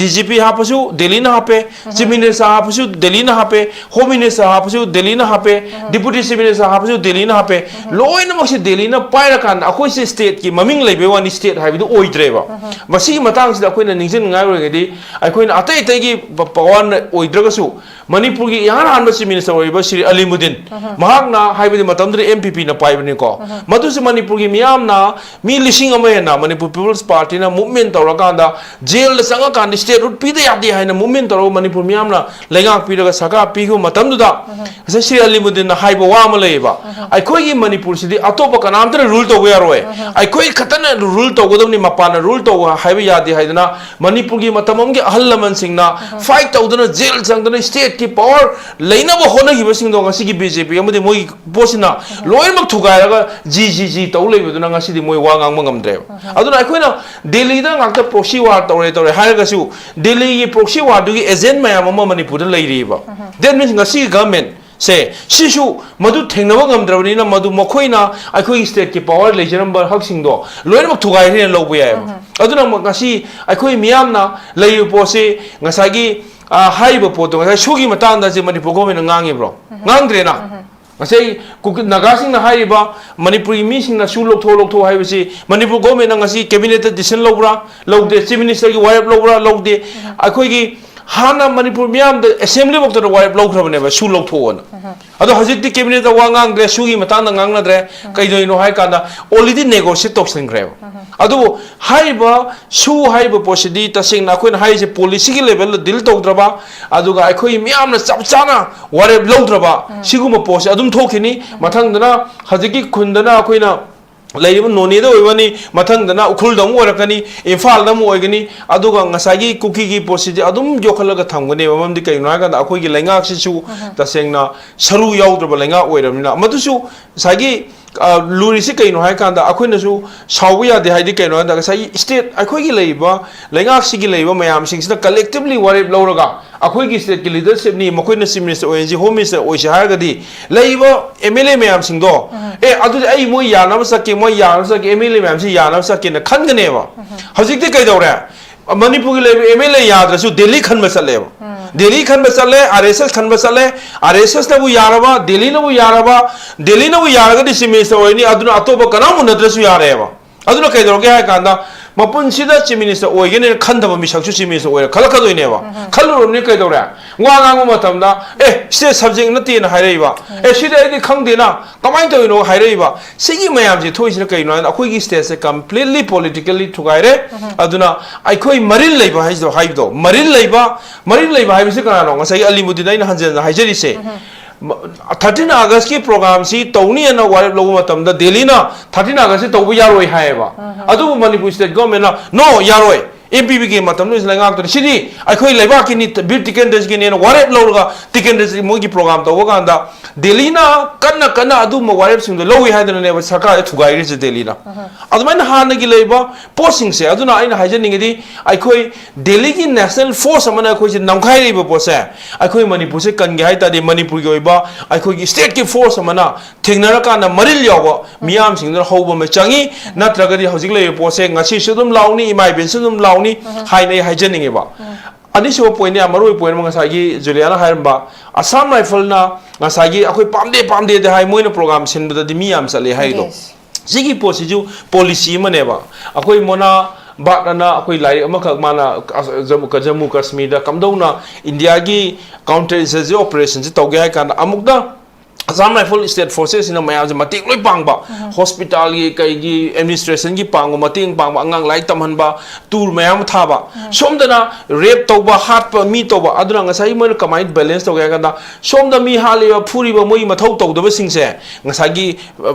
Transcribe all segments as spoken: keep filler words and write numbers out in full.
D G P ꯍꯥꯞꯄꯁꯨ ꯗꯦꯜꯂꯤꯅ ꯍꯥꯞꯄꯦ, chief minister ꯍꯥꯞꯄꯁꯨ ꯗꯦꯜꯂꯤꯅ ꯍꯥꯞꯄꯦ, ꯍꯣꯝ ꯃꯤꯅꯤꯁꯇꯔ ꯍꯥꯞꯄꯁꯨ ꯗꯦꯜꯂꯤꯅ ꯍꯥꯞꯄꯦ, ꯗꯤꯄꯨꯇꯤ ꯆꯤꯐ ꯃꯤꯅꯤꯁꯇꯔ ꯍꯥꯞꯄꯁꯨ ꯗꯦꯜꯂꯤꯅ ꯍꯥꯞꯄꯦ꯫ ꯂꯣꯏꯅꯃꯛꯁꯦ ꯗꯦꯜꯂꯤꯅ ꯄꯥꯏꯔꯀꯥꯟꯗ ꯑꯩꯈꯣꯏꯁꯦ ꯁ꯭ꯇꯦꯠꯀꯤ ꯃꯃꯤꯡ ꯂꯩꯕꯩ ꯋꯥꯅꯤ, ꯁ꯭ꯇꯦꯠ ꯍꯥꯏꯕꯗꯨ ꯑꯣꯏꯗ꯭ꯔꯦꯕ꯫ ꯃꯁꯤꯒꯤ ꯃꯇꯥꯡꯁꯤꯗ ꯑꯩꯈꯣꯏꯅ ꯅꯤꯡꯁꯤꯡꯅꯤꯡꯉꯥꯏ ꯑꯣꯏꯔꯒꯗꯤ, ꯑꯩꯈꯣꯏꯅ ꯑꯇꯩ ꯑꯇꯩꯒꯤ ꯄ-, ꯄꯋꯥꯔꯅ ꯑꯣꯏꯗ꯭ꯔꯒꯁꯨ, ꯃꯅꯤꯄꯨꯔꯒꯤ ꯏꯍꯥꯟ ꯍꯥꯟꯕ ꯆꯤꯐ ꯃꯤꯅꯤꯁꯇꯔ ꯑꯣꯏꯔꯤꯕ ꯁ꯭ꯔꯤ ꯑꯂꯤꯃꯨꯗꯤꯟ, ꯃꯍꯥꯛꯅ ꯍꯥꯏꯕꯗꯤ ꯃꯇꯝꯗꯨꯗ ꯑꯦꯝ ꯄꯤ ꯄꯤꯅ ꯄꯥꯏꯕꯅꯤꯀꯣ, ꯃꯗꯨꯁꯨ ꯃꯅꯤꯄꯨꯔꯒꯤ ꯃꯤꯌꯥꯝꯅ ꯃꯤ ꯂꯤꯁꯤꯡ ꯑꯃ ꯍꯦꯟꯅ ꯃꯅꯤꯄꯨꯔ ꯄꯤꯄꯜꯁ ꯄꯥꯔꯇꯤꯅ ꯃꯨꯚꯃꯦꯟ ꯇꯧꯔꯀꯥꯟꯗ ꯖꯦꯜꯗ ꯆꯪꯉꯀꯥꯟꯗ ꯁ꯭ꯇꯦꯠꯍꯨꯗ ꯄꯤꯗ ꯌꯥꯗꯦ ꯍꯥꯏꯅ ꯃꯨꯚꯃꯦꯟ ꯇꯧꯔꯒ ꯃꯅꯤꯄꯨꯔ ꯃꯤꯌꯥꯝꯅ ꯂꯩꯉꯥꯛ ꯄꯤꯔꯒ ꯁꯔꯀꯥꯔ ꯄꯤꯈꯤꯕ ꯃꯇꯝꯗꯨꯗ, ꯉꯁꯥꯏ ꯁ꯭ꯔꯤ ꯑꯂꯤꯃꯨꯗꯤꯟꯅ ꯍꯥꯏꯕ ꯋꯥ ꯑꯃ ꯂꯩꯌꯦꯕ, ꯑꯩꯈꯣꯏꯒꯤ ꯃꯅꯤꯄꯨꯔꯁꯤꯗꯤ ꯑꯇꯣꯞꯄ ꯀꯅꯥꯝꯇꯅ ꯔꯨꯜ ꯇꯧꯕ ꯌꯥꯔꯣꯏ, ꯑꯩꯈꯣꯏ ꯈꯛꯇꯅ ꯔꯨꯜ ꯇꯧꯒꯗꯕꯅꯤ, ꯃꯄꯥꯟꯅ ꯔꯨꯜ ꯇꯧꯕ ꯍꯥꯏꯕ ꯌꯥꯗꯦ ꯍꯥꯏꯗꯅ ꯃꯅꯤꯄꯨꯔꯒꯤ ꯃꯇꯝ ꯑꯃꯒꯤ ꯑꯍꯜ ꯂꯃꯟꯁꯤꯡꯅ ꯐꯥꯏꯠ ꯇꯧꯗꯅ, ꯖꯦꯜ ꯆꯪꯗꯅ, ꯁ꯭ꯇꯦꯠꯀꯤ ꯄꯋꯥꯔ ꯂꯩꯅꯕ ꯍꯣꯠꯅꯈꯤꯕꯁꯤꯡꯗꯣ ꯉꯁꯤꯒꯤ ꯕꯤ ꯖꯦ ꯄꯤ ꯑꯃꯗꯤ ꯃꯣꯏꯒꯤ ꯄꯣꯠꯁꯤꯅ ꯂꯣꯏꯅꯃꯛ ꯊꯨꯒꯥꯏꯔꯒ ꯖꯤ ꯖꯤ ꯖꯤ ꯇꯧ ꯂꯩꯕꯗꯨꯅ ꯉꯁꯤꯗꯤ ꯃꯣꯏ ꯋꯥ ꯉꯥꯡꯕ ꯉꯝꯗ꯭ꯔꯦꯕ꯫ ꯑꯗꯨꯅ ꯑꯩꯈꯣꯏꯅ ꯗꯦꯜꯂꯤꯗ ꯉꯥꯛꯇ ꯄ꯭ꯔꯣꯛꯁꯤ ꯋꯥꯔ ꯇꯧꯔꯦ ꯇꯧꯔꯦ ꯍꯥꯏꯔꯒꯁꯨ, ꯗꯦꯜꯂꯤꯒꯤ ꯄ꯭ꯔꯣꯛꯁꯤ ꯋꯥꯔꯗꯨꯒꯤ ꯑꯦꯖꯦꯟ ꯃꯌꯥꯝ ꯑꯃ ꯃꯅꯤꯄꯨꯔꯗ ꯂꯩꯔꯤꯕ꯫ That means ꯉꯁꯤꯒꯤ ꯒꯚꯔꯟꯃꯦꯟ ꯁꯦ, ꯁꯤꯁꯨ ꯃꯗꯨ ꯊꯦꯡꯅꯕ ꯉꯝꯗ꯭ꯔꯕꯅꯤꯅ, ꯃꯗꯨ ꯃꯈꯣꯏꯅ ꯑꯩꯈꯣꯏꯒꯤ ꯁ꯭ꯇꯦꯠꯀꯤ ꯄꯋꯥꯔ ꯂꯩꯖꯔꯝꯕ ꯍꯛꯁꯤꯡꯗꯣ ꯂꯣꯏꯅꯃꯛ ꯊꯨꯒꯥꯏꯈ꯭ꯔꯦꯅ ꯂꯧꯕ ꯌꯥꯏꯑꯕ꯫ ꯑꯗꯨꯅ ꯉꯁꯤ ꯑꯩꯈꯣꯏ ꯃꯤꯌꯥꯝꯅ ꯂꯩꯔꯤꯕ ꯄꯣꯠꯁꯤ, ꯉꯁꯥꯏꯒꯤ, ꯑ, ꯍꯥꯏꯔꯤꯕ ꯄꯣꯠꯇꯣ, ꯉꯁꯥꯏ ꯁꯨꯒꯤ ꯃꯇꯥꯡꯗ ꯁꯤ ꯃꯅꯤꯄꯨꯔ ꯒꯣꯔꯃꯦꯟꯅ ꯉꯥꯡꯉꯤꯕ꯭ꯔꯣ? ꯉꯥꯡꯗ꯭ꯔꯦꯅ꯫ ꯉꯁꯥꯏ ꯀꯨꯀꯤ, ꯅꯥꯒꯥꯁꯤꯡꯅ ꯍꯥꯏꯔꯤꯕ ꯃꯅꯤꯄꯨꯔꯒꯤ ꯃꯤꯁꯤꯡꯅ ꯁꯨ ꯂꯧꯊꯣꯛ, ꯂꯧꯊꯣꯛ ꯍꯥꯏꯕꯁꯤ ꯃꯅꯤꯄꯨꯔ ꯒꯣꯔꯃꯦꯟꯅ ꯉꯁꯤ ꯀꯦꯕꯤꯅꯦꯠꯇ ꯗꯤꯁꯤꯖꯟ ꯂꯧꯕ꯭ꯔꯥ? ꯂꯧꯗꯦ꯫ ꯆꯤꯐ ꯃꯤꯅꯤꯁꯇꯔꯒꯤ ꯋꯥꯔꯦꯞ ꯂꯧꯕ꯭ꯔꯥ? ꯂꯧꯗꯦ꯫ ꯑꯩꯈꯣꯏꯒꯤ ꯍꯥꯟꯅ ꯃꯅꯤꯄꯨꯔ ꯃꯤꯌꯥꯝꯗ ꯑꯦꯁꯦꯝꯕ꯭ꯂꯤ ꯐꯥꯎꯇꯗ ꯋꯥꯔꯦꯞ ꯂꯧꯈ꯭ꯔꯕꯅꯦꯕ ꯁꯨ ꯂꯧꯊꯣꯛꯑꯣꯅ꯫ ꯑꯗꯣ ꯍꯧꯖꯤꯛꯇꯤ ꯀꯦꯕꯤꯅꯦꯠꯇ ꯋꯥ ꯉꯥꯡꯗ꯭ꯔꯦ, ꯁꯨꯒꯤ ꯃꯇꯥꯡꯗ ꯉꯥꯡꯅꯗ꯭ꯔꯦ꯫ ꯀꯩꯗꯧꯔꯤꯅꯣ ꯍꯥꯏ ꯀꯥꯟꯗ, already negotiate ꯇꯧꯁꯤꯟꯈ꯭ꯔꯦꯕ꯫ ꯑꯗꯨꯕꯨ ꯍꯥꯏꯔꯤꯕ ꯁꯨ ꯍꯥꯏꯔꯤꯕ ꯄꯣꯠꯁꯤꯗꯤ ꯇꯁꯦꯡꯅ ꯑꯩꯈꯣꯏꯅ ꯍꯥꯏꯔꯤꯁꯦ ꯄꯣꯂꯤꯁꯤꯒꯤ ꯂꯦꯚꯦꯜꯗ ꯗꯤꯜ ꯇꯧꯗ꯭ꯔꯕ, ꯑꯗꯨꯒ ꯑꯩꯈꯣꯏꯒꯤ ꯃꯤꯌꯥꯝꯅ ꯆꯞ ꯆꯥꯅ ꯋꯥꯔꯦꯞ ꯂꯧꯗ꯭ꯔꯕ, ꯁꯤꯒꯨꯝꯕ ꯄꯣꯠꯁꯦ ꯑꯗꯨꯝ ꯊꯣꯛꯈꯤꯅꯤ꯫ ꯃꯊꯪꯗꯅ ꯍꯧꯖꯤꯛꯀꯤ ꯈꯨꯟꯗꯅ ꯑꯩꯈꯣꯏꯅ ꯂꯩꯔꯤꯕ ꯅꯣꯅꯦꯗ ꯑꯣꯏꯕꯅꯤ, ꯃꯊꯪꯗꯅ ꯎꯈ꯭ꯔꯨꯜꯗ ꯑꯃꯨꯛ ꯑꯣꯏꯔꯛꯀꯅꯤ, ꯏꯝꯐꯥꯜꯗ ꯑꯃꯨꯛ ꯑꯣꯏꯒꯅꯤ, ꯑꯗꯨꯒ ꯉꯁꯥꯏꯒꯤ ꯀꯨꯀꯤꯒꯤ ꯄꯣꯠꯁꯤꯗꯤ ꯑꯗꯨꯝ ꯌꯣꯛꯈꯠꯂꯒ ꯊꯝꯒꯅꯦꯕ꯫ ꯃꯔꯝꯗꯤ ꯀꯩꯒꯤꯅꯣ ꯍꯥꯏꯀꯥꯟꯗ ꯑꯩꯈꯣꯏꯒꯤ ꯂꯩꯉꯥꯛꯁꯤꯁꯨ ꯇꯁꯦꯡꯅ ꯁꯔꯨ ꯌꯥꯎꯗ꯭ꯔꯕ ꯂꯩꯉꯥꯛ ꯑꯣꯏꯔꯕꯅꯤꯅ꯫ ꯃꯗꯨꯁꯨ ꯉꯁꯥꯏꯒꯤ, ꯑ, ꯂꯨꯔꯤꯁꯤ ꯀꯩꯅꯣ ꯍꯥꯏꯀꯥꯟꯗ ꯑꯩꯈꯣꯏꯅꯁꯨ ꯁꯥꯎꯕ ꯌꯥꯗꯦ꯫ ꯍꯥꯏꯗꯤ ꯀꯩꯅꯣ ꯍꯥꯏꯀꯥꯟꯗ ꯉꯁꯥꯏꯒꯤ ꯁ꯭ꯇꯦꯠ ꯑꯩꯈꯣꯏꯒꯤ ꯂꯩꯔꯤꯕ ꯂꯩꯉꯥꯛꯁꯤꯒꯤ ꯂꯩꯔꯤꯕ ꯃꯌꯥꯝꯁꯤꯡꯁꯤꯅ ꯀꯂꯦꯛꯇꯤꯚꯂꯤ ꯋꯥꯔꯦꯞ ꯂꯧꯔꯒ ꯑꯩꯈꯣꯏꯒꯤ ꯁ꯭ꯇꯦꯠꯀꯤ ꯂꯤꯗꯔꯁꯤꯞꯅꯤ, ꯃꯈꯣꯏꯅ ꯆꯤꯐ ꯃꯤꯅꯤꯁꯇꯔ ꯑꯣꯏꯔꯁꯤ, ꯍꯣꯝ ꯃꯤꯅꯤꯁꯇꯔ ꯑꯣꯏꯁꯤ ꯍꯥꯏꯔꯒꯗꯤ ꯂꯩꯔꯤꯕ ꯑꯦꯝ ꯑꯦꯜ ꯑꯦ ꯃꯌꯥꯝꯁꯤꯡꯗꯣ, "ꯑꯦ, ꯑꯗꯨꯗꯤ ꯑꯩ ꯃꯣꯏ ꯌꯥꯅꯕ ꯆꯠꯀꯦ, ꯃꯣꯏ ꯌꯥꯅꯕ ꯆꯠꯀꯦ, ꯑꯦꯝ ꯑꯦꯜ ꯑꯦ ꯃꯌꯥꯝꯁꯤ ꯌꯥꯅꯕ ꯆꯠꯀꯦꯅ" ꯈꯟꯒꯅꯦꯕ꯫ ꯍꯧꯖꯤꯛꯇꯤ ꯀꯩꯗꯧꯔꯦ? ꯃꯅꯤꯄꯨꯔꯒꯤ ꯂꯩꯕ ꯑꯦꯝ ꯑꯦꯜ ꯑꯦ ꯌꯥꯗ꯭ꯔꯁꯨ ꯗꯦꯜꯂꯤ ꯈꯟꯕ ꯆꯠꯂꯦꯕ꯫ ꯗꯦꯜꯂꯤ ꯈꯟꯕ ꯆꯠꯂꯦ, ꯑꯥꯔ ꯑꯦꯁ ꯑꯦꯁ ꯈꯟꯕ ꯆꯠꯂꯦ, ꯑꯥꯔ ꯑꯦꯁ ꯑꯦꯁꯅꯕꯨ ꯌꯥꯔꯕ, ꯗꯦꯜꯂꯤꯅꯕꯨ ꯌꯥꯔꯕ, ꯗꯦꯜꯂꯤꯅꯕꯨ ꯌꯥꯔꯒꯗꯤ ꯆꯤꯐ ꯃꯤꯅꯤꯁꯇꯔ ꯑꯣꯏꯅꯤ, ꯑꯗꯨꯅ ꯑꯇꯣꯞꯄ ꯀꯅꯥꯝ ꯎꯅꯗ꯭ꯔꯁꯨ ꯌꯥꯔꯦꯕ꯫ ꯑꯗꯨꯅ ꯀꯩꯗꯧꯔꯒꯦ ꯍꯥꯏ ꯀꯥꯟꯗ, ꯃꯄꯨꯟꯁꯤꯗ ꯆꯤꯐ ꯃꯤꯅꯤꯁꯇꯔ ꯑꯣꯏꯒꯅꯦꯅ ꯈꯟꯗꯕ ꯃꯤꯁꯛꯁꯨ ꯆꯤꯐ ꯃꯤꯅꯤꯁꯇꯔ ꯑꯣꯏꯔ ꯈꯜꯂꯛꯀꯗꯣꯏꯅꯦꯕ꯫ ꯈꯜꯂꯨꯔꯕꯅꯤ ꯀꯩꯗꯧꯔꯦ? ꯋꯥ ꯉꯥꯡꯕ ꯃꯇꯝꯗ, "ꯑꯦ, ꯁꯤꯗ ꯁꯕꯖꯦꯛ ꯅꯠꯇꯦꯅ" ꯍꯥꯏꯔꯛꯏꯕ, "ꯑꯦ, ꯁꯤꯗꯤ ꯑꯩꯗꯤ ꯈꯪꯗꯦꯅ, ꯀꯃꯥꯏꯅ ꯇꯧꯔꯤꯅꯣ?" ꯍꯥꯏꯔꯛꯏꯕ꯫ ꯁꯤꯒꯤ ꯃꯌꯥꯝꯁꯤ ꯊꯣꯛꯏꯁꯤꯅ ꯀꯩꯅꯣ ꯍꯥꯏꯗ, ꯑꯩꯈꯣꯏꯒꯤ ꯁ꯭ꯇꯦꯠꯁꯦ ꯀꯝꯄ꯭ꯂꯤꯠꯂꯤ ꯄꯣꯂꯤꯇꯤꯀꯦꯜꯂꯤ ꯊꯨꯒꯥꯏꯔꯦ꯫ ꯑꯗꯨꯅ ꯑꯩꯈꯣꯏ ꯃꯔꯤꯜ ꯂꯩꯕ ꯍꯥꯏꯁꯤꯗꯣ, ꯍꯥꯏꯕꯗꯣ, ꯃꯔꯤꯜ ꯂꯩꯕ, ꯃꯔꯤꯜ ꯂꯩꯕ ꯍꯥꯏꯕꯁꯤ ꯀꯅꯥꯅꯣ? ꯉꯁꯥꯏꯒꯤ ꯑꯂꯤꯃꯨꯗꯤꯟ ꯑꯩꯅ ꯍꯟꯖꯟꯅ ꯍꯥꯏꯖꯔꯤꯁꯦ꯫ ꯊꯥꯔꯇꯤꯟ ꯑꯥꯒꯁꯀꯤ ꯄ꯭ꯔꯣꯒ꯭ꯔꯥꯝꯁꯤ ꯇꯧꯅꯤ ꯍꯥꯏꯅ ꯋꯥꯔꯦꯞ ꯂꯧꯕ ꯃꯇꯝꯗ ꯗꯦꯜꯂꯤꯅ ꯊꯥꯔꯇꯤꯟ ꯑꯥꯒꯁꯁꯤ ꯇꯧꯕ ꯌꯥꯔꯣꯏ ꯍꯥꯏꯌꯦꯕ꯫ ꯑꯗꯨꯕꯨ ꯃꯅꯤꯄꯨꯔ ꯁ꯭ꯇꯦꯠ ꯒꯣꯔꯃꯦꯟꯅ, "ꯅꯣ, ꯌꯥꯔꯣꯏ, ꯑꯦꯝ ꯄꯤ ꯄꯤꯒꯤ ꯃꯇꯝꯗ ꯂꯩꯉꯥꯛꯇꯨꯅ ꯁꯤꯗꯤ ꯑꯩꯈꯣꯏ ꯂꯩꯕꯥꯛꯀꯤꯅꯤ, ꯕꯤꯔ ꯇꯤꯀꯦꯟꯗ꯭ꯔꯖꯤꯒꯤꯅꯦꯅ" ꯋꯥꯔꯦꯞ ꯂꯧꯔꯒ ꯇꯤꯀꯦꯟꯗ꯭ꯔꯖꯤ ꯃꯣꯏꯒꯤ ꯄ꯭ꯔꯣꯒ꯭ꯔꯥꯝ ꯇꯧꯕ ꯀꯥꯟꯗ ꯗꯦꯜꯂꯤꯅ ꯀꯟꯅ ꯀꯟꯅ ꯑꯗꯨꯒꯨꯝꯕ ꯋꯥꯔꯦꯞꯁꯤꯡꯗꯣ ꯂꯧꯏ ꯍꯥꯏꯗꯅꯅꯦꯕ ꯁꯔꯀꯥꯔꯁꯦ ꯊꯨꯒꯥꯏꯔꯤꯁꯦ ꯗꯦꯜꯂꯤꯅ꯫ ꯑꯗꯨꯃꯥꯏꯅ ꯍꯥꯟꯅꯒꯤ ꯂꯩꯕ ꯄꯣꯠꯁꯤꯡꯁꯦ, ꯑꯗꯨꯅ ꯑꯩꯅ ꯍꯥꯏꯖꯅꯤꯡꯉꯤꯗꯤ, ꯑꯩꯈꯣꯏ ꯗꯦꯜꯂꯤꯒꯤ ꯅꯦꯁꯅꯦꯜ ꯐꯣꯔꯁ ꯑꯃꯅ ꯑꯩꯈꯣꯏꯁꯦ ꯅꯝꯈꯥꯏꯔꯤꯕ ꯄꯣꯠꯁꯦ, ꯑꯩꯈꯣꯏ ꯃꯅꯤꯄꯨꯔꯁꯦ ꯀꯟꯒꯦ ꯍꯥꯏ ꯇꯥꯔꯗꯤ ꯃꯅꯤꯄꯨꯔꯒꯤ ꯑꯣꯏꯕ ꯑꯩꯈꯣꯏꯒꯤ ꯁ꯭ꯇꯦꯠꯀꯤ ꯐꯣꯔꯁ ꯑꯃꯅ ꯊꯦꯡꯅꯔꯀꯥꯟꯗ ꯃꯔꯤꯜ ꯌꯥꯎꯕ ꯃꯤꯌꯥꯝꯁꯤꯡꯗꯨꯅ ꯍꯧꯕ ꯑꯃ ꯆꯪꯉꯤ꯫ ꯅꯠꯇ꯭ꯔꯒꯗꯤ ꯍꯧꯖꯤꯛ ꯂꯩꯔꯤꯕ ꯄꯣꯠꯁꯦ ꯉꯁꯤꯁꯨ ꯑꯗꯨꯝ ꯂꯥꯎꯅꯤ, ꯏꯃꯥ ꯏꯕꯦꯟꯁꯨ ꯑꯗꯨꯝ ꯂꯥꯎꯅꯤ ꯍꯥꯏꯅ ꯑꯩ ꯍꯥꯏꯖꯅꯤꯡꯉꯦꯕ꯫ ꯑꯅꯤꯁꯨꯕ ꯄꯣꯏꯟ, ꯌꯥꯝ ꯃꯔꯨ ꯑꯣꯏꯕ ꯄꯣꯏꯟ ꯑꯃ, ꯉꯁꯥꯏꯒꯤ ꯖꯨꯂꯤꯌꯥꯅ ꯍꯥꯏꯔꯝꯕ ꯑꯁꯥꯝ ꯔꯥꯏꯐꯜꯅ ꯉꯁꯥꯏꯒꯤ ꯑꯩꯈꯣꯏ ꯄꯥꯝꯗꯦ ꯄꯥꯝꯗꯦꯗ ꯍꯥꯏ, ꯃꯣꯏꯅ ꯄ꯭ꯔꯣꯒ꯭ꯔꯥꯝ ꯁꯤꯟꯕꯗꯗꯤ ꯃꯤ ꯌꯥꯝ ꯆꯠꯂꯦ ꯍꯥꯏꯗꯣ꯫ Yes. ꯁꯤꯒꯤ ꯄꯣꯠꯁꯤꯁꯨ ꯄꯣꯂꯤꯁꯤ ꯑꯃꯅꯦꯕ꯫ ꯑꯩꯈꯣꯏ ꯃꯣꯅꯥ ꯕꯥꯠ ꯑꯅ ꯑꯩꯈꯣꯏ ꯂꯥꯏꯔꯤꯛ ꯑꯃꯈꯛ ꯃꯥꯅ ꯑꯁ-, ꯖꯝꯃꯨ ꯖꯝꯃꯨ ꯀꯥꯁꯃꯤꯔꯗ ꯀꯝꯗꯧꯅ ꯏꯟꯗꯤꯌꯥꯒꯤ ꯀꯥꯎꯟꯇꯔ ꯏꯟꯁꯔꯖꯦꯟꯁꯤ ꯑꯣꯄꯔꯦꯁꯟꯁꯤ ꯇꯧꯒꯦ ꯍꯥꯏ ꯀꯥꯟꯗ ꯑꯃꯨꯛꯇ ꯑꯁꯥꯝ ꯔꯥꯏꯐꯜ ꯁ꯭ꯇꯦꯠ ꯐꯣꯔꯁꯦꯁꯁꯤꯅ ꯃꯌꯥꯝꯁꯦ ꯃꯇꯦꯡ ꯂꯣꯏ ꯄꯥꯡꯕ, ꯍꯣꯁꯄꯤꯇꯥꯜꯒꯤ ꯀꯩꯒꯤ ꯑꯦꯗꯃꯤꯅꯤꯁꯇ꯭ꯔꯦꯁꯟꯒꯤ ꯄꯥꯡꯕ, ꯃꯇꯦꯡ ꯄꯥꯡꯕ, ꯑꯉꯥꯡ ꯂꯥꯏꯔꯤꯛ ꯇꯝꯍꯟꯕ, ꯇꯨꯔ ꯃꯌꯥꯝ ꯑꯃ ꯊꯥꯕ꯫ ꯁꯣꯝꯗꯅ ꯔꯦꯞ ꯇꯧꯕ, ꯍꯥꯠꯄ, ꯃꯤ ꯇꯧꯕ꯫ ꯑꯗꯨꯅ ꯉꯁꯥꯏꯒꯤ ꯃꯣꯏꯅ ꯀꯃꯥꯏꯅ ꯕꯦꯂꯦꯟꯁ ꯇꯧꯒꯦ ꯍꯥꯏ ꯀꯥꯟꯗ, ꯁꯣꯝꯗ ꯃꯤ ꯍꯥꯠꯂꯤꯕ, ꯐꯨꯔꯤꯕ, ꯃꯣꯏꯒꯤ ꯃꯊꯧ ꯇꯧꯗꯕꯁꯤꯡꯁꯦ ꯉꯁꯥꯏꯒꯤ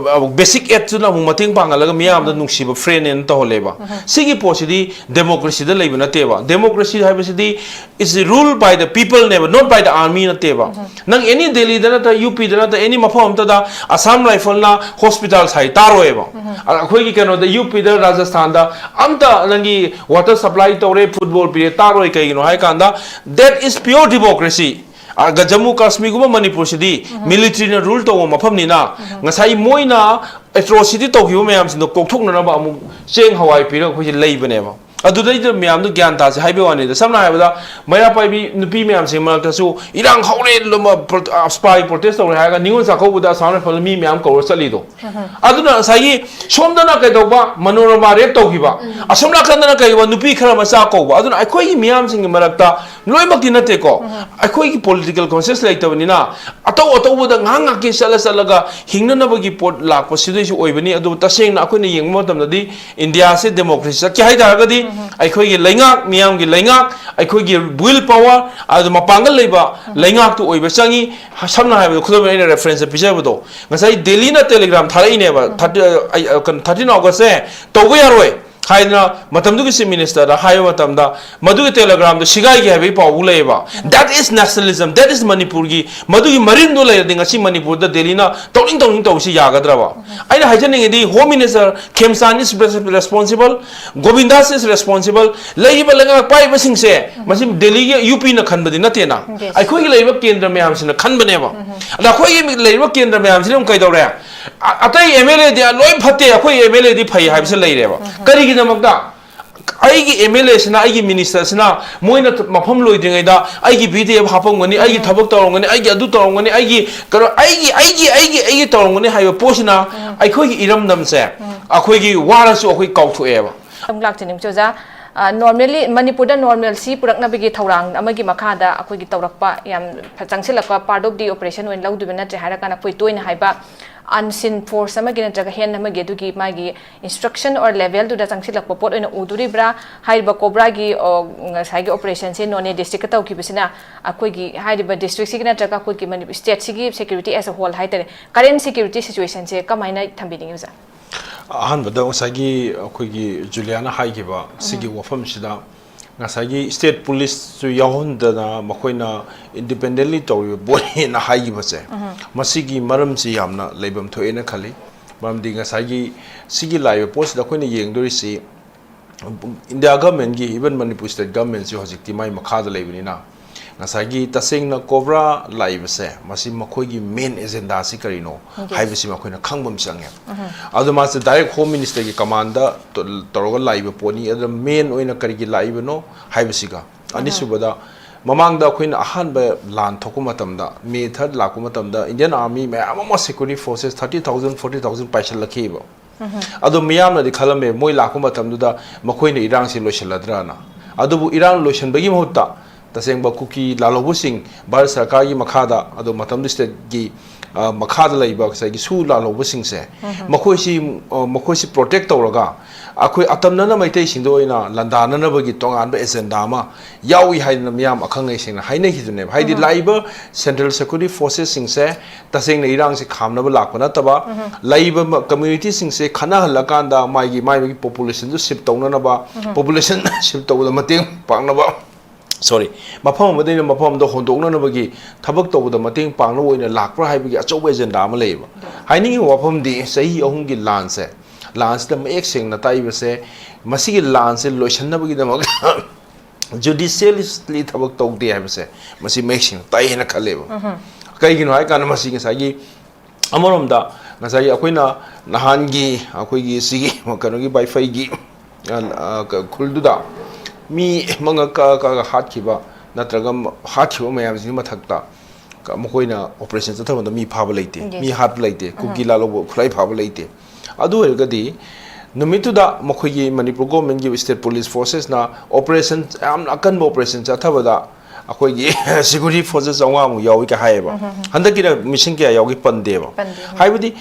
ꯕꯦꯁꯤꯛ ꯑꯦꯗꯇꯨꯅ ꯑꯃꯨꯛ ꯃꯇꯦꯡ ꯄꯥꯡꯍꯜꯂꯒ ꯃꯤꯌꯥꯝꯗ ꯅꯨꯡꯁꯤꯕ ꯐ꯭ꯔꯦꯟꯅꯦꯅ ꯇꯧꯍꯜꯂꯦꯕ꯫ ꯁꯤꯒꯤ ꯄꯣꯠꯁꯤꯗꯤ ꯗꯦꯃꯣꯀ꯭ꯔꯦꯁꯤꯗ ꯂꯩꯕ ꯅꯠꯇꯦꯕ꯫ ꯗꯦꯃꯣꯀ꯭ꯔꯦꯁꯤ ꯍꯥꯏꯕꯁꯤꯗꯤ is ruled by the people ꯅꯦꯕ, not by the army ꯅꯠꯇꯦꯕ꯫ ꯅꯪ ꯑꯦꯅꯤ ꯗꯦꯜꯂꯤꯗ ꯅꯠꯇ꯭ꯔ ꯌꯨ ꯄꯤꯗ ꯅꯠꯇ꯭ꯔ ꯑꯦꯅꯤ ꯃꯐꯝ ꯑꯃꯇꯗ ꯑꯁꯥꯝ ꯔꯥꯏꯐꯜꯅ ꯍꯣꯁꯄꯤꯇꯥꯜ ꯁꯥꯏ ꯇꯥꯔꯣꯏꯕ꯫ ꯑ-, ꯑꯩꯈꯣꯏꯒꯤ ꯀꯩꯅꯣꯗ ꯌꯨ ꯄꯤꯗ ꯔꯥꯖꯁꯊꯥꯟꯗ ꯑꯝꯇ ꯅꯪꯒꯤ ꯋꯥꯇꯔ ꯁꯄ꯭ꯂꯥꯏ ꯇꯧꯔꯦ, ꯐꯨꯠꯕꯣꯜ ꯄꯤꯔꯦ ꯇꯥꯔꯣꯏ꯫ ꯀꯩꯒꯤꯅꯣ ꯍꯥꯏ ꯀꯥꯟꯗ that is pure democracy꯫ ꯑ, ꯒ-, ꯖꯝꯃꯨ ꯀꯥꯁꯃꯤꯔꯒꯨꯝꯕ ꯃꯅꯤꯄꯨꯔꯁꯤꯗꯤ ꯃꯤꯂꯤꯇ꯭ꯔꯤꯅ ꯔꯨꯜ ꯇꯧꯕ ꯃꯐꯝꯅꯤꯅ ꯉꯁꯥꯏ ꯃꯣꯏꯅ ꯑꯦꯇ꯭ꯔꯣꯁꯤꯇꯤ ꯇꯧꯈꯤꯕ ꯃꯌꯥꯝꯁꯤꯡꯗꯣ ꯀꯣꯛꯊꯣꯛꯅꯅꯕ ꯑꯃꯨꯛ ꯆꯦꯡ ꯍꯋꯥꯏ ꯄꯤꯔꯒ ꯑꯩꯈꯣꯏꯁꯦ ꯂꯩꯕꯅꯦꯕ꯫ ꯑꯗꯨꯗꯩꯗ ꯃꯌꯥꯝꯗꯣ ꯒ꯭ꯌꯥꯟ ꯇꯥꯁꯦ ꯍꯥꯏꯕꯩ ꯋꯥꯅꯤꯗ꯫ ꯁꯝꯅ ꯍꯥꯏꯔꯕꯗ, ꯃꯩꯔꯥ ꯄꯥꯏꯕꯤ ꯅꯨꯄꯤ ꯃꯌꯥꯝꯁꯤꯒꯤ ꯃꯔꯛꯇꯁꯨ ꯏꯔꯥꯡ ꯍꯧꯔꯦ, ꯂꯣꯃ-, ꯄ꯭ꯔꯣ-, ꯑ, ꯁꯤꯐꯥꯏ ꯄ꯭ꯔꯣꯇꯦꯁ ꯇꯧꯔꯦ ꯍꯥꯏꯔꯒ ꯅꯤꯉꯣꯜ ꯆꯥꯛꯀꯧꯕꯗ ꯑꯁꯥꯝ ꯔꯥꯏꯐꯜ ꯃꯤ ꯃꯌꯥꯝ ꯀꯧꯔ ꯆꯠꯂꯤꯗꯣ꯫ ꯑꯗꯨꯅ ꯉꯁꯥꯏꯒꯤ ꯁꯣꯝꯗꯅ ꯀꯩꯗꯧꯕ, ꯃꯅꯣꯔꯃꯥ ꯔꯦꯞ ꯇꯧꯈꯤꯕ, ꯑꯁꯣꯝ ꯅꯥꯀꯟꯗꯅ ꯀꯩꯒꯨꯝꯕ ꯅꯨꯄꯤ ꯈꯔ ꯃꯆꯥ ꯀꯧꯕ꯫ ꯑꯗꯨꯅ ꯑꯩꯈꯣꯏꯒꯤ ꯃꯤꯌꯥꯝꯁꯤꯡꯒꯤ ꯃꯔꯛꯇ, ꯂꯣꯏꯅꯃꯛꯇꯤ ꯅꯠꯇꯦꯀꯣ, ꯑꯩꯈꯣꯏꯒꯤ ꯄꯣꯂꯤꯇꯤꯀꯦꯜ ꯀꯣꯟꯁꯤꯌꯁ ꯂꯩꯇꯕꯅꯤꯅ, ꯑꯇꯧ ꯑꯇꯧꯕꯗ ꯉꯥꯏꯍꯥꯛ ꯉꯥꯏꯍꯥꯛꯀꯤ ꯆꯠꯂ ꯆꯠꯂꯒ ꯍꯤꯡꯅꯅꯕꯒꯤ ꯄꯣꯠ ꯂꯥꯛꯄ ꯁꯤꯗꯩꯁꯨ ꯑꯣꯏꯕꯅꯤ꯫ ꯑꯗꯨꯕꯨ ꯇꯁꯦꯡꯅ ꯑꯩꯈꯣꯏꯅ ꯌꯦꯡꯕ ꯃꯇꯝꯗꯗꯤ, ꯏꯟꯗꯤꯌꯥꯁꯦ ꯗꯦꯃꯣꯀ꯭ꯔꯦꯁꯤ ꯆꯠꯀꯦ ꯍꯥꯏ ꯇꯥꯔꯒꯗꯤ, ꯑꯩꯈꯣꯏꯒꯤ ꯂꯩꯉꯥꯛ, ꯃꯤꯌꯥꯝꯒꯤ ꯂꯩꯉꯥꯛ, ꯑꯩꯈꯣꯏꯒꯤ ꯋꯤꯜ ꯄꯋꯥꯔ, ꯑꯗꯨ ꯃꯄꯥꯡꯒꯜ ꯂꯩꯕ ꯂꯩꯉꯥꯛꯇꯨ ꯑꯣꯏꯕ ꯆꯪꯉꯤ꯫ ꯁꯝꯅ ꯍꯥꯏꯔꯕꯗ, ꯈꯨꯗꯝ ꯑꯣꯏꯅ ꯑꯩꯅ ꯔꯦꯐꯔꯦꯟꯁꯇ ꯄꯤꯖꯕꯗꯣ, ꯉꯁꯥꯏ ꯗꯦꯜꯂꯤꯅ ꯇꯦꯂꯤꯒ꯭ꯔꯥꯝ ꯊꯥꯔꯛꯏꯅꯦꯕ, ꯊꯥꯔꯇꯤ, ꯑ, ꯑ, ꯀꯩꯅꯣ, ꯊꯥꯔꯇꯤꯟ ꯑꯣꯒꯁꯁꯦ ꯇꯧꯕ ꯌꯥꯔꯣꯏ ꯍꯥꯏꯗꯅ ꯃꯇꯝꯗꯨꯒꯤ ꯆꯤꯐ ꯃꯤꯅꯤꯁꯇꯔꯗ ꯍꯥꯏꯕ ꯃꯇꯝꯗ, ꯃꯗꯨꯒꯤ ꯇꯦꯂꯤꯒ꯭ꯔꯥꯝꯗꯣ ꯁꯤꯒꯥꯏꯒꯦ ꯍꯥꯏꯕꯒꯤ ꯄꯥꯎꯕꯨ ꯂꯩꯌꯦꯕ꯫ That is nationalism, that is ꯃꯅꯤꯄꯨꯔꯒꯤ, ꯃꯗꯨꯒꯤ ꯃꯔꯤꯟꯗꯣ ꯂꯩꯔꯗꯤ ꯉꯁꯤ ꯃꯅꯤꯄꯨꯔꯗ ꯗꯦꯜꯂꯤꯅ ꯇꯧꯅꯤꯡ ꯇꯧꯅꯤꯡ ꯇꯧꯕꯁꯤ ꯌꯥꯒꯗ꯭ꯔꯕ? ꯑꯩꯅ ꯍꯥꯏꯖꯅꯤꯡꯉꯤꯗꯤ, home minister Khemchand is responsible, Govindas is responsible, ꯂꯩꯔꯤꯕ ꯂꯩꯉꯥꯛ ꯄꯥꯏꯔꯤꯕꯁꯤꯡꯁꯦ, ꯃꯁꯤ ꯗꯦꯜꯂꯤꯒꯤ ꯌꯨ ꯄꯤꯅ ꯈꯟꯕꯗꯤ ꯅꯠꯇꯦꯅ, Yes. ꯑꯩꯈꯣꯏꯒꯤ ꯂꯩꯔꯤꯕ ꯀꯦꯟꯗ꯭ꯔ ꯃꯌꯥꯝꯁꯤꯅ ꯈꯟꯕꯅꯦꯕ꯫ ꯑꯗ ꯑꯩꯈꯣꯏꯒꯤ ꯂꯩꯔꯤꯕ ꯀꯦꯟꯗ꯭ꯔ ꯃꯌꯥꯝꯁꯤꯅ ꯑꯃꯨꯛ ꯀꯩꯗꯧꯔꯦ? ꯑ-, ꯑꯇꯩ ꯑꯦꯝ ꯑꯦꯜ ꯑꯦꯗꯤ ꯂꯣꯏ ꯐꯠꯇꯦ, ꯑꯩꯈꯣꯏ ꯑꯦꯝ ꯑꯦꯜ ꯑꯦꯗꯤ ꯐꯩ ꯍꯥꯏꯕꯁꯤ ꯂꯩꯔꯦꯕ꯫ ꯀꯔꯤꯒꯤꯗꯃꯛꯇ? ꯑꯩꯒꯤ ꯑꯦꯝ ꯑꯦꯜ ꯑꯦꯁꯤꯅ, ꯑꯩꯒꯤ ꯃꯤꯅꯤꯁꯇꯔꯁꯤꯅ ꯃꯣꯏꯅ ꯃꯐꯝ ꯂꯣꯏꯗ꯭ꯔꯤꯉꯩꯗ ꯑꯩꯒꯤ ꯚꯤ ꯗꯤ ꯑꯦꯐ ꯍꯥꯞꯄꯝꯒꯅꯤ, ꯑꯩꯒꯤ ꯊꯕꯛ ꯇꯧꯔꯝꯒꯅꯤ, ꯑꯩꯒꯤ ꯑꯗꯨ ꯇꯧꯔꯝꯒꯅꯤ, ꯑꯩꯒꯤ ꯀꯩꯅꯣ, ꯑꯩꯒꯤ, ꯑꯩꯒꯤ, ꯑꯩꯒꯤ, ꯑꯩꯒꯤ ꯇꯧꯔꯝꯒꯅꯤ ꯍꯥꯏꯕ ꯄꯣꯠꯁꯤꯅ ꯑꯩꯈꯣꯏꯒꯤ ꯏꯔꯝꯗꯝꯁꯦ ꯑꯩꯈꯣꯏꯒꯤ ꯋꯥꯔꯁꯨ ꯑꯩꯈꯣꯏ ꯀꯥꯎꯊꯣꯛꯑꯦꯕ꯫ ꯑꯃꯨꯛ ꯂꯥꯛꯆꯅꯤꯡꯕ ꯑꯣꯖꯥ, ꯑ, normally ꯃꯅꯤꯄꯨꯔꯗ normalcy ꯄꯨꯔꯛꯅꯕꯒꯤ ꯊꯧꯔꯥꯡ ꯑꯃꯒꯤ ꯃꯈꯥꯗ ꯑꯩꯈꯣꯏꯒꯤ ꯇꯧꯔꯛꯄ ꯌꯥꯝ ꯐ-, ꯆꯪꯁꯤꯜꯂꯛꯄ part of the operation ꯑꯣꯏꯅ ꯂꯧꯗꯣꯏꯕ ꯅꯠꯇ꯭ꯔꯦ ꯍꯥꯏꯔꯀꯥꯟꯗ ꯑꯩꯈꯣꯏ ꯇꯣꯏꯅ ꯍꯥꯏꯕ unseen force ꯑꯃꯒꯤ ꯅꯠꯇ꯭ꯔꯒ hand ꯑꯃꯒꯤ ꯑꯗꯨꯒꯤ ꯃꯥꯒꯤ instruction or levelꯗꯨꯗ ꯆꯪꯁꯤꯜꯂꯛꯄ ꯄꯣꯠ ꯑꯣꯏꯅ ꯎꯗꯣꯔꯤꯕ꯭ꯔꯥ? ꯍꯥꯏꯔꯤꯕ COBRAꯒꯤ, ꯑ, ꯉꯁꯥꯏꯒꯤ operationꯁꯦ ꯅꯣꯅꯦ districtꯇ ꯇꯧꯈꯤꯕꯁꯤꯅ ꯑꯩꯈꯣꯏꯒꯤ ꯍꯥꯏꯔꯤꯕ districtꯁꯤꯒꯤ ꯅꯠꯇ꯭ꯔꯒ ꯑꯩꯈꯣꯏꯒꯤ Manipur stateꯁꯤꯒꯤ security as a whole ꯍꯥꯏꯇꯥꯔꯦ, current security situationꯁꯦ ꯀꯃꯥꯏꯅ ꯊꯝꯕꯤꯅꯤꯡꯉꯤ ꯑꯣꯖꯥ? ꯑꯍꯥꯟꯕꯗ ꯉꯁꯥꯏꯒꯤ ꯑꯩꯈꯣꯏꯒꯤ ꯖꯨꯂꯤꯌꯥꯅ ꯍꯥꯏꯈꯤꯕ ꯁꯤꯒꯤ ꯋꯥꯐꯝꯁꯤꯗ, ꯉꯁꯥꯏꯒꯤ state policeꯁꯨ ꯌꯥꯎꯍꯟꯗꯅ ꯃꯈꯣꯏꯅ independently ꯇꯧꯔꯤꯕ ꯄꯣꯠꯅꯦꯅ ꯍꯥꯏꯈꯤꯕꯁꯦ, ꯃꯁꯤꯒꯤ ꯃꯔꯝꯁꯤ ꯌꯥꯝꯅ ꯂꯩꯐꯝ ꯊꯣꯛꯑꯦꯅ ꯈꯜꯂꯤ꯫ ꯃꯔꯝꯗꯤ ꯉꯁꯥꯏꯒꯤ ꯁꯤꯒꯤ ꯂꯥꯛꯏꯕ ꯄꯣꯠꯁꯤꯗ ꯑꯩꯈꯣꯏꯅ ꯌꯦꯡꯗꯣꯔꯤꯁꯤ, ꯏꯟꯗꯤꯌꯥ ꯒꯚꯔꯟꯃꯦꯟꯒꯤ, even ꯃꯅꯤꯄꯨꯔ state governmentꯁꯤ ꯍꯧꯖꯤꯛꯇꯤ ꯃꯥꯏ ꯃꯈꯥꯗ ꯂꯩꯕꯅꯤꯅ, ꯉꯁꯥꯏꯒꯤ ꯇꯁꯦꯡꯅ ꯀꯣꯕ꯭ꯔꯥ ꯂꯥꯛꯏꯕꯁꯦ, ꯃꯁꯤ ꯃꯈꯣꯏꯒꯤ main agenda ꯁꯤ ꯀꯔꯤꯅꯣ ꯍꯥꯏꯕꯁꯤ ꯃꯈꯣꯏꯅ ꯈꯪꯕ ꯑꯃ ꯆꯪꯉꯦ꯫ ꯑꯗꯣ ꯃꯥꯁꯦ direct Home Minister ꯒꯤ command ꯇ ꯇꯧꯔꯒ ꯂꯥꯛꯏꯕ ꯄꯣꯠꯅꯤ꯫ ꯑꯗꯨꯅ main ꯑꯣꯏꯅ ꯀꯔꯤꯒꯤ ꯂꯥꯛꯏꯕꯅꯣ ꯍꯥꯏꯕꯁꯤꯒ, ꯑꯅꯤꯁꯨꯕꯗ, ꯃꯃꯥꯡꯗ ꯑꯩꯈꯣꯏꯅ ꯑꯍꯥꯟꯕ ꯂꯥꯟ ꯊꯣꯛꯄ ꯃꯇꯝꯗ, May third ꯂꯥꯛꯄ ꯃꯇꯝꯗ Indian Army ꯃꯌꯥꯝ ꯑꯃ, security forces thirty thousand, forty thousand ꯄꯥꯏꯁꯤꯜꯂꯛꯈꯤꯕ꯫ ꯑꯗꯣ ꯃꯤꯌꯥꯝꯅꯗꯤ ꯈꯜꯂꯝꯃꯦ, ꯃꯣꯏ ꯂꯥꯛꯄ ꯃꯇꯝꯗꯨꯗ ꯃꯈꯣꯏꯅ ꯏꯔꯥꯡꯁꯤ ꯂꯣꯏꯁꯤꯜꯂꯗ꯭ꯔꯅ꯫ ꯑꯗꯨꯕꯨ ꯏꯔꯥꯡ ꯂꯣꯏꯁꯤꯟꯕꯒꯤ ꯃꯍꯨꯠꯇ ꯇꯁꯦꯡꯕ ꯀꯨꯀꯤ ꯂꯥꯜꯍꯧꯕꯁꯤꯡ, ꯚꯥꯔꯠ ꯁꯔꯀꯥꯔꯒꯤ ꯃꯈꯥꯗ, ꯑꯗꯣ ꯃꯇꯝꯗꯨ state ꯀꯤ, ꯑ, ꯃꯈꯥꯗ ꯂꯩꯕ ꯉꯁꯥꯏꯒꯤ ꯁꯨ ꯂꯥꯜꯍꯧꯕꯁꯤꯡꯁꯦ, ꯃꯈꯣꯏꯁꯤ, ꯑ, ꯃꯈꯣꯏꯁꯤ protect ꯇꯧꯔꯒ ꯑꯩꯈꯣꯏ ꯑꯇꯝꯅꯅ ꯃꯩꯇꯩꯁꯤꯡꯗ ꯑꯣꯏꯅ ꯂꯥꯟꯗꯥꯅꯅꯕꯒꯤ ꯇꯣꯉꯥꯟꯕ agenda ꯑꯃ ꯌꯥꯎꯏ ꯍꯥꯏꯗꯅ ꯃꯤꯌꯥꯝ ꯑꯈꯪ ꯑꯍꯩꯁꯤꯡꯅ ꯍꯥꯏꯅꯈꯤꯗꯨꯅꯦꯕ꯫ ꯍꯥꯏꯗꯤ ꯂꯥꯛꯏꯕ central security forces ꯁꯤꯡꯁꯦ ꯇꯁꯦꯡꯅ ꯏꯔꯥꯡꯁꯤ ꯈꯥꯝꯅꯕ ꯂꯥꯛꯄ ꯅꯠꯇꯕ, ꯂꯩꯔꯤꯕ ꯃ-, community ꯁꯤꯡꯁꯦ ꯈꯠꯅꯍꯜꯂꯀꯥꯟꯗ ꯃꯥꯒꯤ, ꯃꯥꯒꯤ, ꯃꯥꯒꯤ population ꯗꯨ shift ꯇꯧꯅꯅꯕ, population shift ꯇꯧꯕꯗ ꯃꯇꯦꯡ ꯄꯥꯡꯅꯕ, sorry, ꯃꯐꯝ ꯑꯃꯗꯒꯤꯅ ꯃꯐꯝ ꯑꯃꯗ ꯍꯣꯟꯗꯣꯛꯅꯅꯕꯒꯤ ꯊꯕꯛ ꯇꯧꯕꯗ ꯃꯇꯦꯡ ꯄꯥꯡꯅꯕ ꯑꯣꯏꯅ ꯂꯥꯛꯄ꯭ꯔꯥ ꯍꯥꯏꯕꯒꯤ ꯑꯆꯧꯕ agenda ꯑꯃ ꯂꯩꯌꯦꯕ꯫ ꯍꯥꯏꯅꯤꯡꯉꯤꯕ ꯋꯥꯐꯝꯗꯤ, ꯆꯍꯤ ꯑꯍꯨꯝꯒꯤ ꯂꯥꯟꯁꯦ, ꯂꯥꯟꯁꯤꯗ ꯃꯌꯦꯛ ꯁꯦꯡꯅ ꯇꯥꯛꯏꯕꯁꯦ, ꯃꯁꯤꯒꯤ ꯂꯥꯟꯁꯦ ꯂꯣꯏꯁꯤꯟꯅꯕꯒꯤꯗꯃꯛ judiciously ꯊꯕꯛ ꯇꯧꯗꯦ ꯍꯥꯏꯕꯁꯦ, ꯃꯁꯤ ꯃꯌꯦꯛ ꯁꯦꯡꯅ ꯇꯥꯛꯏ ꯍꯥꯏꯅ ꯈꯜꯂꯦꯕ꯫ ꯀꯩꯒꯤꯅꯣ ꯍꯥꯏꯀꯥꯟꯗ, ꯃꯁꯤ ꯉꯁꯥꯏꯒꯤ ꯑꯃꯔꯣꯝꯗ, ꯉꯁꯥꯏꯒꯤ ꯑꯩꯈꯣꯏꯅ ꯅꯍꯥꯟꯒꯤ ꯑꯩꯈꯣꯏꯒꯤ ꯁꯤꯒꯤ ꯀꯩꯅꯣꯒꯤ ꯋꯥꯏꯐꯩꯒꯤ, ꯑ, ꯑ, ꯈꯨꯜꯗꯨꯗ ꯃꯤ ꯃꯉꯥ ꯀꯛꯑ ꯀꯛꯑꯒ ꯍꯥꯠꯈꯤꯕ, ꯅꯠꯇ꯭ꯔꯒ ꯍꯥꯠꯈꯤꯕ ꯃꯌꯥꯝꯁꯤꯒꯤ ꯃꯊꯛꯇ ꯃꯈꯣꯏꯅ operation ꯆꯠꯊꯕꯗ ꯃꯤ ꯐꯥꯕ ꯂꯩꯇꯦ, ꯃꯤ ꯍꯥꯠꯄ ꯂꯩꯇꯦ, ꯀꯨꯀꯤ ꯂꯥꯜꯍꯧꯕ ꯈꯨꯠꯂꯥꯏ ꯐꯥꯕ ꯂꯩꯇꯦ꯫ ꯑꯗꯨ ꯑꯣꯏꯔꯒꯗꯤ ꯅꯨꯃꯤꯠꯇꯨꯗ ꯃꯈꯣꯏꯒꯤ ꯃꯅꯤꯄꯨꯔ government ꯀꯤ state police forces ꯅ operation, ꯌꯥꯝꯅ ꯑꯀꯟꯕ operation ꯆꯠꯊꯕꯗ ꯑꯩꯈꯣꯏꯒꯤ security forces ꯆꯥꯝꯃꯉꯥꯃꯨꯛ ꯌꯥꯎꯏ ꯀ ꯍꯥꯏꯌꯦꯕ꯫ ꯍꯟꯗꯛꯀꯤꯗ ꯃꯤꯁꯤꯡ ꯀꯌꯥ ꯌꯥꯎꯒꯦ ꯄꯟꯗꯦꯕ꯫ ꯄꯟꯗꯦ, ꯍꯣꯏ꯫ ꯍꯥꯏꯕꯗꯤ,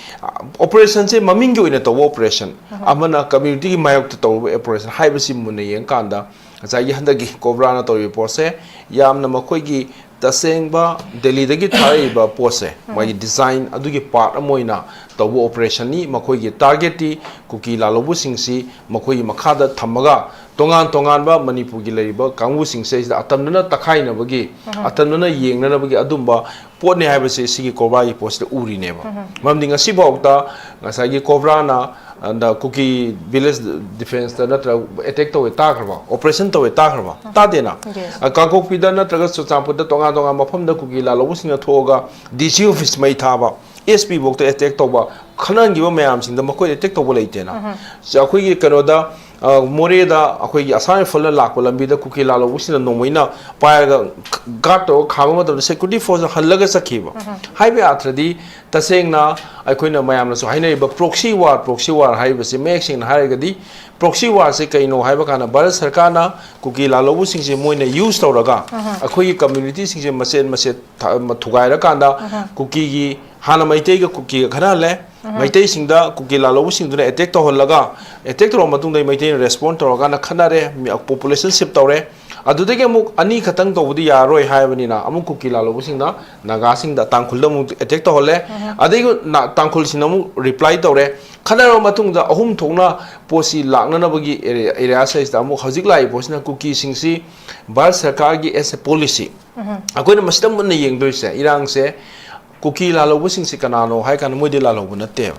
operation ꯁꯦ ꯃꯃꯤꯡꯒꯤ ꯑꯣꯏꯅ ꯇꯧꯕ operation, ꯑꯃꯅ community ꯒꯤ ꯃꯥꯌꯣꯛꯇ ꯇꯧꯔꯨꯕ operation ꯍꯥꯏꯕꯁꯤ ꯃꯨꯟꯅ ꯌꯦꯡꯀꯥꯟꯗ, ꯉꯁꯥꯏꯒꯤ ꯍꯟꯗꯛꯀꯤ ꯀꯣꯕ꯭ꯔꯥꯅ ꯇꯧꯔꯤꯕ ꯄꯣꯠꯁꯦ ꯌꯥꯝꯅ ꯃꯈꯣꯏꯒꯤ ꯇꯁꯦꯡꯕ ꯗꯦꯜꯂꯤꯗꯒꯤ ꯊꯥꯔꯛꯏꯕ ꯄꯣꯠꯁꯦ, ꯃꯥꯒꯤ design ꯑꯗꯨꯒꯤ part ꯑꯃ ꯑꯣꯏꯅ ꯇꯧꯕ operation ꯅꯤ꯫ ꯃꯈꯣꯏꯒꯤ target ꯇꯤ ꯀꯨꯀꯤ ꯂꯥꯜꯍꯧꯕꯁꯤꯡꯁꯤ ꯃꯈꯣꯏꯒꯤ ꯃꯈꯥꯗ ꯊꯝꯃꯒ, ꯇꯣꯉꯥꯟ ꯇꯣꯉꯥꯟꯕ ꯃꯅꯤꯄꯨꯔꯒꯤ ꯂꯩꯔꯤꯕ ꯀꯥꯡꯕꯨꯁꯤꯡꯁꯦ ꯁꯤꯗ ꯑꯇꯝꯅꯅ ꯇꯛꯈꯥꯏꯅꯕꯒꯤ, ꯑꯇꯝꯅꯅ ꯌꯦꯡꯅꯅꯕꯒꯤ ꯑꯗꯨꯝꯕ ꯄꯣꯠꯅꯤ ꯍꯥꯏꯕꯁꯦ ꯁꯤꯒꯤ ꯀꯣꯕ꯭ꯔꯥꯒꯤ ꯄꯣꯠꯁꯤꯗ ꯎꯔꯤꯅꯦꯕ꯫ ꯃꯔꯝꯗꯤ ꯉꯁꯤꯐꯥꯎꯗ ꯉꯁꯥꯏꯒꯤ ꯀꯣꯕ꯭ꯔꯥꯅ ꯑꯗ ꯀꯨꯀꯤ ꯚꯤꯂꯦꯖ ꯗꯤꯐꯦꯟꯁꯇ ꯅꯠꯇ꯭ꯔꯒ ꯑꯦꯇꯦꯛ ꯇꯧꯋꯦ ꯇꯥꯈ꯭ꯔꯕ, ꯑꯣꯄꯔꯦꯁꯟ ꯇꯧꯋꯦ ꯇꯥꯈ꯭ꯔꯕ? ꯇꯥꯗꯦꯅ꯫ Yes. ꯑ, ꯀꯥꯡꯄꯣꯛꯄꯤꯗ ꯅꯠꯇ꯭ꯔꯒ ꯆꯨꯔꯆꯥꯟꯄꯨꯔꯗ ꯇꯣꯉꯥꯟ ꯇꯣꯉꯥꯟ ꯃꯐꯝꯗ ꯀꯨꯀꯤ ꯂꯥꯜꯍꯧꯕꯁꯤꯡꯅ ꯊꯣꯛꯑꯒ ꯗꯤ ꯁꯤ ꯑꯣꯐꯤꯁ ꯃꯩ ꯊꯥꯕ, ꯑꯦꯁ ꯄꯤ ꯐꯥꯎꯗ ꯑꯦꯇꯦꯛ ꯇꯧꯕ, ꯈꯠꯅꯍꯟꯈꯤꯕ ꯃꯌꯥꯝꯁꯤꯡꯗ ꯃꯈꯣꯏꯗ ꯑꯦꯇꯦꯛ ꯇꯧꯕ ꯂꯩꯇꯦꯅ꯫ ꯁꯤ ꯑꯩꯈꯣꯏꯒꯤ ꯀꯩꯅꯣꯗ, ꯑ, ꯃꯣꯔꯦꯗ ꯑꯩꯈꯣꯏꯒꯤ ꯑꯁꯥꯝ ꯔꯥꯏꯐꯜꯅ ꯂꯥꯛꯄ ꯂꯝꯕꯤꯗ ꯀꯨꯀꯤ ꯂꯥꯜꯍꯧꯕꯁꯤꯡꯅ ꯅꯣꯡꯃꯩꯅ ꯄꯥꯏꯔꯒ ꯒꯥꯔꯗ ꯇꯧꯔꯒ ꯈꯥꯝꯕ ꯃꯇꯝꯗ ꯁꯦꯀ꯭ꯌꯨꯔꯤꯇꯤ ꯐꯣꯔꯁꯅ ꯍꯜꯂꯒ ꯆꯠꯈꯤꯕ꯫ ꯍꯥꯏꯕ ꯑꯥꯔꯊꯗꯤ ꯇꯁꯦꯡꯅ ꯑꯩꯈꯣꯏꯅ ꯃꯌꯥꯝꯅꯁꯨ ꯍꯥꯏꯅꯔꯤꯕ ꯄ꯭ꯔꯣꯛꯁꯤ ꯋꯥꯔ, ꯄ꯭ꯔꯣꯛꯁꯤ ꯋꯥꯔ ꯍꯥꯏꯔꯤꯕꯁꯤ ꯃꯌꯦꯛ ꯁꯦꯡꯅ ꯍꯥꯏꯔꯒꯗꯤ ꯄ꯭ꯔꯣꯛꯁꯤ ꯋꯥꯔꯁꯦ ꯀꯩꯅꯣ ꯍꯥꯏꯕ ꯀꯥꯟꯗ ꯚꯥꯔꯠ ꯁꯔꯀꯥꯔꯅ ꯀꯨꯀꯤ ꯂꯥꯜꯍꯧꯕꯁꯤꯡꯁꯦ ꯃꯣꯏꯅ ꯌꯨꯁ ꯇꯧꯔꯒ ꯑꯩꯈꯣꯏꯒꯤ ꯀꯝꯃ꯭ꯌꯨꯅꯤꯇꯤꯁꯤꯡꯁꯦ ꯃꯆꯦꯠ ꯃꯆꯦꯠ ꯊ-, ꯃ-, ꯊꯨꯒꯥꯏꯔꯀꯥꯟꯗ ꯀꯨꯀꯤꯒꯤ, ꯍꯥꯟꯅ ꯃꯩꯇꯩꯒ ꯀꯨꯀꯤꯒ ꯈꯠꯅꯍꯜꯂꯦ, ꯃꯩꯇꯩꯁꯤꯡꯗ ꯀꯨꯀꯤ ꯂꯥꯜꯍꯧꯕꯁꯤꯡꯗꯨꯅ ꯑꯦꯇꯦꯛ ꯇꯧꯍꯜꯂꯒ, ꯑꯦꯇꯦꯛ ꯇꯧꯔꯕ ꯃꯇꯨꯡꯗ ꯃꯩꯇꯩꯅ ꯔꯦꯁꯄꯣꯟ ꯇꯧꯔꯀꯥꯟꯗ ꯈꯠꯅꯔꯦ, ꯃꯤ-, ꯄꯣꯄꯨꯂꯦꯁꯟ ꯁꯤꯞ ꯇꯧꯔꯦ꯫ ꯑꯗꯨꯗꯒꯤ ꯑꯃꯨꯛ ꯑꯅꯤ ꯈꯛꯇꯪ ꯇꯧꯕꯗꯤ ꯌꯥꯔꯔꯣꯏ ꯍꯥꯏꯕꯅꯤꯅ ꯑꯃꯨꯛ ꯀꯨꯀꯤ ꯂꯥꯜꯍꯧꯕꯁꯤꯡꯅ ꯅꯥꯒꯥꯁꯤꯡꯗ, ꯇꯥꯡꯈꯨꯜꯗ ꯑꯃꯨꯛ ꯑꯦꯇꯦꯛ ꯇꯧꯍꯜꯂꯦ꯫ ꯑꯗꯒꯤ ꯅ-, ꯇꯥꯡꯈꯨꯜꯁꯤꯡꯅ ꯑꯃꯨꯛ ꯔꯤꯄ꯭ꯂꯥꯏ ꯇꯧꯔꯦ꯫ ꯈꯠꯅꯔꯕ ꯃꯇꯨꯡꯗ ꯑꯍꯨꯝ ꯊꯣꯛꯅ ꯄꯣꯠꯁꯤ ꯂꯥꯛꯅꯅꯕꯒꯤ ꯑꯦꯔꯤꯌꯥ, ꯑꯦꯔꯤꯌꯥꯁ ꯑꯁꯤꯗ ꯑꯃꯨꯛ ꯍꯧꯖꯤꯛ ꯂꯥꯛꯏꯕ ꯄꯣꯠꯁꯤꯅ ꯀꯨꯀꯤꯁꯤꯡꯁꯤ ꯚꯥꯔꯠ ꯁꯔꯀꯥꯔꯒꯤ ꯑꯦꯁ ꯑꯦ ꯄꯣꯂꯤꯁꯤ, ꯑꯩꯈꯣꯏꯅ ꯃꯁꯤꯗ ꯃꯨꯟꯅ ꯌꯦꯡꯗꯣꯏꯁꯦ, ꯏꯔꯥꯡꯁꯦ ꯀꯨꯀꯤ ꯂꯥꯜꯍꯧꯕꯁꯤꯡꯁꯤ ꯀꯅꯥꯅꯣ ꯍꯥꯏ ꯀꯥꯟꯗ ꯃꯣꯏꯗꯤ ꯂꯥꯜꯍꯧꯕ ꯅꯠꯇꯦꯕ꯫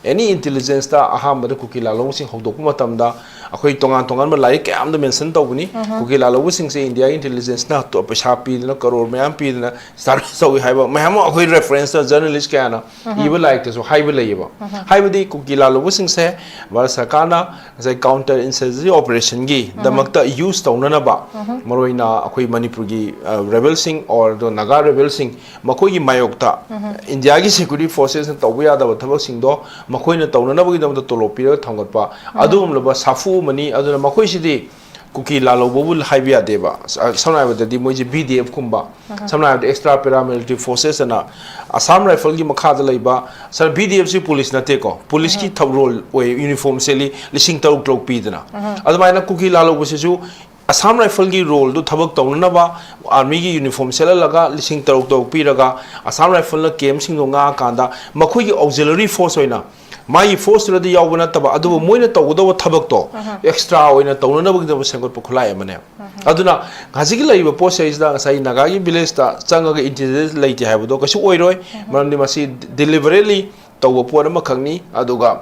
ꯑꯦꯅꯤ ꯏꯟꯇꯦꯂꯤꯖꯦꯟꯁꯇ ꯑꯍꯥꯟꯕꯗ ꯀꯨꯀꯤ ꯂꯥꯜꯍꯧꯕꯁꯤꯡ ꯍꯧꯗꯣꯛꯄ ꯃꯇꯝꯗ ꯑꯩꯈꯣꯏ ꯇꯣꯉꯥꯟ ꯇꯣꯉꯥꯟꯕ ꯂꯥꯏꯔꯤꯛ ꯀꯌꯥ ꯑꯃꯗ ꯃꯦꯟꯁꯟ ꯇꯧꯕꯅꯤ꯫ ꯀꯨꯀꯤ ꯂꯥꯜꯍꯧꯕꯁꯤꯡꯁꯦ ꯏꯟꯗꯤꯌꯥꯒꯤ ꯏꯟꯇꯦꯂꯤꯖꯦꯟꯁꯅ ꯄꯩꯁꯥ ꯄꯤꯗꯅ, ꯀꯔꯣꯔ ꯃꯌꯥꯝ ꯄꯤꯗꯅ ꯁ꯭ꯇꯥꯔꯇꯦꯖ ꯇꯧꯏ ꯍꯥꯏꯕ ꯃꯌꯥꯝ ꯑꯃ ꯑꯩꯈꯣꯏ ꯔꯦꯐꯔꯦꯟꯁꯇ ꯖꯔꯅꯦꯂꯤꯁ ꯀꯌꯥꯅ ꯏꯕ ꯂꯥꯏꯔꯤꯛꯇꯁꯨ ꯍꯥꯏꯕ ꯂꯩꯌꯦꯕ꯫ ꯍꯥꯏꯕꯗꯤ ꯀꯨꯀꯤ ꯂꯥꯜꯍꯧꯕꯁꯤꯡꯁꯦ ꯚꯥꯔꯠ ꯁꯔꯀꯥꯔꯅ ꯉꯁꯥꯏ ꯀꯥꯎꯟꯇꯔ ꯏꯟꯁꯔꯖꯦꯟꯁꯤ ꯑꯣꯄꯔꯦꯁꯟꯒꯤ ꯗꯃꯛꯇ ꯌꯨꯁ ꯇꯧꯅꯅꯕ, ꯃꯔꯨꯑꯣꯏꯅ ꯑꯩꯈꯣꯏ ꯃꯅꯤꯄꯨꯔꯒꯤ, ꯑ, ꯔꯦꯕꯦꯜꯁꯤꯡ ꯑꯣꯔ ꯗꯣ ꯅꯥꯒꯥ ꯔꯦꯕꯦꯜꯁꯤꯡ, ꯃꯈꯣꯏꯒꯤ ꯃꯥꯌꯣꯛꯇ ꯏꯟꯗꯤꯌꯥꯒꯤ ꯁꯦꯀ꯭ꯌꯨꯔꯤꯇꯤ ꯐꯣꯔꯁꯦꯁꯅ ꯇꯧꯕ ꯌꯥꯗꯕ ꯊꯕꯛꯁꯤꯡꯗꯣ ꯃꯈꯣꯏꯅ ꯇꯧꯅꯅꯕꯒꯤꯗꯃꯛꯇ ꯇꯣꯂꯣꯞ ꯄꯤꯔꯒ ꯊꯝꯒꯠꯄ ꯑꯗꯨꯒꯨꯝꯂꯕ ꯁꯥꯐꯨ ꯑꯃꯅꯤ꯫ ꯑꯗꯨꯅ ꯃꯈꯣꯏꯁꯤꯗꯤ ꯀꯨꯀꯤ ꯂꯥꯜꯍꯧꯕꯕꯨ ꯍꯥꯏꯕ ꯌꯥꯗꯦꯕ꯫ ꯁ-, ꯁꯝꯅ ꯍꯥꯏꯔꯕꯗꯗꯤ ꯃꯣꯏꯁꯦ ꯕꯤ ꯗꯤ ꯑꯦꯐ ꯀꯨꯝꯕ, ꯁꯝꯅ ꯍꯥꯏꯔꯕꯗ ꯑꯦꯛꯁꯇ꯭ꯔꯥ ꯄꯦꯔꯥꯃꯤꯂꯤꯇꯔꯤ ꯐꯣꯔꯁꯦꯁ ꯑꯅ ꯑꯁꯥꯝ ꯔꯥꯏꯐꯜꯒꯤ ꯃꯈꯥꯗ ꯂꯩꯕ, ꯁꯥꯔ, ꯕꯤ ꯗꯤ ꯑꯦꯐꯁꯤ ꯄꯨꯂꯤꯁ ꯅꯠꯇꯦꯀꯣ, ꯄꯨꯂꯤꯁꯀꯤ ꯊꯕ-, ꯔꯣꯜ ꯑꯣꯏ, ꯌꯨꯅꯤꯐꯣꯔꯝ ꯁꯦꯠꯂꯤ, ꯂꯤꯁꯤꯡ ꯇꯔꯨꯛ ꯇꯔꯨꯛ ꯄꯤꯗꯅ꯫ ꯑꯗꯨꯃꯥꯏꯅ ꯀꯨꯀꯤ ꯂꯥꯜꯍꯧꯕꯁꯤꯁꯨ ꯑꯁꯥꯝ ꯔꯥꯏꯐꯜꯒꯤ ꯔꯣꯜꯗꯨ ꯊꯕꯛ ꯇꯧꯅꯅꯕ ꯑꯥꯔꯃꯤꯒꯤ ꯌꯨꯅꯤꯐꯣꯔꯝ ꯁꯦꯠꯍꯜꯂꯒ ꯂꯤꯁꯤꯡ ꯇꯔꯨꯛ ꯇꯔꯨꯛ ꯄꯤꯔꯒ ꯑꯁꯥꯝ ꯔꯥꯏꯐꯜꯅ ꯀꯦꯝꯁꯤꯡꯗꯣ ꯉꯥꯛꯑꯀꯥꯟꯗ ꯃꯈꯣꯏꯒꯤ ꯑꯣꯛꯖꯤꯂꯔꯤ ꯐꯣꯔꯁ ꯑꯣꯏꯅ ꯃꯥꯒꯤ ꯐꯣꯔꯁꯇꯨꯗꯗꯤ ꯌꯥꯎꯕ ꯅꯠꯇꯕ, ꯑꯗꯨꯕꯨ ꯃꯣꯏꯅ ꯇꯧꯒꯗꯧꯕ ꯊꯕꯛꯇꯣ ꯑꯦꯛꯁꯇ꯭ꯔꯥ ꯑꯣꯏꯅ ꯇꯧꯅꯅꯕꯒꯤꯗꯃꯛ ꯁꯦꯝꯒꯠꯄ ꯈꯨꯠꯂꯥꯏ ꯑꯃꯅꯦꯕ꯫ ꯑꯗꯨꯅ ꯍꯧꯖꯤꯛꯀꯤ ꯂꯩꯔꯤꯕ ꯄꯣꯠꯁꯦ ꯁꯤꯗ ꯉꯁꯥꯏ ꯅꯥꯒꯥꯒꯤ ꯚꯤꯂꯦꯖꯇ ꯆꯪꯉꯒ ꯏꯟꯇꯦꯂꯤꯖꯦꯟꯁ ꯂꯩꯇꯦ ꯍꯥꯏꯕꯗꯣ ꯀꯩꯁꯨ ꯑꯣꯏꯔꯣꯏ, ꯃꯔꯝꯗꯤ ꯃꯁꯤ ꯗꯤꯂꯤꯕꯔꯦꯠꯂꯤ ꯇꯧꯕ ꯄꯣꯠ ꯑꯃꯈꯛꯅꯤ꯫ ꯑꯗꯨꯒ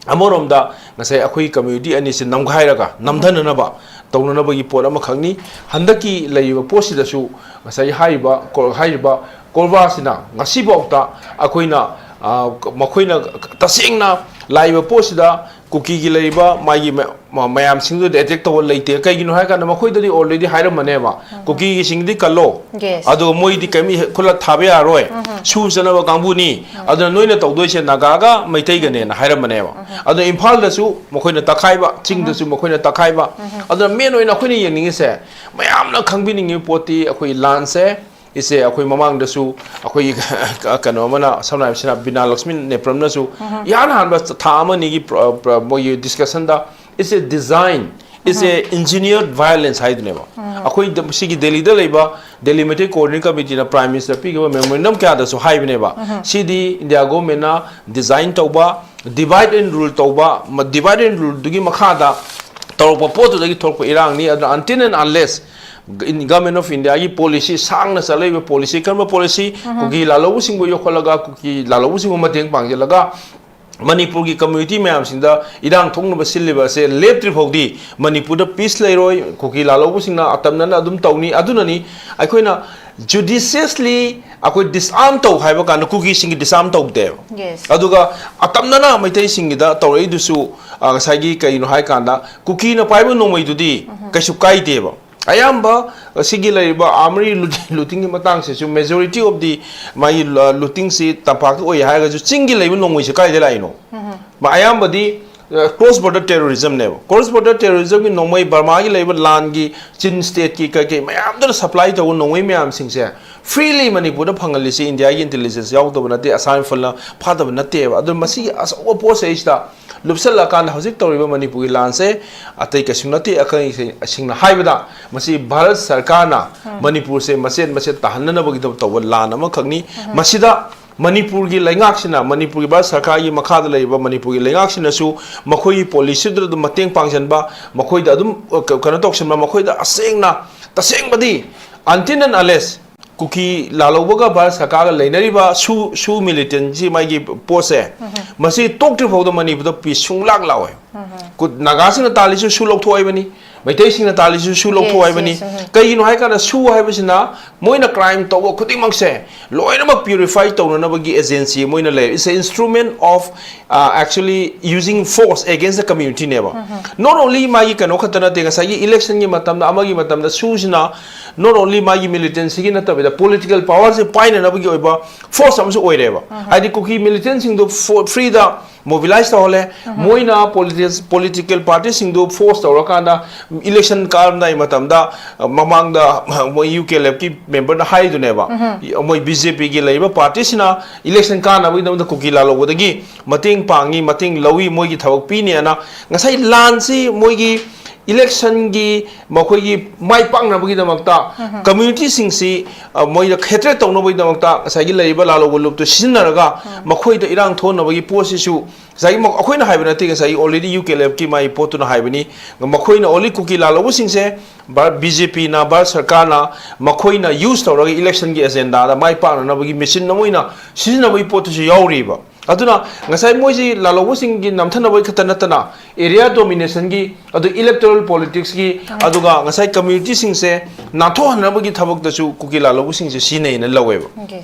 ꯑꯃꯔꯣꯝꯗ ꯉꯁꯥꯏ ꯑꯩꯈꯣꯏ ꯀꯝꯃ꯭ꯌꯨꯅꯤꯇꯤ ꯑꯅꯤꯁꯤ ꯅꯝꯈꯥꯏꯔꯒ ꯅꯝꯊꯅꯅꯕ ꯇꯧꯅꯅꯕꯒꯤ ꯄꯣꯠ ꯑꯃꯈꯛꯅꯤ꯫ ꯍꯟꯗꯛꯀꯤ ꯂꯩꯔꯤꯕ ꯄꯣꯠꯁꯤꯗꯁꯨ ꯉꯁꯥꯏ ꯍꯥꯏꯔꯤꯕ ꯀꯣ-, ꯍꯥꯏꯔꯤꯕ ꯀꯣꯔꯕꯥꯔꯁꯤꯅ ꯉꯁꯤꯐꯥꯎꯗ ꯑꯩꯈꯣꯏꯅ, ꯑ, ꯃꯈꯣꯏꯅ ꯇꯁꯦꯡꯅ ꯂꯥꯛꯏꯕ ꯄꯣꯠꯁꯤꯗ ꯀꯨꯀꯤꯒꯤ ꯂꯩꯔꯤꯕ ꯃꯥꯒꯤ ꯃ-, ꯃ-, ꯃꯌꯥꯝꯁꯤꯡꯗꯨꯗ ꯑꯦꯇꯦꯛ ꯇꯧꯕ ꯂꯩꯇꯦ꯫ ꯀꯩꯒꯤꯅꯣ ꯍꯥꯏꯔꯀꯥꯟꯗ ꯃꯈꯣꯏꯗꯗꯤ already ꯍꯥꯏꯔꯝꯕꯅꯦꯕ, ꯀꯨꯀꯤꯒꯤꯁꯤꯡꯗꯤ ꯀꯜꯂꯣ, Yes. ꯑꯗꯨꯒ ꯃꯣꯏꯗꯤ ꯀꯔꯤꯝ ꯈꯨꯠꯂ ꯊꯥꯕ ꯌꯥꯔꯣꯏ, ꯁꯨ ꯆꯠꯅꯕ ꯀꯥꯡꯕꯨꯅꯤ, ꯑꯗꯨꯅ ꯅꯣꯏꯅ ꯇꯧꯗꯣꯏꯁꯦ ꯅꯥꯒꯥꯒ ꯃꯩꯇꯩꯒꯅꯦꯅ ꯍꯥꯏꯔꯝꯕꯅꯦꯕ꯫ ꯑꯗꯣ ꯏꯝꯐꯥꯜꯗꯁꯨ ꯃꯈꯣꯏꯅ ꯇꯛꯈꯥꯏꯕ, ꯆꯤꯡꯗꯁꯨ ꯃꯈꯣꯏꯅ ꯇꯛꯈꯥꯏꯕ꯫ ꯑꯗꯨꯅ ꯃꯦꯟ ꯑꯣꯏꯅ ꯑꯩꯈꯣꯏꯅ ꯌꯦꯡꯅꯤꯡꯉꯤꯁꯦ, ꯃꯌꯥꯝꯅ ꯈꯪꯕꯤꯅꯤꯡꯉꯤꯕ ꯄꯣꯠꯇꯤ ꯑꯩꯈꯣꯏ ꯂꯥꯟꯁꯦ, ꯏꯆꯦ, ꯑꯩꯈꯣꯏ ꯃꯃꯥꯡꯗꯁꯨ ꯑꯩꯈꯣꯏ ꯀꯩꯅꯣ ꯑꯃꯅ, ꯁꯝꯅ ꯍꯥꯏꯕꯁꯤꯅ ꯕꯤꯅꯥ ꯂꯛꯁꯃꯤ ꯅꯦꯄ꯭ꯔꯝꯅꯁꯨ ꯏꯍꯥꯟ ꯍꯥꯟꯕ ꯊꯥ ꯑꯃ ꯑꯅꯤꯒꯤ ꯄ꯭ꯔ-, ꯄ꯭ꯔ-, ꯃꯣꯏꯒꯤ ꯗꯤꯁꯀꯁꯟꯗ, it's a design, it's a engineered violence ꯍꯥꯏꯗꯨꯅꯦꯕ꯫ ꯑꯩꯈꯣꯏ ꯗ-, ꯁꯤꯒꯤ ꯗꯦꯜꯂꯤꯗ ꯂꯩꯕ ꯗꯦꯜꯂꯤ ꯃꯩꯇꯩ ꯀꯣꯑꯣꯔꯗꯤꯅꯦꯠ ꯀꯃꯤꯇꯤꯅ ꯄ꯭ꯔꯥꯏꯝ ꯃꯤꯅꯤꯁꯇꯔ ꯄꯤꯈꯤꯕ ꯃꯦꯃꯣꯔꯦꯟꯗꯝ ꯀꯌꯥꯗꯁꯨ ꯍꯥꯏꯕꯅꯦꯕ, ꯁꯤꯗꯤ ꯏꯟꯗꯤꯌꯥ ꯒꯣꯔꯃꯦꯟꯅ ꯗꯤꯖꯥꯏꯟ ꯇꯧꯕ, divide and rule ꯇꯧꯕ, ꯃ-, divide and ruleꯗꯨꯒꯤ ꯃꯈꯥꯗ ꯇꯧꯔꯛꯄ ꯄꯣꯠꯇꯨꯗꯒꯤ ꯊꯣꯛꯂꯛꯄ ꯏꯔꯥꯡꯅꯤ꯫ ꯑꯗꯨꯅ until and unless ꯒ-, ꯏꯟ-, Government of Indiaꯒꯤ ꯄꯣꯂꯤꯁꯤ, ꯁꯥꯡꯅ ꯆꯠꯂꯛꯏꯕ ꯄꯣꯂꯤꯁꯤ, ꯀꯔꯝꯕ ꯄꯣꯂꯤꯁꯤ? ꯀꯨꯀꯤ ꯂꯥꯜꯍꯧꯕꯁꯤꯡꯕꯨ ꯌꯣꯛꯈꯠꯂꯒ, ꯀꯨꯀꯤ ꯂꯥꯜꯍꯧꯕꯁꯤꯡꯕꯨ ꯃꯇꯦꯡ ꯄꯥꯡꯁꯤꯜꯂꯒ, ꯃꯅꯤꯄꯨꯔꯒꯤ ꯀꯝꯃ꯭ꯌꯨꯅꯤꯇꯤ ꯃꯌꯥꯝꯁꯤꯡꯗ ꯏꯔꯥꯡ ꯊꯣꯛꯅꯕ ꯁꯤꯜꯂꯤꯕ ꯑꯁꯦ ꯂꯦꯞꯇ꯭ꯔꯤ ꯐꯥꯎꯗꯤ ꯃꯅꯤꯄꯨꯔꯗ ꯄꯤꯁ ꯂꯩꯔꯣꯏ꯫ ꯀꯨꯀꯤ ꯂꯥꯜꯍꯧꯕꯁꯤꯡꯅ ꯑꯇꯝꯅꯅ ꯑꯗꯨꯝ ꯇꯧꯅꯤ꯫ ꯑꯗꯨꯅꯅꯤ ꯑꯩꯈꯣꯏꯅ judiciously ꯑꯩꯈꯣꯏ ꯗꯤꯁꯑꯥꯔꯝ ꯇꯧ ꯍꯥꯏꯕ ꯀꯥꯟꯗ ꯀꯨꯀꯤꯁꯤꯡꯒꯤ ꯗꯤꯁꯑꯥꯔꯝ ꯇꯧꯗꯦꯕ꯫ Yes. ꯑꯗꯨꯒ ꯑꯇꯝꯅꯅ ꯃꯩꯇꯩꯁꯤꯡꯒꯤꯗ ꯇꯧꯔꯛꯏꯗꯨꯁꯨ, ꯑ, ꯉꯁꯥꯏꯒꯤ ꯀꯩꯅꯣ ꯍꯥꯏꯀꯥꯟꯗ ꯀꯨꯀꯤꯅ ꯄꯥꯏꯕ ꯅꯣꯡꯃꯩꯗꯨꯗꯤ ꯀꯩꯁꯨ ꯀꯥꯏꯗꯦꯕ꯫ ꯑꯌꯥꯝꯕ ꯁꯤꯒꯤ ꯂꯩꯔꯤꯕ armed looting, lootingꯒꯤ ꯃꯇꯥꯡꯁꯤꯁꯨ majority of the ꯃꯥꯒꯤ ꯂ-, lootingꯁꯤ ꯇꯝꯄꯥꯛꯇ ꯑꯣꯏ ꯍꯥꯏꯔꯒꯁꯨ ꯆꯤꯡꯒꯤ ꯂꯩꯕ ꯅꯣꯡꯃꯩꯁꯦ ꯀꯥꯏꯗ ꯂꯥꯛꯏꯅꯣ? ꯃ-, ꯑꯌꯥꯝꯕꯗꯤ, ꯑ, cross border terrorismꯅꯦꯕ꯫ Cross border terrorismꯒꯤ ꯅꯣꯡꯃꯩ ꯕꯔꯃꯥꯒꯤ ꯂꯩꯕ ꯂꯥꯟꯒꯤ ꯆꯤꯟ stateꯀꯤ ꯀꯩꯀꯩ ꯃꯌꯥꯝꯗꯨꯅ supply ꯇꯧꯕ ꯅꯣꯡꯃꯩ ꯃꯌꯥꯝꯁꯤꯡꯁꯦ freely ꯃꯅꯤꯄꯨꯔꯗ ꯐꯪꯍꯜꯂꯤꯁꯤ ꯏꯟꯗꯤꯌꯥꯒꯤ intelligence ꯌꯥꯎꯗꯕ ꯅꯠꯇꯦ, ꯑꯁꯥꯝ ꯔꯥꯏꯐꯜꯅ ꯐꯥꯗꯕ ꯅꯠꯇꯦꯕ꯫ ꯑꯗꯨꯅ ꯃꯁꯤꯒꯤ ꯑꯆꯧꯕ ꯄꯣꯠꯁꯦ ꯑꯩꯁꯤꯗ ꯂꯨꯞꯁꯜꯂꯀꯥꯟꯗ ꯍꯧꯖꯤꯛ ꯇꯧꯔꯤꯕ ꯃꯅꯤꯄꯨꯔꯒꯤ ꯂꯥꯟꯁꯦ ꯑꯇꯩ ꯀꯩꯁꯨ ꯅꯠꯇꯦ꯫ ꯑꯩꯈꯣꯏ ꯁꯦꯡꯅ ꯍꯥꯏꯕꯗ ꯃꯁꯤ ꯚꯥꯔꯠ ꯁꯔꯀꯥꯔꯅ ꯃꯅꯤꯄꯨꯔꯁꯦ ꯃꯆꯦꯠ ꯃꯆꯦꯠ ꯇꯥꯍꯟꯅꯅꯕꯒꯤꯗꯃꯛ ꯇꯧꯕ ꯂꯥꯟ ꯑꯃꯈꯛꯅꯤ꯫ ꯃꯁꯤꯗ ꯃꯅꯤꯄꯨꯔꯒꯤ ꯂꯩꯉꯥꯛꯁꯤꯅ, ꯃꯅꯤꯄꯨꯔꯒꯤ ꯚꯥꯔꯠ ꯁꯔꯀꯥꯔꯒꯤ ꯃꯈꯥꯗ ꯂꯩꯔꯤꯕ ꯃꯅꯤꯄꯨꯔꯒꯤ ꯂꯩꯉꯥꯛꯁꯤꯅꯁꯨ ꯃꯈꯣꯏꯒꯤ ꯄꯣꯂꯤꯁꯤꯗꯨꯗ ꯑꯗꯨꯝ ꯃꯇꯦꯡ ꯄꯥꯡꯁꯤꯟꯕ, ꯃꯈꯣꯏꯗ ꯑꯗꯨꯝ, ꯑ, ꯀ-, ꯀꯩꯅꯣ ꯇꯧꯁꯤꯟꯕ, ꯃꯈꯣꯏꯗ ꯑꯁꯦꯡꯅ, ꯇꯁꯦꯡꯕꯗꯤ until and unless ꯀꯨꯀꯤ ꯂꯥꯜꯍꯧꯕꯒ ꯚꯥꯔꯠ ꯁꯔꯀꯥꯔꯒ ꯂꯩꯅꯔꯤꯕ ꯁꯨ ꯁꯨ ꯃꯤꯂꯤꯇꯦꯟꯁꯤ ꯃꯥꯒꯤ ꯄꯣꯠꯁꯦ, ꯃꯁꯤ ꯇꯣꯛꯇ꯭ꯔꯤ ꯐꯥꯎꯗ ꯃꯅꯤꯄꯨꯔꯗ ꯄꯤꯁ ꯁꯨꯡꯂꯥꯛ ꯂꯥꯛꯑꯣꯏ꯫ ꯀꯨ- ꯅꯥꯒꯥꯁꯤꯡꯅ ꯇꯥꯜꯂꯤꯁꯨ ꯁꯨ ꯂꯧꯊꯣꯛ ꯍꯥꯏꯕꯅꯤ, ꯃꯩꯇꯩꯁꯤꯡꯅ ꯇꯥꯜꯂꯤꯁꯨ ꯁꯨ ꯂꯧꯊꯣꯛ ꯍꯥꯏꯕꯅꯤ꯫ ꯀꯩꯒꯤꯅꯣ ꯍꯥꯏꯀꯥꯟꯗ ꯁꯨ ꯍꯥꯏꯕꯁꯤꯅ ꯃꯣꯏꯅ ꯀ꯭ꯔꯥꯏꯝ ꯇꯧꯕ ꯈꯨꯗꯤꯡꯃꯛꯁꯦ ꯂꯣꯏꯅꯃꯛ ꯄ꯭ꯌꯨꯔꯤꯐꯥꯏ ꯇꯧꯅꯅꯕꯒꯤ ꯑꯦꯖꯦꯟꯁꯤ ꯃꯣꯏꯅ ꯂꯩ꯫ It's a instrument of, uh, actually using force against the community ꯅꯦꯕ꯫ Not only ꯃꯥꯒꯤ ꯀꯩꯅꯣ ꯈꯛꯇ ꯅꯠꯇꯦ, ꯉꯁꯥꯏꯒꯤ ꯏꯂꯦꯛꯁꯟꯒꯤ ꯃꯇꯝꯗ, ꯑꯃꯒꯤ ꯃꯇꯝꯗ ꯁꯨꯁꯤꯅ not only ꯃꯥꯒꯤ ꯃꯤꯂꯤꯇꯦꯟꯁꯤꯒꯤ ꯅꯠꯇꯕꯤꯗ ꯄꯣꯂꯤꯇꯤꯀꯦꯜ ꯄꯋꯥꯔꯁꯦ ꯄꯥꯏꯅꯅꯕꯒꯤ ꯑꯣꯏꯕ ꯐꯣꯔꯁ ꯑꯃꯁꯨ ꯑꯣꯏꯔꯦꯕ꯫ ꯍꯥꯏꯗꯤ ꯀꯨꯀꯤ ꯃꯤꯂꯤꯇꯦꯟꯁꯤꯡꯗꯣ ꯐ꯭ꯔꯤꯗ ꯃꯣꯕꯤꯂꯥꯏꯁ ꯇꯧꯍꯜꯂꯦ꯫ ꯃꯣꯏꯅ ꯄꯣꯂꯤꯇꯤꯀꯦꯜ ꯄꯥꯔꯇꯤꯁꯤꯡꯗꯨ ꯐꯣꯔꯁ ꯇꯧꯔꯀꯥꯟꯗ ꯏꯂꯦꯛꯁꯟ ꯀꯥꯔꯝꯗꯥꯏ ꯃꯇꯝꯗ, ꯑ, ꯃꯃꯥꯡꯗ, ꯑ, ꯃꯣꯏ ꯌꯨ ꯀꯦ ꯑꯦꯜ ꯑꯦꯐꯀꯤ ꯃꯦꯝꯕꯔꯅ ꯍꯥꯏꯗꯨꯅꯦꯕ, ꯃꯣꯏ ꯕꯤ ꯖꯦ ꯄꯤꯒꯤ ꯂꯩꯔꯤꯕ ꯄꯥꯔꯇꯤꯁꯤꯅ ꯏꯂꯦꯛꯁꯟ ꯀꯥꯅꯕꯒꯤꯗꯃꯛꯇ ꯀꯨꯀꯤ ꯂꯥꯜꯍꯧꯕꯗꯒꯤ ꯃꯇꯦꯡ ꯄꯥꯡꯉꯤ, ꯃꯇꯦꯡ ꯂꯧꯏ, ꯃꯣꯏꯒꯤ ꯊꯕꯛ ꯄꯤꯅꯦꯅ꯫ ꯉꯁꯥꯏ ꯂꯥꯟꯁꯤ ꯃꯣꯏꯒꯤ ꯏꯂꯦꯛꯁꯟꯒꯤ ꯃꯈꯣꯏꯒꯤ ꯃꯥꯏ ꯄꯥꯛꯅꯕꯒꯤꯗꯃꯛꯇ ꯀꯝꯃ꯭ꯌꯨꯅꯤꯇꯤꯁꯤꯡꯁꯤ, ꯑ, ꯃꯣꯏꯗ ꯍꯦꯇ꯭ꯔꯦꯠ ꯇꯧꯅꯕꯒꯤꯗꯃꯛꯇ ꯉꯁꯥꯏꯒꯤ ꯂꯩꯔꯤꯕ ꯂꯥꯜꯍꯧꯕ ꯂꯨꯞꯇꯨ ꯁꯤꯖꯤꯟꯅꯔꯒ ꯃꯈꯣꯏꯗ ꯏꯔꯥꯡ ꯊꯣꯛꯍꯟꯅꯕꯒꯤ ꯄꯣꯠꯁꯤꯁꯨ ꯉꯁꯥꯏꯒꯤ ꯃ-, ꯑꯩꯈꯣꯏꯅ ꯍꯥꯏꯕ ꯅꯠꯇꯦ, ꯉꯁꯥꯏꯒꯤ already ꯌꯨ ꯀꯦ ꯑꯦꯜ ꯑꯦꯐꯀꯤ ꯃꯥꯒꯤ ꯄꯣꯠꯇꯨꯅ ꯍꯥꯏꯕꯅꯤ꯫ ꯃꯈꯣꯏꯅ only ꯀꯨꯀꯤ ꯂꯥꯜꯍꯧꯕꯁꯤꯡꯁꯦ ꯚꯥꯔꯠ ꯕꯤ ꯖꯦ ꯄꯤꯅ, ꯚꯥꯔꯠ ꯁꯔꯀꯥꯔꯅ ꯃꯈꯣꯏꯅ ꯌꯨꯁ ꯇꯧꯔꯒ ꯏꯂꯦꯛꯁꯟꯒꯤ ꯑꯦꯖꯦꯟꯗꯥꯗ ꯃꯥꯏ ꯄꯥꯛꯅꯅꯕꯒꯤ ꯃꯦꯆꯤꯟ ꯑꯃ ꯑꯣꯏꯅ ꯁꯤꯖꯤꯟꯅꯕꯒꯤ ꯄꯣꯠꯇꯨꯁꯨ ꯌꯥꯎꯔꯤꯕ꯫ ꯑꯗꯨꯅ ꯉꯁꯥꯏ ꯃꯣꯏꯁꯤ ꯂꯥꯜꯍꯧꯕꯁꯤꯡꯒꯤ ꯅꯝꯊꯅꯕꯒꯤ ꯈꯛꯇ ꯅꯠꯇꯅ ꯑꯦꯔꯤꯌꯥ ꯗꯣꯃꯤꯅꯦꯁꯟꯒꯤ, ꯑꯗꯨ ꯏꯂꯦꯛꯇꯣꯔꯦꯜ ꯄꯣꯂꯤꯇꯤꯛꯁꯀꯤ, ꯑꯗꯨꯒ ꯉꯁꯥꯏ ꯀꯝꯃ꯭ꯌꯨꯅꯤꯇꯤꯁꯤꯡꯁꯦ ꯅꯥꯟꯊꯣꯛꯍꯟꯅꯕꯒꯤ ꯊꯕꯛꯇꯁꯨ ꯀꯨꯀꯤ ꯂꯥꯜꯍꯧꯕꯁꯤꯡꯁꯦ ꯁꯤꯖꯤꯟꯅꯩꯅ ꯂꯧꯋꯦꯕ꯫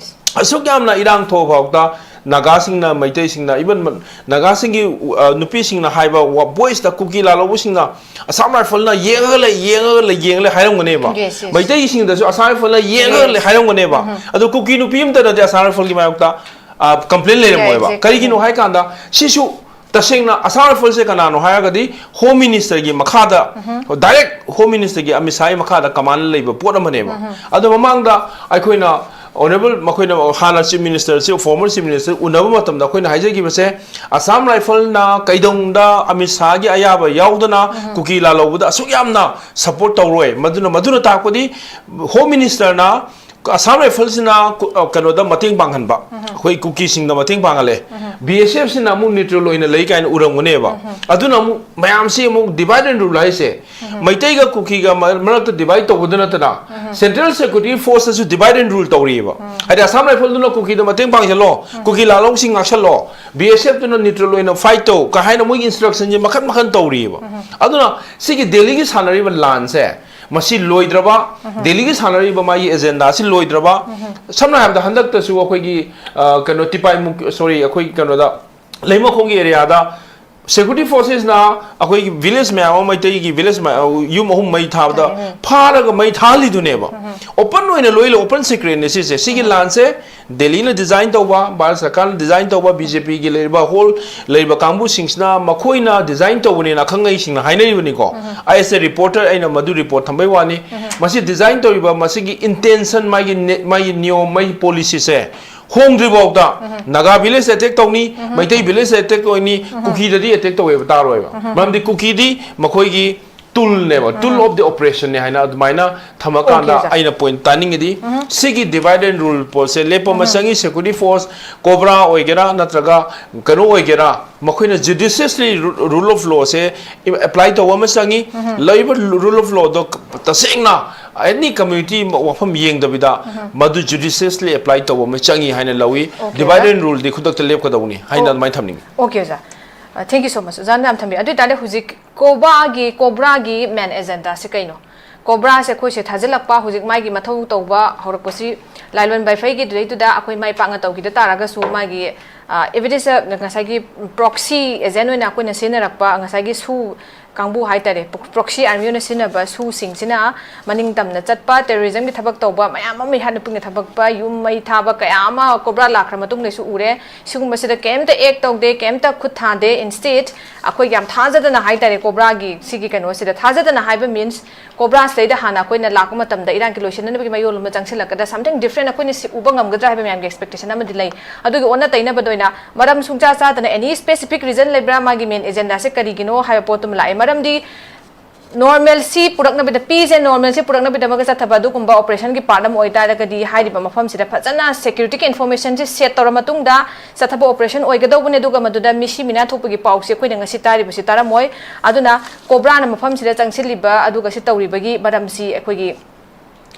ꯑꯁꯨꯛ ꯌꯥꯝꯅ ꯏꯔꯥꯡ ꯊꯣꯛꯑ ꯐꯥꯎꯗ ꯅꯥꯒꯥꯁꯤꯡꯅ, ꯃꯩꯇꯩꯁꯤꯡꯅ, even ꯃ-, ꯅꯥꯒꯥꯁꯤꯡꯒꯤ, ꯑ, ꯅꯨꯄꯤꯁꯤꯡꯅ ꯍꯥꯏꯕ ꯋꯥ-, ꯚꯣꯏꯁꯇ ꯀꯨꯀꯤ ꯂꯥꯜꯍꯧꯕꯁꯤꯡꯅ ꯑꯁꯥꯝ ꯔꯥꯏꯐꯜꯅ ꯌꯦꯡꯉꯒ ꯂꯩ, ꯌꯦꯡꯉꯒ ꯂꯩ, ꯌꯦꯡꯉꯒ ꯂꯩ ꯍꯥꯏꯔꯝꯒꯅꯦꯕ꯫ Yes, yes. ꯃꯩꯇꯩꯁꯤꯡꯗꯁꯨ ꯑꯁꯥꯝ ꯔꯥꯏꯐꯜꯅ ꯌꯦꯡꯉꯒ ꯂꯩ ꯍꯥꯏꯔꯝꯒꯅꯦꯕ꯫ ꯑꯗꯣ ꯀꯨꯀꯤ ꯅꯨꯄꯤ ꯑꯃꯇꯅꯗꯤ ꯑꯁꯥꯝ ꯔꯥꯏꯐꯜꯒꯤ ꯃꯥꯌꯣꯛꯇ, ꯑ, ꯀꯝꯄ꯭ꯂꯦꯟ ꯂꯩꯔꯝꯃꯣꯏꯕ꯫ Yeah, exactly. ꯀꯔꯤꯒꯤꯅꯣ ꯍꯥꯏꯀꯥꯟꯗ ꯁꯤꯁꯨ ꯇꯁꯦꯡꯅ ꯑꯁꯥꯝ ꯔꯥꯏꯐꯜꯁꯦ ꯀꯅꯥꯅꯣ ꯍꯥꯏꯔꯒꯗꯤ ꯍꯣꯝ ꯃꯤꯅꯤꯁꯇꯔꯒꯤ ꯃꯈꯥꯗ, ꯗꯥꯏꯔꯦꯛ ꯍꯣꯝ ꯃꯤꯅꯤꯁꯇꯔꯒꯤ ꯑꯃꯤꯠ ꯁꯥꯍꯒꯤ ꯃꯈꯥꯗ ꯀꯃꯥꯟ ꯂꯩꯕ ꯄꯣꯠ ꯑꯃꯅꯦꯕ꯫ ꯑꯗꯣ ꯃꯃꯥꯡꯗ ꯑꯩꯈꯣꯏꯅ ꯑꯣꯅꯔꯦꯕꯜ, ꯃꯈꯣꯏꯅ ꯍꯥꯟꯅ ꯆꯤꯐ ꯃꯤꯅꯤꯁꯇꯔꯁꯤ, ꯐꯣꯔꯃꯔ ꯆꯤꯐ ꯃꯤꯅꯤꯁꯇꯔ ꯎꯅꯕ ꯃꯇꯝꯗ ꯑꯩꯈꯣꯏꯅ ꯍꯥꯏꯖꯈꯤꯕꯁꯦ, ꯑꯁꯥꯝ ꯔꯥꯏꯐꯜꯅ ꯀꯩꯗꯧꯅꯨꯡꯗ ꯑꯃꯤꯠ ꯁꯥꯍꯒꯤ ꯑꯌꯥꯕ ꯌꯥꯎꯗꯅ ꯀꯨꯀꯤ ꯂꯥꯜꯍꯧꯕꯗ ꯑꯁꯨꯛ ꯌꯥꯝꯅ ꯁꯄꯣꯔꯠ ꯇꯧꯔꯣꯏ꯫ ꯃꯗꯨꯅ, ꯃꯗꯨꯅ ꯇꯥꯛꯄꯗꯤ ꯍꯣꯝ ꯃꯤꯅꯤꯁꯇꯔꯅ ꯑꯁꯥꯝ ꯔꯥꯏꯐꯜꯁꯤꯅ ꯀꯩꯅꯣꯗ ꯃꯇꯦꯡ ꯄꯥꯡꯍꯟꯕ, ꯑꯩꯈꯣꯏ ꯀꯨꯀꯤꯁꯤꯡꯗ ꯃꯇꯦꯡ ꯄꯥꯡꯍꯜꯂꯦ꯫ ꯕꯤ ꯑꯦꯁ ꯑꯦꯐꯁꯤꯅ ꯑꯃꯨꯛ ꯅ꯭ꯌꯨꯇ꯭ꯔꯦꯜ ꯑꯣꯏꯅ ꯂꯩ ꯀꯥꯏꯅ ꯎꯔꯝꯒꯅꯦꯕ꯫ ꯑꯗꯨꯅ ꯑꯃꯨꯛ ꯃꯌꯥꯝꯁꯤ ꯑꯃꯨꯛ divide and rule ꯍꯥꯏꯁꯦ, ꯃꯩꯇꯩꯒ ꯀꯨꯀꯤꯒ ꯃꯔꯛꯇ divide ꯇꯧꯕꯗ ꯅꯠꯇꯅ, ꯁꯦꯟꯇ꯭ꯔꯦꯜ ꯁꯦꯀ꯭ꯌꯨꯔꯤꯇꯤ ꯐꯣꯔꯁꯇꯁꯨ divide and rule ꯇꯧꯔꯤꯑꯕ꯫ ꯍꯥꯏꯗꯤ ꯑꯁꯥꯝ ꯔꯥꯏꯐꯜꯗꯨꯅ ꯀꯨꯀꯤꯗ ꯃꯇꯦꯡ ꯄꯥꯡꯁꯤꯜꯂꯣ, ꯀꯨꯀꯤ ꯂꯥꯜꯍꯧꯁꯤꯡ ꯉꯥꯛꯁꯜꯂꯣ, ꯕꯤ ꯑꯦꯁ ꯑꯦꯐꯇꯨꯅ ꯅ꯭ꯌꯨꯇ꯭ꯔꯦꯜ ꯑꯣꯏꯅ ꯐꯥꯏꯠ ꯇꯧ ꯀ ꯍꯥꯏꯅ ꯃꯣꯏꯒꯤ ꯏꯟꯁꯇ꯭ꯔꯛꯁꯟꯁꯦ ꯃꯈꯟ ꯃꯈꯟ ꯇꯧꯔꯤꯑꯕ꯫ ꯑꯗꯨꯅ ꯁꯤꯒꯤ ꯗꯦꯜꯂꯤꯒꯤ ꯁꯥꯟꯅꯔꯤꯕ ꯂꯥꯟꯁꯦ, ꯃꯁꯤ ꯂꯣꯏꯗ꯭ꯔꯕ, ꯗꯦꯜꯂꯤꯒꯤ ꯁꯥꯟꯅꯔꯤꯕ ꯃꯥꯒꯤ ꯑꯦꯖꯦꯟꯗꯥ ꯑꯁꯤ ꯂꯣꯏꯗ꯭ꯔꯕ, ꯁꯝꯅ ꯍꯥꯏꯔꯕꯗ ꯍꯟꯗꯛꯇꯁꯨ ꯑꯩꯈꯣꯏꯒꯤ, ꯑ, ꯀꯩꯅꯣ, ꯇꯤꯄꯥꯏꯃꯨꯛ, ꯁꯣꯔꯤ, ꯑꯩꯈꯣꯏꯒꯤ ꯀꯩꯅꯣꯗ, ꯂꯩꯃꯈꯣꯡꯒꯤ ꯑꯦꯔꯤꯌꯥꯗ ꯁꯦꯀ꯭ꯌꯨꯔꯤꯇꯤ ꯐꯣꯔꯁꯦꯁꯅ ꯑꯩꯈꯣꯏꯒꯤ ꯚꯤꯂꯦꯖ ꯃꯌꯥꯝ ꯑꯃ, ꯃꯩꯇꯩꯒꯤ ꯚꯤꯂꯦꯖ ꯃꯌꯥꯝ, ꯌꯨꯝ ꯑꯍꯨꯝ ꯃꯩ ꯊꯥꯕꯗ ꯐꯥꯔꯒ ꯃꯩ ꯊꯥꯍꯜꯂꯤꯗꯨꯅꯦꯕ꯫ ꯑꯣꯄꯟ ꯑꯣꯏꯅ ꯂꯣꯏ, ꯑꯣꯄꯟ ꯁꯤꯀ꯭ꯔꯦꯠꯅꯦ ꯁꯤꯁꯦ꯫ ꯁꯤꯒꯤ ꯂꯥꯟꯁꯦ ꯗꯦꯜꯂꯤꯅ ꯗꯤꯖꯥꯏꯟ ꯇꯧꯕ, ꯚꯥꯔꯠ ꯁꯔꯀꯥꯔꯅ ꯗꯤꯖꯥꯏꯟ ꯇꯧꯕ, ꯕꯤ ꯖꯦ ꯄꯤꯒꯤ ꯂꯩꯔꯤꯕ ꯍꯣꯜ ꯂꯩꯔꯤꯕ ꯀꯥꯡꯕꯨꯁꯤꯡꯁꯤꯅ ꯃꯈꯣꯏꯅ ꯗꯤꯖꯥꯏꯟ ꯇꯧꯕꯅꯦꯅ ꯑꯈꯪ ꯑꯍꯩꯁꯤꯡꯅ ꯍꯥꯏꯅꯔꯤꯕꯅꯤꯀꯣ꯫ ꯑꯩ ꯑꯦꯁ ꯑꯦ ꯔꯤꯄꯣꯔꯇꯔ ꯑꯩꯅ ꯃꯗꯨ ꯔꯤꯄꯣꯔꯠ ꯊꯝꯕꯩ ꯋꯥꯅꯤ꯫ ꯃꯁꯤ ꯗꯤꯖꯥꯏꯟ ꯇꯧꯔꯤꯕ ꯃꯁꯤꯒꯤ ꯏꯟꯇꯦꯟꯁꯟ, ꯃꯥꯒꯤ ꯅꯦ-, ꯃꯥꯒꯤ ꯅꯤꯌꯣꯝ, ꯃꯥꯒꯤ ꯄꯣꯂꯤꯁꯤꯁꯦ ꯍꯣꯡꯗ꯭ꯔꯤꯐꯥꯎꯗ ꯅꯥꯒꯥ ꯚꯤꯂꯦꯖ ꯑꯦꯇꯦꯛ ꯇꯧꯅꯤ, ꯃꯩꯇꯩ ꯚꯤꯂꯦꯖ ꯑꯦꯇꯦꯛ ꯇꯧꯅꯤ, ꯀꯨꯀꯤꯗꯗꯤ ꯑꯦꯇꯦꯛ ꯇꯧꯋꯦꯕ ꯇꯥꯔꯣꯏꯕ꯫ ꯃꯔꯝꯗꯤ ꯀꯨꯀꯤꯗꯤ ꯃꯈꯣꯏꯒꯤ ꯇꯨꯜꯅꯦꯕ, tool of the operationꯅꯦ ꯍꯥꯏꯅ ꯑꯗꯨꯃꯥꯏꯅ ꯊꯝꯃꯀꯥꯟꯗ ꯑꯣꯀꯦ, ꯁꯥꯔ꯫ ꯑꯩꯅ ꯄꯣꯏꯟꯠ ꯇꯥꯅꯤꯡꯉꯤꯗꯤ, ꯁꯤꯒꯤ divide and rule ꯄꯣꯠꯁꯦ ꯂꯦꯞꯄ ꯑꯃ ꯆꯪꯉꯤ꯫ ꯁꯦꯀ꯭ꯌꯨꯔꯤꯇꯤ ꯐꯣꯔꯁ, ꯀꯣꯕ꯭ꯔꯥ ꯑꯣꯏꯒꯦꯔꯥ ꯅꯠꯇ꯭ꯔꯒ ꯀꯩꯅꯣ ꯑꯣꯏꯒꯦꯔꯥ, ꯃꯈꯣꯏꯅ judiciously ru-, rule of lawꯁꯦ apply ꯇꯧꯕ ꯑꯃ ꯆꯪꯉꯤ꯫ ꯂꯩꯔꯤꯕ rule of lawꯗꯣ ꯇꯁꯦꯡꯅ ꯑꯦꯅꯤ ꯀꯝꯃ꯭ꯌꯨꯅꯤꯇꯤ ꯋꯥꯐꯝ ꯌꯦꯡꯗꯕꯤꯗ ꯃꯗꯨ judiciously apply ꯇꯧꯕ ꯑꯃ ꯆꯪꯉꯤ ꯍꯥꯏꯅ ꯂꯧꯏ꯫ Okay, divide sir. And ruleꯗꯤ ꯈꯨꯗꯛꯇ ꯂꯦꯞꯀꯗꯧꯅꯤ ꯍꯥꯏꯅ ꯑꯣ-, ꯑꯗꯨꯃꯥꯏꯅ ꯊꯝꯅꯤꯡꯉꯤ꯫ ꯑꯣꯀꯦ, ꯑꯣꯖꯥ꯫ ꯑ, thank you so much꯫ ꯑꯣꯖꯥꯅ ꯌꯥꯝ ꯊꯝꯕꯤ꯫ ꯑꯗꯨ ꯑꯣꯏꯇꯥꯔꯗꯤ ꯍꯧꯖꯤꯛ ꯀꯣꯕ꯭ꯔꯥꯒꯤ, ꯀꯣꯕ꯭ꯔꯥꯒꯤ main agendaꯁꯦ ꯀꯩꯅꯣ? ꯀꯣꯕ꯭ꯔꯥꯁꯦ ꯑꯩꯈꯣꯏꯁꯦ ꯊꯥꯖꯤꯜꯂꯛꯄ, ꯍꯧꯖꯤꯛ ꯃꯥꯒꯤ ꯃꯊꯧ ꯇꯧꯕ ꯍꯧꯔꯛꯄꯁꯤ ꯂꯥꯏꯂꯣꯟ ꯕꯥꯏꯐꯩꯒꯤꯗꯨꯗꯩꯗꯨꯗ ꯑꯩꯈꯣꯏ ꯃꯥꯏ ꯄꯥꯛꯅ ꯇꯧꯈꯤꯗ ꯇꯥꯔꯒꯁꯨ ꯃꯥꯒꯤ, ꯑ, evidence ꯉꯁꯥꯏꯒꯤ proxy agent ꯑꯣꯏꯅ ꯑꯩꯈꯣꯏꯅ ꯁꯤꯖꯤꯟꯅꯔꯛꯄ ꯉꯁꯥꯏꯒꯤ ꯁꯨ ꯀꯥꯡꯕꯨ ꯍꯥꯏꯇꯥꯔꯦ, proxy army ꯑꯣꯏꯅ ꯁꯤꯖꯤꯟꯅꯕ ꯁꯨꯁꯤꯡꯁꯤꯅ ꯃꯅꯤꯡ ꯇꯝꯅ ꯆꯠꯄ, terrorismꯒꯤ ꯊꯕꯛ ꯇꯧꯕ ꯃꯌꯥꯝ ꯑꯃ, ꯃꯤꯍꯥꯠ ꯃꯤꯄꯨꯟꯒꯤ ꯊꯕꯛ ꯄ-, ꯌꯨꯝ ꯃꯩ ꯊꯥꯕ ꯀꯌꯥ ꯑꯃ ꯀꯣꯕ꯭ꯔꯥ ꯂꯥꯛꯈ꯭ꯔ ꯃꯇꯨꯡꯗꯁꯨ ꯎꯔꯦ꯫ ꯁꯤꯒꯨꯝꯕꯁꯤꯗ ꯀꯩꯝꯇ act ꯇꯧꯗꯦ, ꯀꯩꯝꯇ ꯈꯨꯠ ꯊꯥꯗꯦ꯫ Instead, ꯑꯩꯈꯣꯏ ꯌꯥꯝ ꯊꯥꯖꯗꯅ ꯍꯥꯏꯇꯥꯔꯦ, ꯀꯣꯕ꯭ꯔꯥꯒꯤ ꯁꯤꯒꯤ ꯀꯩꯅꯣꯁꯤꯗ ꯊꯥꯖꯗꯅ ꯍꯥꯏꯕ means, ꯀꯣꯕ꯭ꯔꯥꯁꯤꯗꯩꯗ ꯍꯥꯟꯅ ꯑꯩꯈꯣꯏꯅ ꯂꯥꯛꯄ ꯃꯇꯝꯗ ꯏꯔꯥꯡꯒꯤ ꯂꯣꯏꯁꯤꯟꯅꯅꯕꯒꯤ ꯃꯌꯣꯜ ꯑꯃ ꯆꯪꯁꯤꯜꯂꯛꯀꯗ꯭ꯔꯥ, something different ꯑꯩꯈꯣꯏꯅ ꯁꯤ ꯎꯕ ꯉꯝꯒꯗ꯭ꯔꯥ ꯍꯥꯏꯕ ꯃꯌꯥꯝꯒꯤ expectation ꯑꯃꯗꯤ ꯂꯩ꯫ ꯑꯗꯨꯒꯤ ꯑꯣꯟꯅ ꯇꯩꯅꯕꯗ ꯑꯣꯏꯅ ꯃꯔꯝ ꯁꯨꯡꯆꯥ ꯆꯥꯗꯅ any specific reason ꯂꯩꯕ꯭ꯔꯥ, ꯃꯥꯒꯤ main agendaꯁꯦ ꯀꯔꯤꯒꯤꯅꯣ ꯍꯥꯏꯕ ꯄꯣꯠꯇꯨꯃ ꯂꯥꯛꯑꯦ꯫ ꯃꯔꯝꯗꯤ ꯅꯣꯔꯃꯦꯜꯁꯤ ꯄꯨꯔꯛꯅꯕꯗ, ꯄꯤꯁꯦ ꯅꯣꯔꯃꯦꯜꯁꯤ ꯄꯨꯔꯛꯅꯕꯒꯤꯗꯃꯛꯇ ꯆꯠꯊꯕ ꯑꯗꯨꯒꯨꯝꯕ ꯑꯣꯄꯔꯦꯁꯟꯒꯤ ꯄꯥꯔꯠ ꯑꯃ ꯑꯣꯏꯇꯥꯔꯒꯗꯤ, ꯍꯥꯏꯔꯤꯕ ꯃꯐꯝꯁꯤꯗ ꯐꯖꯅ ꯁꯦꯀ꯭ꯌꯨꯔꯤꯇꯤꯒꯤ ꯏꯟꯐꯣꯔꯃꯦꯁꯟꯁꯤ ꯁꯦꯠ ꯇꯧꯔ ꯃꯇꯨꯡꯗ ꯆꯠꯊꯕ ꯑꯣꯄꯔꯦꯁꯟ ꯑꯣꯏꯒꯗꯧꯕꯅꯤ꯫ ꯑꯗꯨꯒ ꯃꯗꯨꯗ ꯃꯤꯁꯤ ꯃꯤꯅꯥ ꯊꯣꯛꯄꯒꯤ ꯄꯥꯎꯁꯤ ꯑꯩꯈꯣꯏꯅ ꯉꯁꯤ ꯇꯥꯔꯤꯕꯁꯤ ꯇꯥꯔꯝꯃꯣꯏ꯫ ꯑꯗꯨꯅ ꯀꯣꯕ꯭ꯔꯥꯅ ꯃꯐꯝꯁꯤꯗ ꯆꯪꯁꯤꯜꯂꯤꯕ ꯑꯗꯨꯒ ꯁꯤ ꯇꯧꯔꯤꯕꯒꯤ ꯃꯔꯝꯁꯤ ꯑꯩꯈꯣꯏꯒꯤ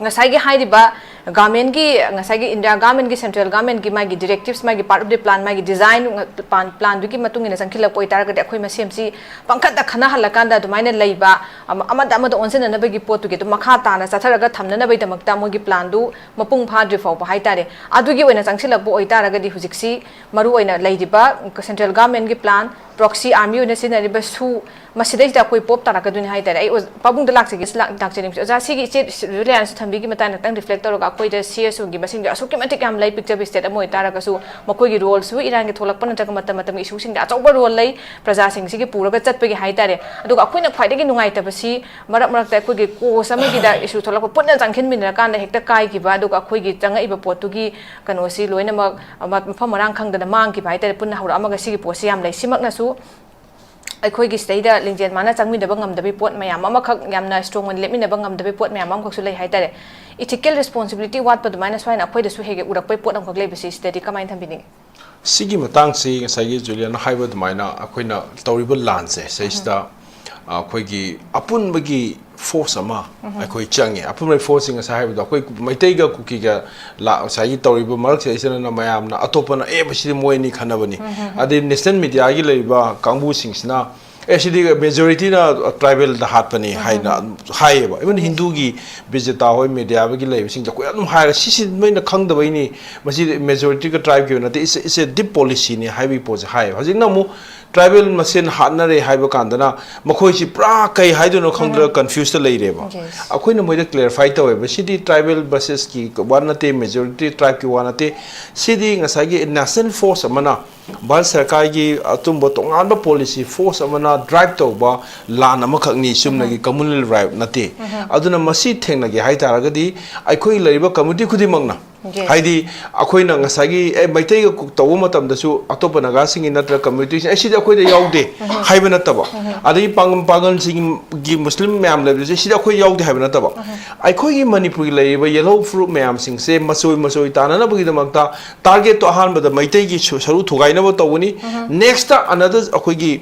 ꯉꯁꯥꯏꯒꯤ ꯍꯥꯏꯔꯤꯕ ꯒꯥꯔꯃꯦꯟꯒꯤ, ꯉꯁꯥꯏꯒꯤ ꯏꯟꯗꯤꯌꯥ ꯒꯥꯔꯃꯦꯟꯒꯤ, ꯁꯦꯟꯇ꯭ꯔꯦꯜ ꯒꯥꯔꯃꯦꯟꯒꯤ ꯃꯥꯒꯤ ꯗꯤꯔꯦꯛꯇꯤꯞꯁ, ꯃꯥꯒꯤ ꯄꯥꯔꯠ ꯑꯣꯐ ꯗꯤ ꯄ꯭ꯂꯥꯟ, ꯃꯥꯒꯤ ꯗꯤꯖꯥꯏꯟ, ꯄ꯭ꯂꯥꯟ, ꯄ꯭ꯂꯥꯟꯗꯨꯒꯤ ꯃꯇꯨꯡ ꯏꯟꯅ ꯆꯪꯁꯤꯜꯂꯛꯄ ꯑꯣꯏꯇꯥꯔꯒꯗꯤ, ꯑꯩꯈꯣꯏ ꯃꯁꯦꯝꯁꯤ ꯄꯪꯈꯠꯇ ꯈꯟꯅꯍꯜꯂꯀꯥꯟꯗ ꯑꯗꯨꯃꯥꯏꯅ ꯂꯩꯕ, ꯑꯃ-, ꯑꯃꯗ ꯑꯃꯗ ꯑꯣꯟꯁꯤꯟꯅꯅꯕꯒꯤ ꯄꯣꯠꯇꯨꯒꯤ ꯑꯗꯨꯝ ꯃꯈꯥ ꯇꯥꯅ ꯆꯠꯊꯔꯒ ꯊꯝꯅꯅꯕꯒꯤꯗꯃꯛꯇ ꯃꯣꯏꯒꯤ ꯄ꯭ꯂꯥꯟꯗꯨ ꯃꯄꯨꯡ ꯐꯥꯗ꯭ꯔꯤ ꯐꯥꯎꯕ ꯍꯥꯏꯇꯥꯔꯦ, ꯑꯗꯨꯒꯤ ꯑꯣꯏꯅ ꯆꯪꯁꯤꯜꯂꯛꯄ ꯑꯣꯏꯇꯥꯔꯒꯗꯤ, ꯍꯧꯖꯤꯛꯁꯤ ꯃꯔꯨ ꯑꯣꯏꯅ ꯂꯩꯔꯤꯕ ꯁꯦꯟꯇ꯭ꯔꯦꯜ ꯒꯥꯔꯃꯦꯟꯒꯤ ꯄ꯭ꯂꯥꯟ, ꯄ꯭ꯔꯣꯛꯁꯤ ꯑꯥꯔꯃꯤ ꯑꯣꯏꯅ ꯁꯤꯖꯤꯟꯅꯔꯤꯕ ꯁꯨ, ꯃꯁꯤꯗꯩꯁꯤꯗ ꯑꯩꯈꯣꯏ ꯄꯣꯞ ꯇꯥꯔꯛꯀꯗꯣꯏꯅꯤ ꯍꯥꯏꯇꯥꯔꯦ꯫ ꯑꯩ ꯑꯣꯖ-, ꯄꯥꯕꯨꯡꯗ ꯂꯥꯛꯆꯒꯦ, ꯂꯥꯛ-, ꯂꯥꯛꯆꯅꯤꯡꯕꯁꯦ, ꯑꯣꯖꯥ, ꯁꯤꯒꯤ ꯏꯆꯦ ꯖꯨꯂꯤꯌꯥꯅꯁꯨ ꯊꯝꯕꯤꯒꯤ ꯃꯇꯥꯡꯗ ꯈꯤꯇꯪ ꯔꯤꯐ꯭ꯂꯦꯛ ꯇꯧꯔꯒ, ꯑꯩꯈꯣꯏꯗ ꯁꯤ ꯑꯦꯁ ꯑꯣꯒꯤ ꯃꯁꯤꯡꯗꯤ ꯑꯁꯨꯛꯀꯤ ꯃꯇꯤꯛ ꯌꯥꯝ ꯂꯩ, ꯄꯤꯛꯆꯕ ꯁ꯭ꯇꯦꯠ ꯑꯃ ꯑꯣꯏꯇꯥꯔꯒꯁꯨ, ꯃꯈꯣꯏꯒꯤ ꯔꯣꯜꯁꯨ ꯏꯔꯥꯡꯒꯤ ꯊꯣꯛꯂꯛꯄ ꯅꯠꯇ꯭ꯔꯒ ꯃꯇꯝ ꯃꯇꯝꯒꯤ ꯏꯁꯨꯁꯤꯡꯗ ꯑꯆꯧꯕ ꯔꯣꯜ ꯂꯩ, ꯄ꯭ꯔꯖꯥꯁꯤꯡꯁꯤꯒꯤ ꯄꯨꯔꯒ ꯆꯠꯄꯒꯤ ꯍꯥꯏꯇꯥꯔꯦ꯫ ꯑꯗꯨꯒ ꯑꯩꯈꯣꯏꯅ ꯈ꯭ꯋꯥꯏꯗꯒꯤ ꯅꯨꯡꯉꯥꯏꯇꯕꯁꯤ, ꯃꯔꯛ ꯃꯔꯛꯇ ꯑꯩꯈꯣꯏꯒꯤ ꯀꯣꯁ ꯑꯃꯒꯤꯗ ꯏꯁꯨ ꯊꯣꯛꯂꯛꯄ, ꯄꯨꯟꯅ ꯆꯪꯁꯤꯟꯃꯤꯟꯅꯔꯀꯥꯟꯗ ꯍꯦꯛꯇ ꯀꯥꯏꯈꯤꯕ, ꯑꯗꯨꯒ ꯑꯩꯈꯣꯏꯒꯤ ꯆꯪꯉꯛꯏꯕ ꯄꯣꯠꯇꯨꯒꯤ ꯀꯩꯅꯣꯁꯤ ꯂꯣꯏꯅꯃꯛ, ꯑꯃ, ꯃꯐꯝ ꯃꯔꯥꯡ ꯈꯪꯗꯅ ꯃꯥꯡꯈꯤꯕ ꯍꯥꯏꯇꯥꯔꯦ, ꯄꯨꯟꯅ ꯍꯧꯔꯛꯑꯝꯃꯒ ꯁꯤꯒꯤ ꯄꯣꯠꯁꯤ ꯌꯥꯝ ꯂꯩ꯫ ꯁꯤꯃꯛꯅꯁꯨ ꯑꯩꯈꯣꯏꯒꯤ ꯁꯤꯗꯩꯗ ꯂꯤꯡꯖꯦꯜ ꯃꯥꯟꯅ ꯆꯪꯃꯤꯟꯅꯕ ꯉꯝꯗꯕꯒꯤ ꯄꯣꯠ ꯃꯌꯥꯝ ꯑꯃꯈꯛ, ꯌꯥꯝꯅ ꯏꯁꯇ꯭ꯔꯣꯡ ꯑꯣꯏꯅ ꯂꯦꯞꯃꯤꯟꯅꯕ ꯉꯝꯗꯕꯒꯤ ꯄꯣꯠ ꯃꯌꯥꯝ ꯑꯃꯈꯛꯁꯨ ꯂꯩ ꯍꯥꯏꯇꯥꯔꯦ꯫ ꯏꯊꯤꯀꯦꯜ ꯔꯦꯁꯄꯣꯟꯁꯤꯕꯤꯂꯤꯇꯤ ꯋꯥꯠꯄ ꯑꯗꯨꯃꯥꯏꯅ ꯁ꯭ꯋꯥꯏꯅ ꯑꯩꯈꯣꯏꯗꯁꯨ ꯍꯦꯛ ꯍꯦꯛ ꯎꯔꯛꯄꯒꯤ ꯄꯣꯠ ꯑꯃꯈꯛ ꯂꯩꯕꯁꯤ, ꯁꯤꯗꯗꯤ ꯀꯃꯥꯏꯅ ꯊꯝꯕꯤꯅꯤꯡꯉꯤ? ꯁꯤꯒꯤ ꯃꯇꯥꯡꯁꯤ ꯉꯁꯥꯏꯒꯤ ꯖꯨꯂꯤꯌꯥꯅ ꯍꯥꯏꯕ ꯑꯗꯨꯃꯥꯏꯅ ꯑꯩꯈꯣꯏꯅ ꯇꯧꯔꯤꯕ ꯂꯥꯟꯁꯦ ꯁꯤꯁꯤꯗ, ꯑ, ꯑꯩꯈꯣꯏꯒꯤ ꯑꯄꯨꯟꯕꯒꯤ ꯐꯣꯔꯁ ꯑꯃ ꯑꯩꯈꯣꯏ ꯆꯪꯉꯦ꯫ ꯑꯄꯨꯟꯕꯒꯤ ꯐꯣꯔꯁꯁꯤ ꯉꯁꯥꯏ ꯍꯥꯏꯕꯗꯣ ꯑꯩꯈꯣꯏ ꯃꯩꯇꯩꯒ ꯀꯨꯀꯤꯒ ꯂꯥ-, ꯉꯁꯥꯏꯒꯤ ꯇꯧꯔꯤꯕ ꯃꯔꯛꯁꯤꯗꯩꯁꯤꯗꯅ ꯃꯌꯥꯝꯅ ꯑꯇꯣꯞꯄꯅ, "ꯑꯦ, ꯃꯁꯤꯗꯤ ꯃꯣꯏ ꯑꯅꯤ ꯈꯟꯅꯕꯅꯤ"꯫ ꯑꯗꯩ ꯅꯦꯁꯅꯦꯜ ꯃꯤꯗꯤꯌꯥꯒꯤ ꯂꯩꯔꯤꯕ ꯀꯥꯡꯕꯨꯁꯤꯡꯁꯤꯅ, "ꯑꯦ, ꯁꯤꯗꯤ ꯃꯦꯖꯣꯔꯤꯇꯤꯅ ꯇ꯭ꯔꯥꯏꯕꯦꯜꯗ ꯍꯥꯠꯄꯅꯤ" ꯍꯥꯏꯅ ꯍꯥꯏꯌꯦꯕ꯫ ꯏꯚꯟ ꯍꯤꯟꯗꯨꯒꯤ ꯕꯤꯖꯦꯇꯥ ꯍꯣꯏ, ꯃꯦꯗꯤꯌꯥꯒꯤ ꯂꯩꯕꯁꯤꯡꯗ ꯑꯩꯈꯣꯏ ꯑꯗꯨꯝ ꯍꯥꯏꯔꯒ, "ꯁꯤꯁꯤ ꯅꯣꯏꯅ ꯈꯪꯗꯕꯩꯅꯤ, ꯃꯁꯤ ꯃꯦꯖꯣꯔꯤꯇꯤꯒ ꯇ꯭ꯔꯥꯏꯕꯀꯤ ꯑꯣꯏꯕ ꯅꯠꯇꯦ, it's a, it's a deep policyꯅꯤ" ꯍꯥꯏꯕꯒꯤ ꯄꯣꯠꯁꯦ ꯍꯥꯏꯌꯦꯕ꯫ ꯍꯧꯖꯤꯛꯅ ꯑꯃꯨꯛ ꯇ꯭ꯔꯥꯏꯕꯦꯜ ꯃꯁꯦꯟ ꯍꯥꯠꯅꯔꯦ ꯍꯥꯏꯕ ꯀꯥꯟꯗꯅ ꯃꯈꯣꯏꯁꯤ ꯄꯨꯔꯥ ꯀꯩ ꯍꯥꯏꯗꯣꯏꯅꯣ ꯈꯪꯗ꯭ꯔꯒ ꯀꯟꯐ꯭ꯌꯨꯁꯇ ꯂꯩꯔꯦꯕ꯫ ꯑꯩꯈꯣꯏꯅ ꯃꯣꯏꯗ ꯀ꯭ꯂꯦꯔꯤꯐꯥꯏ ꯇꯧꯋꯦꯕ, ꯁꯤꯗꯤ ꯇ꯭ꯔꯥꯏꯕꯦꯜ ꯚꯔꯁꯦꯁꯀꯤ ꯋꯥ ꯅꯠꯇꯦ, ꯃꯦꯖꯣꯔꯤꯇꯤ ꯇ꯭ꯔꯥꯏꯕꯀꯤ ꯋꯥ ꯅꯠꯇꯦ, ꯁꯤꯗꯤ ꯉꯁꯥꯏꯒꯤ ꯅꯦꯁꯅꯦꯜ ꯐꯣꯔꯁ ꯑꯃꯅ, ꯚꯥꯔꯠ ꯁꯔꯀꯥꯔꯒꯤ ꯑꯆꯨꯝꯕ ꯇꯣꯉꯥꯟꯕ ꯄꯣꯂꯤꯁꯤ ꯐꯣꯔꯁ ꯑꯃꯅ ꯗ꯭ꯔꯥꯏꯚ ꯇꯧꯕ ꯂꯥꯟ ꯑꯃꯈꯛꯅꯤ, ꯆꯨꯝꯅꯒꯤ ꯀꯝꯃꯨꯅꯦꯜ ꯔꯥꯏꯞ ꯅꯠꯇꯦ꯫ ꯑꯗꯨꯅ ꯃꯁꯤ ꯊꯦꯡꯅꯒꯦ ꯍꯥꯏ ꯇꯥꯔꯒꯗꯤ ꯑꯩꯈꯣꯏ ꯂꯩꯔꯤꯕ ꯀꯝꯃ꯭ꯌꯨꯅꯤꯇꯤ ꯈꯨꯗꯤꯡꯃꯛꯅ ꯍꯥꯏꯗꯤ ꯑꯩꯈꯣꯏꯅ ꯉꯁꯥꯏꯒꯤ ꯑꯦ ꯃꯩꯇꯩꯒ ꯀꯨ- ꯇꯧꯕ ꯃꯇꯝꯗꯁꯨ ꯑꯇꯣꯞꯄ ꯅꯥꯒꯥꯁꯤꯡꯒꯤ ꯅꯠꯇ꯭ꯔꯒ ꯀꯝꯃ꯭ꯌꯨꯅꯤꯇꯤꯁꯤꯡ ꯑꯩ ꯁꯤꯗꯤ ꯑꯩꯈꯣꯏꯗ ꯌꯥꯎꯗꯦ ꯍꯥꯏꯕ ꯅꯠꯇꯕ, ꯑꯗꯒꯤ ꯄꯥꯡꯒꯜ ꯄꯥꯡꯒꯜꯁꯤꯡꯒꯤ ꯃꯨꯁꯂꯤꯝ ꯃꯌꯥꯝ ꯂꯩꯕꯁꯦ ꯁꯤꯗꯤ ꯑꯩꯈꯣꯏ ꯌꯥꯎꯗꯦ ꯍꯥꯏꯕ ꯅꯠꯇꯕ, ꯑꯩꯈꯣꯏꯒꯤ ꯃꯅꯤꯄꯨꯔꯒꯤ ꯂꯩꯔꯤꯕ ꯌꯦꯜꯍꯧ ꯐꯨꯔꯨꯞ ꯃꯌꯥꯝꯁꯤꯡꯁꯦ ꯃꯆꯣꯏ ꯃꯆꯣꯏ ꯇꯥꯅꯅꯕꯒꯤꯗꯃꯛꯇ ꯇꯥꯔꯒꯦꯠꯇꯣ ꯑꯍꯥꯟꯕꯗ ꯃꯩꯇꯩꯒꯤ ꯁꯔꯨ ꯊꯨꯒꯥꯏꯅꯕ ꯇꯧꯒꯅꯤ꯫ ꯅꯦꯛꯁꯇ ꯑꯅꯗꯔ ꯑꯩꯈꯣꯏꯒꯤ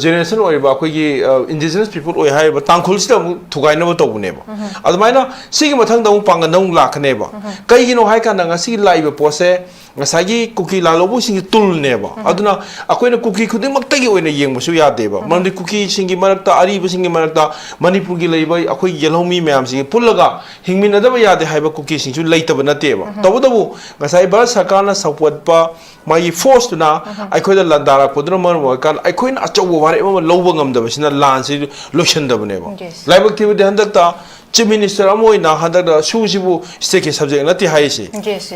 ꯖꯦꯅꯦꯔꯦꯁꯟ ꯑꯣꯏꯔꯤꯕ ꯑꯩꯈꯣꯏꯒꯤ ꯏꯟꯗꯤꯖꯤꯅꯁ ꯄꯤꯄꯜ ꯑꯣꯏ ꯍꯥꯏꯔꯤꯕ ꯇꯥꯡꯈꯨꯜꯁꯤꯗ ꯑꯃꯨꯛ ꯊꯨꯒꯥꯏꯅꯕ ꯇꯧꯕꯅꯦꯕ꯫ ꯑꯗꯨꯃꯥꯏꯅ ꯁꯤꯒꯤ ꯃꯊꯪꯗ ꯑꯃꯨꯛ ꯄꯥꯡꯒꯜꯗ ꯑꯃꯨꯛ ꯂꯥꯛꯀꯅꯦꯕ꯫ ꯀꯩꯒꯤꯅꯣ ꯍꯥꯏꯀꯥꯟꯗ ꯉꯁꯤꯒꯤ ꯂꯥꯛꯏꯕ ꯄꯣꯠꯁꯦ ꯉꯁꯥꯏꯒꯤ ꯀꯨꯀꯤ ꯂꯥꯜꯍꯧꯕꯁꯤꯡꯒꯤ ꯇꯨꯜꯅꯦꯕ꯫ ꯑꯗꯨꯅ ꯑꯩꯈꯣꯏꯅ ꯀꯨꯀꯤ ꯈꯨꯗꯤꯡꯃꯛꯇꯒꯤ ꯑꯣꯏꯅ ꯌꯦꯡꯕꯁꯨ ꯌꯥꯗꯦꯕ, ꯃꯔꯝꯗꯤ ꯀꯨꯀꯤꯁꯤꯡꯒꯤ ꯃꯔꯛꯇ, ꯑꯔꯤꯕꯁꯤꯡꯒꯤ ꯃꯔꯛꯇ ꯃꯅꯤꯄꯨꯔꯒꯤ ꯂꯩꯕ ꯑꯩꯈꯣꯏꯒꯤ ꯌꯦꯜꯍꯧꯃꯤ ꯃꯌꯥꯝꯁꯤꯡꯒꯤ ꯄꯨꯜꯂꯒ ꯍꯤꯡꯃꯤꯟꯅꯗꯕ ꯌꯥꯗꯦ ꯍꯥꯏꯕ ꯀꯨꯀꯤꯁꯤꯡꯁꯨ ꯂꯩꯇꯕ ꯅꯠꯇꯦꯕ꯫ ꯇꯧꯕꯇꯕꯨ ꯉꯁꯥꯏ ꯚꯥꯔꯠ ꯁꯔꯀꯥꯔꯅ ꯁꯧꯒꯠꯄ ꯃꯥꯒꯤ ꯐꯣꯔꯁꯇꯨꯅ ꯑꯩꯈꯣꯏꯗ ꯂꯥꯟꯗꯥꯔꯛꯄꯗꯨꯅ ꯃꯔꯝ ꯑꯣꯏꯔꯀꯥꯟꯗ ꯑꯩꯈꯣꯏꯅ ꯑꯆꯧꯕ ꯋꯥꯔꯦꯞ ꯑꯃ ꯂꯧꯕ ꯉꯝꯗꯕꯁꯤꯅ ꯂꯥꯟꯁꯤ ꯂꯣꯏꯁꯤꯟꯗꯕꯅꯦꯕ꯫ ꯂꯥꯏꯕꯛ ꯊꯤꯕꯗꯤ ꯍꯟꯗꯛꯇ ꯆꯤꯐ ꯃꯤꯅꯤꯁꯇꯔ ꯑꯃ ꯑꯣꯏꯅ ꯍꯟꯗꯛꯇ ꯁꯨꯁꯤꯕꯨ ꯁ꯭ꯇꯦꯠꯀꯤ ꯁꯕꯖꯦꯛ ꯅꯠꯇꯦ ꯍꯥꯏꯔꯤꯁꯤ꯫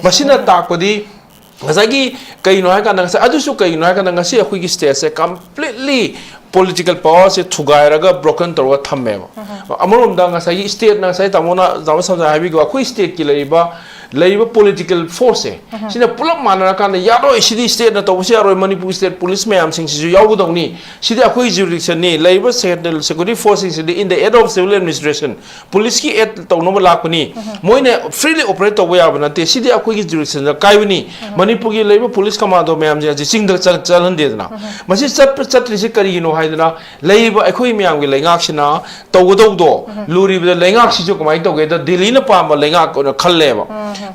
ꯃꯁꯤꯅ ꯇꯥꯛꯄꯗꯤ ꯉꯁꯥꯏꯒꯤ ꯀꯩꯅꯣ ꯍꯥꯏꯀꯥꯟꯗ ꯉꯁꯥꯏ ꯑꯗꯨꯁꯨ ꯀꯩꯒꯤꯅꯣ ꯍꯥꯏꯀꯥꯟꯗ ꯉꯁꯤ ꯑꯩꯈꯣꯏꯒꯤ ꯁ꯭ꯇꯦꯠꯁꯦ ꯀꯝꯄ꯭ꯂꯤꯠꯂꯤ ꯄꯣꯂꯤꯇꯤꯀꯦꯜ ꯄꯋꯥꯔꯁꯦ ꯊꯨꯒꯥꯏꯔꯒ ꯕ꯭ꯔꯣꯀꯟ ꯇꯧꯔꯒ ꯊꯝꯃꯦꯕ꯫ ꯑꯃꯔꯣꯝꯗ ꯉꯁꯥꯏꯒꯤ ꯁ꯭ꯇꯦꯠꯅ ꯉꯁꯥꯏ ꯇꯥꯃꯣꯅ ꯇꯥꯃꯣ ꯁꯝꯖꯥꯏ ꯍꯥꯏꯕꯤꯈꯤꯕ ꯑꯩꯈꯣꯏ ꯁ꯭ꯇꯦꯠꯀꯤ ꯂꯩꯔꯤꯕ ꯂꯩꯔꯤꯕ ꯄꯣꯂꯤꯇꯤꯀꯦꯜ ꯐꯣꯔꯁꯁꯦ ꯁꯤꯅ ꯄꯨꯂꯞ ꯃꯥꯟꯅꯔꯀꯥꯟꯗ ꯌꯥꯔꯣꯏ, ꯁꯤꯗꯤ ꯁ꯭ꯇꯦꯠꯅ ꯇꯧꯕꯁꯨ ꯌꯥꯔꯣꯏ, ꯃꯅꯤꯄꯨꯔ ꯁ꯭ꯇꯦꯠ ꯄꯨꯂꯤꯁ ꯃꯌꯥꯝꯁꯤꯡꯁꯤꯁꯨ ꯌꯥꯎꯒꯗꯧꯅꯤ, ꯁꯤꯗꯤ ꯑꯩꯈꯣꯏꯒꯤ ꯖꯨꯔꯤꯗꯤꯛꯁꯟꯅꯤ, ꯂꯩꯔꯤꯕ ꯁꯦꯟꯇ꯭ꯔꯦꯜ ꯁꯦꯀ꯭ꯌꯨꯔꯤꯇꯤ ꯐꯣꯔꯁꯁꯤꯡꯁꯤꯗꯤ in the aid of civil administration, ꯄꯨꯂꯤꯁꯀꯤ ꯑꯦꯗ ꯇꯧꯅꯕ ꯂꯥꯛꯄꯅꯤ, ꯃꯣꯏꯅ ꯐ꯭ꯔꯤꯂꯤ ꯑꯣꯄꯔꯦꯠ ꯇꯧꯕ ꯌꯥꯕ ꯅꯠꯇꯦ, ꯁꯤꯗꯤ ꯑꯩꯈꯣꯏꯒꯤ ꯖꯨꯔꯤꯗꯤꯛꯁꯟꯗ ꯀꯥꯏꯕꯅꯤ꯫ ꯃꯅꯤꯄꯨꯔꯒꯤ ꯂꯩꯔꯤꯕ ꯄꯨꯂꯤꯁ ꯀꯃꯥꯟꯗꯣ ꯃꯌꯥꯝꯁꯦ ꯍꯧꯖꯤꯛ ꯆꯤꯡꯗ ꯆꯠ- ꯆꯠꯍꯟꯗꯦꯗꯅ꯫ ꯃꯁꯤ ꯆꯠꯄ ꯆꯠꯇ꯭ꯔꯤꯁꯤ ꯀꯔꯤꯒꯤꯅꯣ ꯍꯥꯏꯗꯅ ꯂꯩꯔꯤꯕ ꯑꯩꯈꯣꯏ ꯃꯌꯥꯝꯒꯤ ꯂꯩꯉꯥꯛꯁꯤꯅ ꯇꯧꯒꯗꯧꯗꯣ ꯂꯨꯔꯤꯕꯗ ꯂꯩꯉꯥꯛꯁꯤꯁꯨ ꯀꯃꯥꯏꯅ ꯇꯧꯒꯦꯗ ꯗꯦꯜꯂꯤꯅ ꯄꯥꯝꯕ ꯂꯩꯉꯥꯛ ꯑꯣꯏꯅ ꯈꯜꯂꯦꯕ꯫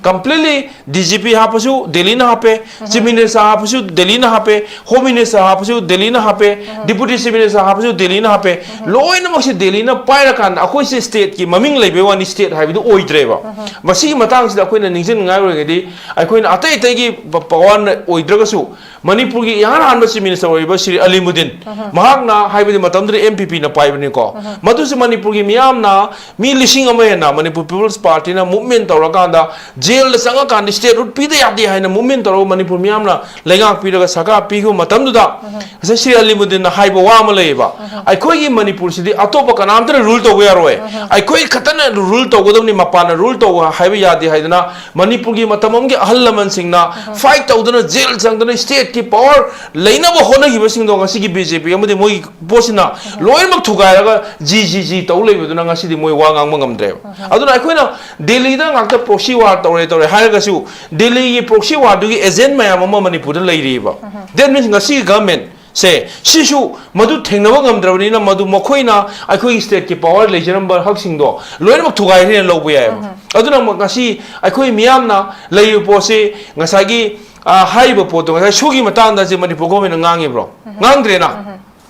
ꯀꯝꯄ꯭ꯂꯤꯠꯂꯤ ꯗꯤ ꯖꯤ ꯄꯤ ꯍꯥꯞꯄꯁꯨ ꯗꯦꯜꯂꯤꯅ ꯍꯥꯞꯄꯦ, ꯆꯤꯐ ꯃꯤꯅꯤꯁꯇꯔ ꯍꯥꯞꯄꯁꯨ ꯗꯦꯜꯂꯤꯅ ꯍꯥꯞꯄꯦ, ꯍꯣꯝ ꯃꯤꯅꯤꯁꯇꯔ ꯍꯥꯞꯄꯁꯨ ꯗꯦꯜꯂꯤꯅ ꯍꯥꯞꯄꯦ, ꯗꯤꯄꯨꯇꯤ ꯆꯤꯐ ꯃꯤꯅꯤꯁꯇꯔ ꯍꯥꯞꯄꯁꯨ ꯗꯦꯜꯂꯤꯅ ꯍꯥꯞꯄꯦ꯫ ꯂꯣꯏꯅꯃꯛꯁꯦ ꯗꯦꯜꯂꯤꯅ ꯄꯥꯏꯔꯀꯥꯟꯗ ꯑꯩꯈꯣꯏꯁꯦ ꯁ꯭ꯇꯦꯠꯀꯤ ꯃꯃꯤꯡ ꯂꯩꯕꯩ ꯋꯥꯅꯤ, ꯁ꯭ꯇꯦꯠ ꯍꯥꯏꯕꯗꯨ ꯑꯣꯏꯗ꯭ꯔꯦꯕ꯫ ꯃꯁꯤꯒꯤ ꯃꯇꯥꯡꯁꯤꯗ ꯑꯩꯈꯣꯏꯅ ꯅꯤꯡꯁꯤꯡꯅꯤꯡꯉꯥꯏ ꯑꯣꯏꯔꯒꯗꯤ ꯑꯩꯈꯣꯏꯅ ꯑꯇꯩ ꯑꯇꯩꯒꯤ ꯄ- ꯄꯋꯥꯔꯅ ꯑꯣꯏꯗ꯭ꯔꯒꯁꯨ ꯃꯅꯤꯄꯨꯔꯒꯤ ꯏꯍꯥꯟ ꯍꯥꯟꯕ Chief Minister ꯑꯣꯏꯔꯤꯕ ꯁ꯭ꯔꯤ ꯑꯂꯤꯃꯨꯗꯤꯟ, ꯃꯍꯥꯛꯅ, ꯍꯥꯏꯕꯗꯤ ꯃꯇꯝꯗꯨꯗ M P P ꯅ ꯄꯥꯏꯕꯅꯤꯀꯣ, ꯃꯗꯨꯁꯨ ꯃꯅꯤꯄꯨꯔꯒꯤ ꯃꯤꯌꯥꯝꯅ, ꯃꯤ ꯂꯤꯁꯤꯡ ꯑꯃ ꯍꯦꯟꯅ Manipur People's Party ꯅ movement ꯇꯧꯔꯀꯥꯟꯗ, ꯖꯦꯜꯗ ꯆꯪꯉꯀꯥꯟꯗ statehood ꯄꯤꯗ ꯌꯥꯗꯦ ꯍꯥꯏꯅ movement ꯇꯧꯔꯒ ꯃꯅꯤꯄꯨꯔ ꯃꯤꯌꯥꯝꯅ ꯂꯩꯉꯥꯛ ꯄꯤꯔꯒ ꯁꯔꯀꯥꯔ ꯄꯤꯈꯤꯕ ꯃꯇꯝꯗꯨꯗ, ꯉꯁꯥꯏ ꯁ꯭ꯔꯤ ꯑꯂꯤꯃꯨꯗꯤꯟꯅ ꯍꯥꯏꯕ ꯋꯥ ꯑꯃ ꯂꯩꯌꯦꯕ, "ꯑꯩꯈꯣꯏꯒꯤ ꯃꯅꯤꯄꯨꯔꯁꯤꯗꯤ ꯑꯇꯣꯞꯄ ꯀꯅꯥꯝꯇꯅ rule ꯇꯧꯕ ꯌꯥꯔꯣꯏ, ꯑꯩꯈꯣꯏ ꯈꯛꯇꯅ rule ꯇꯧꯒꯗꯕꯅꯤ, ꯃꯄꯥꯟꯅ rule ꯇꯧꯕ ꯍꯥꯏꯕ ꯌꯥꯗꯦ" ꯍꯥꯏꯗꯅ ꯃꯅꯤꯄꯨꯔꯒꯤ ꯃꯇꯝ ꯑꯃꯒꯤ ꯑꯍꯜ ꯂꯃꯟꯁꯤꯡꯅ fight ꯇꯧꯗꯅ, ꯖꯦꯜ ꯆꯪꯗꯅ, state ꯀꯤ power ꯂꯩꯅꯕ ꯍꯣꯠꯅꯈꯤꯕꯁꯤꯡꯗꯣ ꯉꯁꯤꯒꯤ B J P ꯑꯃꯗꯤ ꯃꯣꯏꯒꯤ ꯄꯣꯠꯁꯤꯅ ꯂꯣꯏꯅꯃꯛ ꯊꯨꯒꯥꯏꯔꯒ ꯖꯤ ꯖꯤ ꯖꯤ ꯇꯧ ꯂꯩꯕꯗꯨꯅ ꯉꯁꯤꯗꯤ ꯃꯣꯏ ꯋꯥ ꯉꯥꯡꯕ ꯉꯝꯗ꯭ꯔꯦꯕ꯫ ꯑꯗꯨꯅ ꯑꯩꯈꯣꯏꯅ ꯗꯦꯜꯂꯤꯗ ꯉꯥꯛꯇ proxy war ꯇꯧꯔꯦ ꯇꯧꯔꯦ ꯍꯥꯏꯔꯒꯁꯨ, ꯗꯦꯜꯂꯤꯒꯤ proxy war ꯗꯨꯒꯤ agent ꯃꯌꯥꯝ ꯑꯃ ꯃꯅꯤꯄꯨꯔꯗ ꯂꯩꯔꯤꯕ꯫ That means ꯉꯁꯤꯒꯤ government ꯁꯦ, ꯁꯤꯁꯨ ꯃꯗꯨ ꯊꯦꯡꯅꯕ ꯉꯝꯗ꯭ꯔꯕꯅꯤꯅ, ꯃꯗꯨ ꯃꯈꯣꯏꯅ ꯑꯩꯈꯣꯏꯒꯤ state ꯀꯤ power ꯂꯩꯖꯔꯝꯕ ꯍꯛꯁꯤꯡꯗꯣ ꯂꯣꯏꯅꯃꯛ ꯊꯨꯒꯥꯏꯈ꯭ꯔꯦꯅ ꯂꯧꯕ ꯌꯥꯏꯑꯕ꯫ ꯑꯗꯨꯅ ꯉꯁꯤ ꯑꯩꯈꯣꯏ ꯃꯤꯌꯥꯝꯅ ꯂꯩꯔꯤꯕ ꯄꯣꯠꯁꯤ, ꯉꯁꯥꯏꯒꯤ, ꯑ, ꯍꯥꯏꯔꯤꯕ ꯄꯣꯠꯇꯣ, ꯉꯁꯥꯏ ꯁꯨꯒꯤ ꯃꯇꯥꯡꯗ ꯁꯤ ꯃꯅꯤꯄꯨꯔ government ꯅ ꯉꯥꯡꯉꯤꯕ꯭ꯔꯣ? ꯉꯥꯡꯗ꯭ꯔꯦꯅ꯫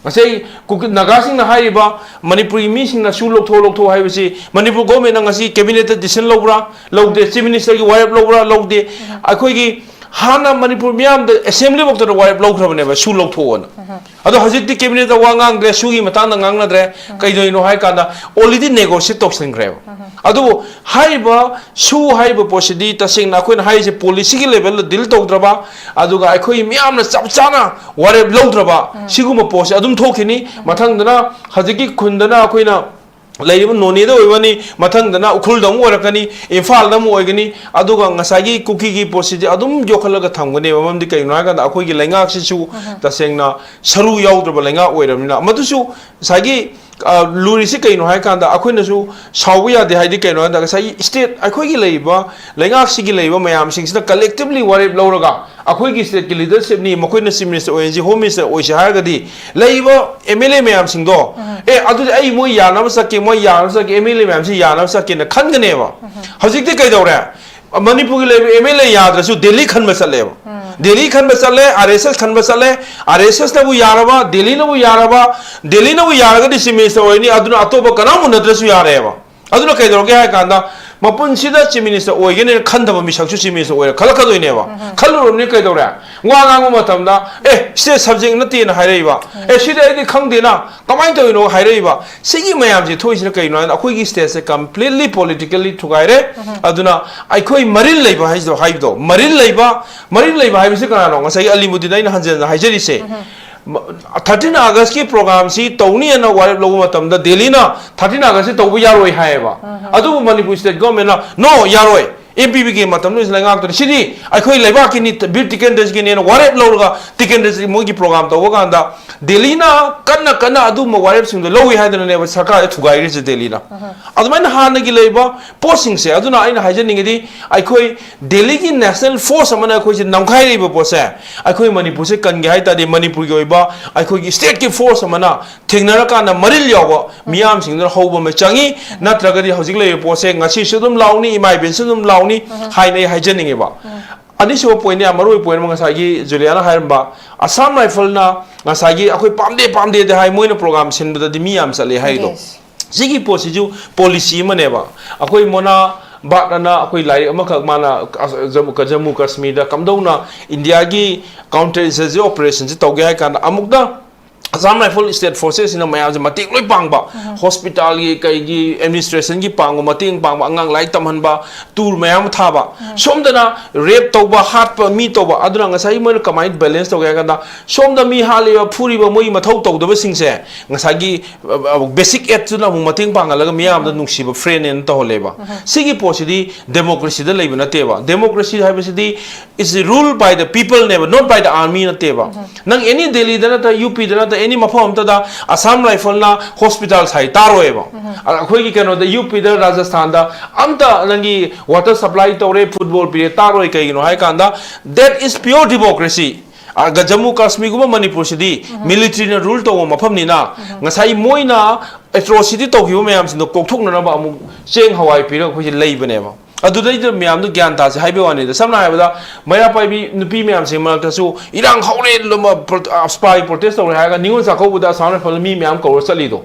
ꯉꯁꯥꯏ ꯀꯨꯀꯤ-, ꯅꯥꯒꯥꯁꯤꯡꯅ ꯍꯥꯏꯔꯤꯕ ꯃꯅꯤꯄꯨꯔꯒꯤ ꯃꯤꯁꯤꯡꯅ ꯁꯨ ꯂꯧꯊꯣꯛ, ꯂꯧꯊꯣꯛ ꯍꯥꯏꯕꯁꯤ ꯃꯅꯤꯄꯨꯔ government ꯅ ꯉꯁꯤ cabinet ꯇ decision ꯂꯧꯕ꯭ꯔꯥ? ꯂꯧꯗꯦ꯫ Chief Minister ꯒꯤ ꯋꯥꯔꯦꯞ ꯂꯧꯕ꯭ꯔꯥ? ꯂꯧꯗꯦ꯫ ꯑꯩꯈꯣꯏꯒꯤ ꯍꯥꯟꯅ ꯃꯅꯤꯄꯨꯔ ꯃꯤꯌꯥꯝꯗ assembly ꯐꯥꯎꯗ ꯋꯥꯔꯦꯞ ꯂꯧꯈ꯭ꯔꯕꯅꯦꯕ, ꯁꯨ ꯂꯧꯊꯣꯛꯑꯣꯅ꯫ ꯑꯗꯣ ꯍꯧꯖꯤꯛꯇꯤ cabinet ꯇ ꯋꯥ ꯉꯥꯡꯗ꯭ꯔꯦ, ꯁꯨꯒꯤ ꯃꯇꯥꯡꯗ ꯉꯥꯡꯅꯗ꯭ꯔꯦ꯫ ꯀꯩꯗꯧꯔꯤꯅꯣ ꯍꯥꯏ ꯀꯥꯟꯗ already negotiate ꯇꯧꯁꯤꯟꯈ꯭ꯔꯦꯕ꯫ ꯑꯗꯨꯕꯨ ꯍꯥꯏꯔꯤꯕ ꯁꯨ ꯍꯥꯏꯔꯤꯕ ꯄꯣꯠꯁꯤꯗꯤ ꯇꯁꯦꯡꯅ ꯑꯩꯈꯣꯏꯅ ꯍꯥꯏꯔꯤꯁꯦ policy ꯒꯤ level ꯗ deal ꯇꯧꯗ꯭ꯔꯕ, ꯑꯗꯨꯒ ꯑꯩꯈꯣꯏ ꯃꯤꯌꯥꯝꯅ ꯆꯞ ꯆꯥꯅ ꯋꯥꯔꯦꯞ ꯂꯧꯗ꯭ꯔꯕ, ꯁꯤꯒꯨꯝꯕ ꯄꯣꯠꯁꯦ ꯑꯗꯨꯝ ꯊꯣꯛꯈꯤꯅꯤ꯫ ꯃꯊꯪꯗꯅ ꯍꯧꯖꯤꯛꯀꯤ ꯈꯨꯟꯗꯅ ꯑꯩꯈꯣꯏꯅ ꯂꯩꯔꯤꯕ ꯅꯣꯅꯦꯗ ꯑꯣꯏꯕꯅꯤ, ꯃꯊꯪꯗꯅ ꯎꯈ꯭ꯔꯨꯜꯗ ꯑꯃꯨꯛ ꯑꯣꯏꯔꯛꯀꯅꯤ, ꯏꯝꯐꯥꯜꯗ ꯑꯃꯨꯛ ꯑꯣꯏꯒꯅꯤ, ꯑꯗꯨꯒ ꯉꯁꯥꯏꯒꯤ ꯀꯨꯀꯤꯒꯤ ꯄꯣꯠꯁꯤꯗꯤ ꯑꯗꯨꯝ ꯌꯣꯛꯈꯠꯂꯒ ꯊꯝꯒꯅꯦꯕ꯫ ꯃꯔꯝꯗꯤ ꯀꯩꯒꯤꯅꯣ ꯍꯥꯏꯀꯥꯟꯗ ꯑꯩꯈꯣꯏꯒꯤ ꯂꯩꯉꯥꯛꯁꯤꯁꯨ ꯇꯁꯦꯡꯅ ꯁꯔꯨ ꯌꯥꯎꯗ꯭ꯔꯕ ꯂꯩꯉꯥꯛ ꯑꯣꯏꯔꯕꯅꯤꯅ꯫ ꯃꯗꯨꯁꯨ ꯉꯁꯥꯏꯒꯤ, ꯑ, ꯂꯨꯔꯤꯁꯤ ꯀꯩꯅꯣ ꯍꯥꯏꯀꯥꯟꯗ, ꯑꯩꯈꯣꯏꯅꯁꯨ ꯁꯥꯎꯕ ꯌꯥꯗꯦ꯫ ꯍꯥꯏꯗꯤ ꯀꯩꯅꯣ ꯍꯥꯏꯀꯥꯟꯗ, ꯉꯁꯥꯏꯒꯤ state, ꯑꯩꯈꯣꯏꯒꯤ ꯂꯩꯔꯤꯕ ꯂꯩꯉꯥꯛꯁꯤꯒꯤ ꯂꯩꯔꯤꯕ ꯃꯌꯥꯝꯁꯤꯡꯁꯤꯅ collectively ꯋꯥꯔꯦꯞ ꯂꯧꯔꯒ, ꯑꯩꯈꯣꯏꯒꯤ state ꯀꯤ leadership ꯅꯤ, ꯃꯈꯣꯏꯅ Chief Minister ꯑꯣꯏꯍꯟꯁꯤ, Home Minister ꯑꯣꯏꯁꯤ ꯍꯥꯏꯔꯒꯗꯤ, ꯂꯩꯔꯤꯕ M L A ꯃꯌꯥꯝꯁꯤꯡꯗꯣ, "ꯑꯦ, ꯑꯗꯨꯗꯤ ꯑꯩ ꯃꯣꯏ ꯌꯥꯅꯕ ꯆꯠꯀꯦ, ꯃꯣꯏ ꯌꯥꯅꯕ ꯆꯠꯀꯦ, M L A ꯃꯌꯥꯝꯁꯤ ꯌꯥꯅꯕ ꯆꯠꯀꯦꯅ" ꯈꯟꯒꯅꯦꯕ꯫ ꯍꯧꯖꯤꯛꯇꯤ ꯀꯩꯗꯧꯔꯦ? ꯃꯅꯤꯄꯨꯔꯒꯤ ꯂꯩꯔꯤꯕ M L A ꯌꯥꯗ꯭ꯔꯁꯨ ꯗꯦꯜꯂꯤ ꯈꯟꯕ ꯆꯠꯂꯦꯕ꯫ ꯗꯦꯜꯂꯤ ꯈꯟꯕ ꯆꯠꯂꯦ, R S S ꯈꯟꯕ ꯆꯠꯂꯦ, R S S ꯅꯕꯨ ꯌꯥꯔꯕ, ꯗꯦꯜꯂꯤꯅꯕꯨ ꯌꯥꯔꯕ, ꯗꯦꯜꯂꯤꯅꯕꯨ ꯌꯥꯔꯒꯗꯤ Chief Minister ꯑꯣꯏꯅꯤ, ꯑꯗꯨꯅ ꯑꯇꯣꯞꯄ ꯀꯅꯥꯝ ꯎꯅꯗ꯭ꯔꯁꯨ ꯌꯥꯔꯦꯕ꯫ ꯑꯗꯨꯅ ꯀꯩꯗꯧꯔꯒꯦ ꯍꯥꯏ ꯀꯥꯟꯗ, ꯃꯄꯨꯟꯁꯤꯗ Chief Minister ꯑꯣꯏꯒꯅꯦꯅ ꯈꯟꯗꯕ ꯃꯤꯁꯛꯁꯨ Chief Minister ꯑꯣꯏꯔ ꯈꯜꯂꯛꯀꯗꯣꯏꯅꯦꯕ꯫ ꯈꯜꯂꯨꯔꯕꯅꯤꯅ ꯀꯩꯗꯧꯔꯦ? ꯋꯥ ꯉꯥꯡꯕ ꯃꯇꯝꯗ, "ꯑꯦ, state subject ꯅꯠꯇꯦꯅ" ꯍꯥꯏꯔꯛꯏꯕ꯫ "ꯑꯦ, ꯁꯤꯗꯤ ꯑꯩꯗꯤ ꯈꯪꯗꯦꯅ, ꯀꯃꯥꯏꯅ ꯇꯧꯔꯤꯅꯣ?" ꯍꯥꯏꯔꯛꯏꯕ꯫ ꯁꯤꯒꯤ ꯃꯌꯥꯝꯁꯦ ꯊꯣꯛꯏꯁꯤꯅ ꯀꯩꯅꯣ ꯍꯥꯏꯗ, ꯑꯩꯈꯣꯏꯒꯤ stateꯁꯦ completely politically ꯊꯨꯒꯥꯏꯔꯦ꯫ ꯑꯗꯨꯅ ꯑꯩꯈꯣꯏ ꯃꯔꯤꯜ ꯂꯩꯕ ꯍꯥꯏꯁꯤꯗꯣ, ꯍꯥꯏꯕꯗꯣ, ꯃꯔꯤꯜ ꯂꯩꯕ, ꯃꯔꯤꯜ ꯂꯩꯕ ꯍꯥꯏꯕꯁꯤ ꯀꯅꯥꯅꯣ? ꯉꯁꯥꯏꯒꯤ ꯑꯂꯤꯃꯨꯗꯤꯟ ꯑꯩꯅ ꯍꯟꯖꯟ ꯍꯟꯖꯟ ꯍꯥꯏꯖꯔꯤꯁꯦ꯫ ꯃ-, thirteen Augustꯀꯤ programꯁꯤ ꯇꯧꯅꯤ ꯍꯥꯏꯅ ꯋꯥꯔꯦꯞ ꯂꯧꯕ ꯃꯇꯝꯗ ꯗꯦꯜꯂꯤꯅ thirteen Augustꯁꯤ ꯇꯧꯕ ꯌꯥꯔꯣꯏ ꯍꯥꯏꯌꯦꯕ꯫ ꯑꯗꯨꯕꯨ ꯃꯅꯤꯄꯨꯔ state governmentꯅ, "No, ꯌꯥꯔꯣꯏ, M P Bꯒꯤ ꯃꯇꯝꯗ ꯂꯩꯉꯥꯛꯇꯨꯅ, ꯁꯤꯗꯤ ꯑꯩꯈꯣꯏ ꯂꯩꯕꯥꯛꯀꯤꯅꯤ, ꯕꯤꯔ ꯇꯤꯀꯦꯟꯗ꯭ꯔꯖꯤꯒꯤꯅꯦꯅ" ꯋꯥꯔꯦꯞ ꯂꯧꯔꯒ ꯇꯤꯀꯦꯟꯗ꯭ꯔꯖꯤ ꯃꯣꯏꯒꯤ program ꯇꯧꯕ ꯀꯥꯟꯗ ꯗꯦꯜꯂꯤꯅ ꯀꯟꯅ ꯀꯟꯅ ꯑꯗꯨꯒꯨꯝꯕ ꯋꯥꯔꯦꯞꯁꯤꯡꯗꯣ ꯂꯧꯏ ꯍꯥꯏꯗꯅꯅꯦꯕ ꯁꯔꯀꯥꯔꯁꯦ ꯊꯨꯒꯥꯏꯔꯤꯁꯦ ꯗꯦꯜꯂꯤꯅ꯫ ꯑꯗꯨꯃꯥꯏꯅ ꯍꯥꯟꯅꯒꯤ ꯂꯩꯕ ꯄꯣꯠꯁꯤꯡꯁꯦ, ꯑꯗꯨꯅ ꯑꯩꯅ ꯍꯥꯏꯖꯅꯤꯡꯉꯤꯗꯤ, ꯑꯩꯈꯣꯏ ꯗꯦꯜꯂꯤꯒꯤ national force ꯑꯃꯅ ꯑꯩꯈꯣꯏꯁꯦ ꯅꯝꯈꯥꯏꯔꯛꯏꯕ ꯄꯣꯠꯁꯦ, ꯑꯩꯈꯣꯏ ꯃꯅꯤꯄꯨꯔꯁꯦ ꯀꯟꯒꯦ ꯍꯥꯏ ꯇꯥꯔꯗꯤ, ꯃꯅꯤꯄꯨꯔꯒꯤ ꯑꯣꯏꯕ ꯑꯩꯈꯣꯏꯒꯤ stateꯀꯤ force ꯑꯃꯅ ꯊꯦꯡꯅꯔꯀꯥꯟꯗ ꯃꯔꯤꯜ ꯌꯥꯎꯕ ꯃꯤꯌꯥꯝꯁꯤꯡꯗꯨꯅ ꯍꯧꯕ ꯑꯃ ꯆꯪꯉꯤ꯫ ꯅꯠꯇ꯭ꯔꯒꯗꯤ ꯍꯧꯖꯤꯛ ꯂꯩꯔꯤꯕ ꯄꯣꯠꯁꯦ ꯉꯁꯤꯁꯨ ꯑꯗꯨꯝ ꯂꯥꯎꯅꯤ, ꯏꯃꯥ ꯏꯕꯦꯟꯁꯨ ꯑꯗꯨꯝ ꯂꯥꯎꯅꯤ ꯍꯥꯏꯅ ꯑꯩ ꯍꯥꯏꯖꯅꯤꯡꯉꯦꯕ꯫ ꯑꯅꯤꯁꯨꯕ pointꯅꯦ, ꯌꯥꯝ ꯃꯔꯨ ꯑꯣꯏꯕ point ꯑꯃ, ꯉꯁꯥꯏꯒꯤ ꯖꯨꯂꯤꯌꯥꯅ ꯍꯥꯏꯔꯝꯕ, ꯑꯁꯥꯝ ꯔꯥꯏꯐꯜꯅ ꯉꯁꯥꯏꯒꯤ ꯑꯩꯈꯣꯏ ꯄꯥꯝꯗꯦ, ꯄꯥꯝꯗꯦꯗꯤ ꯍꯥꯏ, ꯃꯣꯏꯅ program ꯁꯤꯟꯕꯗꯗꯤ ꯃꯤ ꯌꯥꯝ ꯆꯠꯂꯦ ꯍꯥꯏꯗꯣ꯫ Yes. ꯁꯤꯒꯤ ꯄꯣꯠꯁꯤꯁꯨ policy ꯑꯃꯅꯦꯕ꯫ ꯑꯩꯈꯣꯏ ꯃꯣꯅꯥ ꯕꯥꯠ ꯑꯅ ꯑꯩꯈꯣꯏ ꯂꯥꯏꯔꯤꯛ ꯑꯃꯈꯛ ꯃꯥꯅ, ꯑꯁ, ꯖꯝꯃꯨ, ꯖꯝꯃꯨ ꯀꯥꯁꯃꯤꯔꯗ ꯀꯝꯗꯧꯅ ꯏꯟꯗꯤꯌꯥꯒꯤ counter insurgency operationꯁꯤ ꯇꯧꯒꯦ ꯍꯥꯏ ꯀꯥꯟꯗ, ꯑꯃꯨꯛꯇ ꯑꯁꯥꯝ ꯔꯥꯏꯐꯜ state forcesꯁꯤꯅ ꯃꯌꯥꯝꯁꯦ ꯃꯇꯦꯡ ꯂꯣꯏ ꯄꯥꯡꯕ, hospitalꯒꯤ, ꯀꯩꯒꯤ, administrationꯒꯤ ꯄꯥꯡꯕ, ꯃꯇꯦꯡ ꯄꯥꯡꯕ, ꯑꯉꯥꯡ ꯂꯥꯏꯔꯤꯛ ꯇꯝꯍꯟꯕ, tour ꯃꯌꯥꯝ ꯑꯃ ꯊꯥꯕ꯫ ꯁꯣꯝꯗꯅ rape ꯇꯧꯕ, ꯍꯥꯠꯄ, ꯃꯤ ꯇꯧꯕ꯫ ꯑꯗꯨꯅ ꯉꯁꯥꯏ ꯃꯣꯏꯅ ꯀꯃꯥꯏꯅ balance ꯇꯧꯒꯦ ꯍꯥꯏ ꯀꯥꯟꯗ, ꯁꯣꯝꯗ ꯃꯤ ꯍꯥꯠꯂꯤꯕ, ꯐꯨꯔꯤꯕ, ꯃꯣꯏꯒꯤ ꯃꯊꯧ ꯇꯧꯗꯕꯁꯤꯡꯁꯦ ꯉꯁꯥꯏꯒꯤ, ꯑ, ꯑ, basic aidꯇꯨꯅ ꯑꯃꯨꯛ ꯃꯇꯦꯡ ꯄꯥꯡꯍꯜꯂꯒ ꯃꯤꯌꯥꯝꯗ ꯅꯨꯡꯁꯤꯕ friendꯅꯦꯅ ꯇꯧꯍꯜꯂꯦꯕ꯫ ꯁꯤꯒꯤ ꯄꯣꯠꯁꯤꯗꯤ democracyꯗ ꯂꯩꯕ ꯅꯠꯇꯦꯕ꯫ Democracy ꯍꯥꯏꯕꯁꯤꯗꯤ is ruled by the peopleꯅꯦꯕ, not by the army ꯅꯠꯇꯦꯕ꯫ ꯅꯪ any ꯗꯦꯜꯂꯤꯗ ꯅꯠꯇ꯭ꯔ, UPꯗ ꯅꯠꯇ꯭ꯔ, any ꯃꯐꯝ ꯑꯃꯇꯗ ꯑꯁꯥꯝ ꯔꯥꯏꯐꯜꯅ hospital ꯁꯥꯏ ꯇꯥꯔꯣꯏꯕ꯫ ꯑ-, ꯑꯩꯈꯣꯏꯒꯤ ꯀꯩꯅꯣꯗ, UPꯗ, ꯔꯥꯖꯁꯊꯥꯟꯗ ꯑꯝꯇ ꯅꯪꯒꯤ water supply ꯇꯧꯔꯦ, football ꯄꯤꯔꯦ ꯇꯥꯔꯣꯏ꯫ ꯀꯩꯒꯤꯅꯣ ꯍꯥꯏ ꯀꯥꯟꯗ, that is pure democracy꯫ ꯑ, ꯖꯝꯃꯨ ꯀꯥꯁꯃꯤꯔꯒꯨꯝꯕ ꯃꯅꯤꯄꯨꯔꯁꯤꯗꯤ militaryꯅ rule ꯇꯧꯕ ꯃꯐꯝꯅꯤꯅ, ꯉꯁꯥꯏ ꯃꯣꯏꯅ atrocity ꯇꯧꯈꯤꯕ ꯃꯌꯥꯝꯁꯤꯡꯗꯣ ꯀꯣꯛꯊꯣꯛꯅꯅꯕ ꯑꯃꯨꯛ ꯆꯦꯡ ꯍꯋꯥꯏ ꯄꯤꯔꯒ ꯑꯩꯈꯣꯏꯁꯦ ꯂꯩꯕꯅꯦꯕ꯫ ꯑꯗꯨꯗꯩꯗ ꯃꯌꯥꯝꯗꯣ ꯒ꯭ꯌꯥꯟ ꯇꯥꯁꯦ ꯍꯥꯏꯕꯩ ꯋꯥꯅꯤꯗ꯫ ꯁꯝꯅ ꯍꯥꯏꯔꯕꯗ, ꯃꯩꯔꯥ ꯄꯥꯏꯕꯤ ꯅꯨꯄꯤ ꯃꯌꯥꯝꯁꯤꯒꯤ ꯃꯔꯛꯇꯁꯨ ꯏꯔꯥꯡ ꯍꯧꯔꯦ, ꯂꯣꯃ-, ꯄ꯭ꯔꯣ-, ꯑ, ꯁꯤꯐꯥꯏ ꯄ꯭ꯔꯣꯇꯦꯁ ꯇꯧꯔꯦ ꯍꯥꯏꯔꯒ ꯅꯤꯉꯣꯜ ꯆꯥꯛꯀꯧꯕꯗ ꯑꯁꯥꯝ ꯔꯥꯏꯐꯜ ꯃꯤ ꯃꯌꯥꯝ ꯀꯧꯔ ꯆꯠꯂꯤꯗꯣ꯫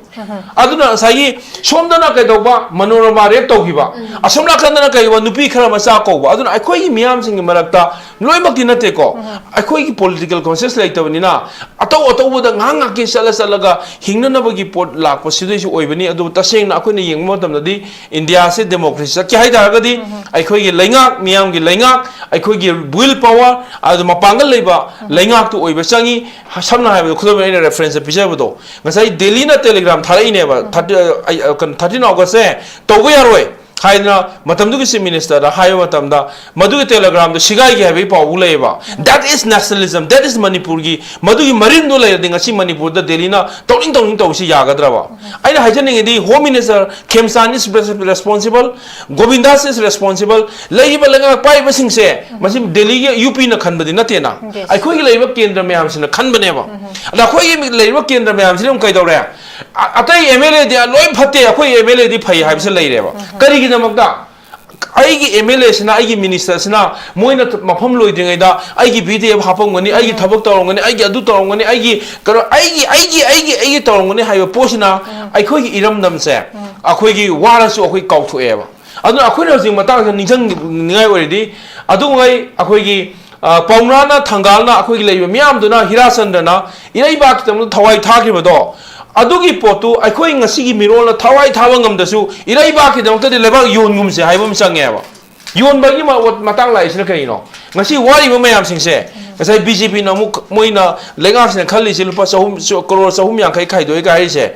ꯑꯗꯨꯅ ꯉꯁꯥꯏꯒꯤ ꯁꯣꯝꯗꯅ ꯀꯩꯗꯧꯕ, ꯃꯅꯣꯔꯃꯥ ꯔꯦꯞ ꯇꯧꯈꯤꯕ, ꯑꯁꯣꯝ ꯅꯥꯀꯟꯗꯅ ꯀꯩꯒꯨꯝꯕ ꯅꯨꯄꯤ ꯈꯔ ꯃꯆꯥ ꯀꯧꯕ꯫ ꯑꯗꯨꯅ ꯑꯩꯈꯣꯏꯒꯤ ꯃꯤꯌꯥꯝꯁꯤꯡꯒꯤ ꯃꯔꯛꯇ, ꯂꯣꯏꯅꯃꯛꯇꯤ ꯅꯠꯇꯦꯀꯣ, ꯑꯩꯈꯣꯏꯒꯤ ꯄꯣꯂꯤꯇꯤꯀꯦꯜ ꯀꯣꯟꯁꯤꯌꯁ ꯂꯩꯇꯕꯅꯤꯅ ꯑꯇꯧ ꯑꯇꯧꯕꯗ ꯉꯥꯏꯍꯥꯛ ꯉꯥꯏꯍꯥꯛꯀꯤ ꯆꯠꯂ ꯆꯠꯂꯒ ꯍꯤꯡꯅꯅꯕꯒꯤ ꯄꯣꯠ ꯂꯥꯛꯄꯁꯤꯗꯩꯁꯨ ꯑꯣꯏꯕꯅꯤ꯫ ꯑꯗꯨꯕꯨ ꯇꯁꯦꯡꯅ ꯑꯩꯈꯣꯏꯅ ꯌꯦꯡꯕ ꯃꯇꯝꯗꯗꯤ ꯏꯟꯗꯤꯌꯥꯁꯦ ꯗꯦꯃꯣꯀ꯭ꯔꯦꯁꯤ ꯆꯠꯀꯦ ꯍꯥꯏ ꯇꯥꯔꯒꯗꯤ ꯑꯩꯈꯣꯏꯒꯤ ꯂꯩꯉꯥꯛ, ꯃꯤꯌꯥꯝꯒꯤ ꯂꯩꯉꯥꯛ, ꯑꯩꯈꯣꯏꯒꯤ ꯋꯤꯜ ꯄꯋꯥꯔ, ꯑꯗꯨ ꯃꯄꯥꯡꯒꯜ ꯂꯩꯕ ꯂꯩꯉꯥꯛꯇꯨ ꯑꯣꯏꯕ ꯆꯪꯉꯤ꯫ ꯁꯝꯅ ꯍꯥꯏꯔꯕꯗ, ꯈꯨꯗꯝ ꯑꯣꯏꯅ ꯑꯩꯅ ꯔꯦꯐꯔꯦꯟꯁꯇ ꯄꯤꯖꯕꯗꯣ, ꯉꯁꯥꯏ ꯗꯦꯜꯂꯤꯅ ꯇꯦꯂꯤꯒ꯭ꯔꯥꯝ ꯊꯥꯔꯛꯏꯅꯦꯕ, ꯊꯥꯔꯇꯤ, ꯑ, ꯑ, ꯀꯩꯅꯣ, ꯊꯥꯔꯇꯤꯟ ꯑꯣꯒꯁꯁꯦ ꯇꯧꯕ ꯌꯥꯔꯣꯏ ꯍꯥꯏꯗꯅ ꯃꯇꯝꯗꯨꯒꯤ ꯆꯤꯐ ꯃꯤꯅꯤꯁꯇꯔꯗ ꯍꯥꯏꯕ ꯃꯇꯝꯗ, ꯃꯗꯨꯒꯤ ꯇꯦꯂꯤꯒ꯭ꯔꯥꯝꯗꯣ ꯁꯤꯒꯥꯏꯒꯦ ꯍꯥꯏꯕꯒꯤ ꯄꯥꯎꯕꯨ ꯂꯩꯌꯦꯕ꯫ That is nationalism, that is ꯃꯅꯤꯄꯨꯔꯒꯤ ꯃꯗꯨꯒꯤ ꯃꯔꯤꯟꯗꯣ ꯂꯩꯔꯗꯤ ꯉꯁꯤ ꯃꯅꯤꯄꯨꯔꯗ ꯗꯦꯜꯂꯤꯅ ꯇꯧꯅꯤꯡ ꯇꯧꯅꯤꯡ ꯇꯧꯕꯁꯤ ꯌꯥꯒꯗ꯭ꯔꯕ? ꯑꯩꯅ ꯍꯥꯏꯖꯅꯤꯡꯉꯤꯗꯤ, Home Minister ꯈꯦꯝꯆꯥꯟ is responsible, Govinda is responsible, ꯂꯩꯔꯤꯕ ꯂꯩꯉꯥꯛ ꯄꯥꯏꯔꯤꯕꯁꯤꯡꯁꯦ, ꯃꯁꯤ ꯗꯦꯜꯂꯤꯒꯤ ꯌꯨ ꯄꯤꯅ ꯈꯟꯕꯗꯤ ꯅꯠꯇꯦꯅ, Yes. ꯑꯩꯈꯣꯏꯒꯤ ꯂꯩꯔꯤꯕ ꯀꯦꯟꯗ꯭ꯔ ꯃꯌꯥꯝꯁꯤꯅ ꯈꯟꯕꯅꯦꯕ꯫ ꯑꯗ ꯑꯩꯈꯣꯏꯒꯤ ꯂꯩꯔꯤꯕ ꯀꯦꯟꯗ꯭ꯔ ꯃꯌꯥꯝꯁꯤꯅ ꯑꯃꯨꯛ ꯀꯩꯗꯧꯔꯦ? ꯑ-, ꯑꯇꯩ ꯑꯦꯝ ꯑꯦꯜ ꯑꯦꯗꯤ ꯂꯣꯏ ꯐꯠꯇꯦ, ꯑꯩꯈꯣꯏ ꯑꯦꯝ ꯑꯦꯜ ꯑꯦꯗꯤ ꯐꯩ ꯍꯥꯏꯕꯁꯦ ꯂꯩꯔꯦꯕ꯫ ꯀꯔꯤꯒꯤꯗꯃꯛꯇ? ꯑꯩꯒꯤ ꯑꯦꯝ ꯑꯦꯜ ꯑꯦꯁꯤꯅ, ꯑꯩꯒꯤ ꯃꯤꯅꯤꯁꯇꯔꯁꯤꯅ ꯃꯣꯏꯅ ꯃꯐꯝ ꯂꯣꯏꯗ꯭ꯔꯤꯉꯩꯗ ꯑꯩꯒꯤ ꯚꯤ ꯗꯤ ꯑꯦꯐ ꯍꯥꯞꯄꯝꯒꯅꯤ, ꯑꯩꯒꯤ ꯊꯕꯛ ꯇꯧꯔꯝꯒꯅꯤ, ꯑꯩꯒꯤ ꯑꯗꯨ ꯇꯧꯔꯝꯒꯅꯤ, ꯑꯩꯒꯤ ꯀꯩꯅꯣ, ꯑꯩꯒꯤ, ꯑꯩꯒꯤ, ꯑꯩꯒꯤ, ꯑꯩꯒꯤ ꯇꯧꯔꯝꯒꯅꯤ ꯍꯥꯏꯕ ꯄꯣꯠꯁꯤꯅ ꯑꯩꯈꯣꯏꯒꯤ ꯏꯔꯝꯗꯝꯁꯦ ꯑꯩꯈꯣꯏꯒꯤ ꯋꯥꯔꯁꯨ ꯑꯩꯈꯣꯏ ꯀꯥꯎꯊꯣꯛꯑꯦꯕ꯫ ꯑꯗꯨꯅ ꯑꯩꯈꯣꯏꯅ ꯍꯧꯖꯤꯛ ꯃꯇꯥꯡꯁꯤꯗ ꯅꯤꯡꯁꯤꯡꯅꯤꯡꯉꯥꯏ ꯑꯣꯏꯔꯤꯗꯤ, ꯑꯗꯨꯉꯩ ꯑꯩꯈꯣꯏꯒꯤ, ꯑ, ꯄꯥꯎꯅꯥꯅ, ꯊꯪꯒꯥꯜꯅ, ꯑꯩꯈꯣꯏꯒꯤ ꯂꯩꯔꯤꯕ ꯃꯤꯌꯥꯝꯗꯨꯅ ꯍꯤꯔꯥꯆꯟꯗ꯭ꯔꯅ ꯏꯔꯩꯕꯥꯛꯀꯤꯗꯃꯛꯇ ꯊꯋꯥꯏ ꯊꯥꯈꯤꯕꯗꯣ, ꯑꯗꯨꯒꯤ ꯄꯣꯠꯇꯨ ꯑꯩꯈꯣꯏ ꯉꯁꯤꯒꯤ ꯃꯤꯔꯣꯜꯅ ꯊꯋꯥꯏ ꯊꯥꯕ ꯉꯝꯗꯁꯨ ꯏꯔꯩꯕꯥꯛꯀꯤꯗꯃꯛꯇꯗꯤ ꯂꯩꯕꯥꯛ ꯌꯣꯟꯒꯨꯝꯁꯦ ꯍꯥꯏꯕ ꯑꯃ ꯆꯪꯉꯦꯕ꯫ ꯌꯣꯟꯕꯒꯤ ꯃ-, ꯃꯇꯥꯡ ꯂꯥꯛꯏꯁꯤꯅ ꯀꯔꯤꯅꯣ? ꯉꯁꯤ ꯋꯥꯔꯤꯕ ꯃꯌꯥꯝꯁꯤꯡꯁꯦ, ꯉꯁꯥꯏ ꯕꯤ ꯖꯦ ꯄꯤꯅ ꯑꯃꯨꯛ ꯃꯣꯏꯅ ꯂꯩꯉꯥꯛꯁꯤꯅ ꯈꯜꯂꯤꯁꯦ ꯂꯨꯄꯥ ꯆꯍꯨꯝ, ꯀꯔꯣꯔ ꯆꯍꯨꯝ ꯌꯥꯡꯈꯩ ꯈꯥꯏꯗꯣꯛꯑꯦꯒ ꯍꯥꯏꯔꯤꯁꯦ,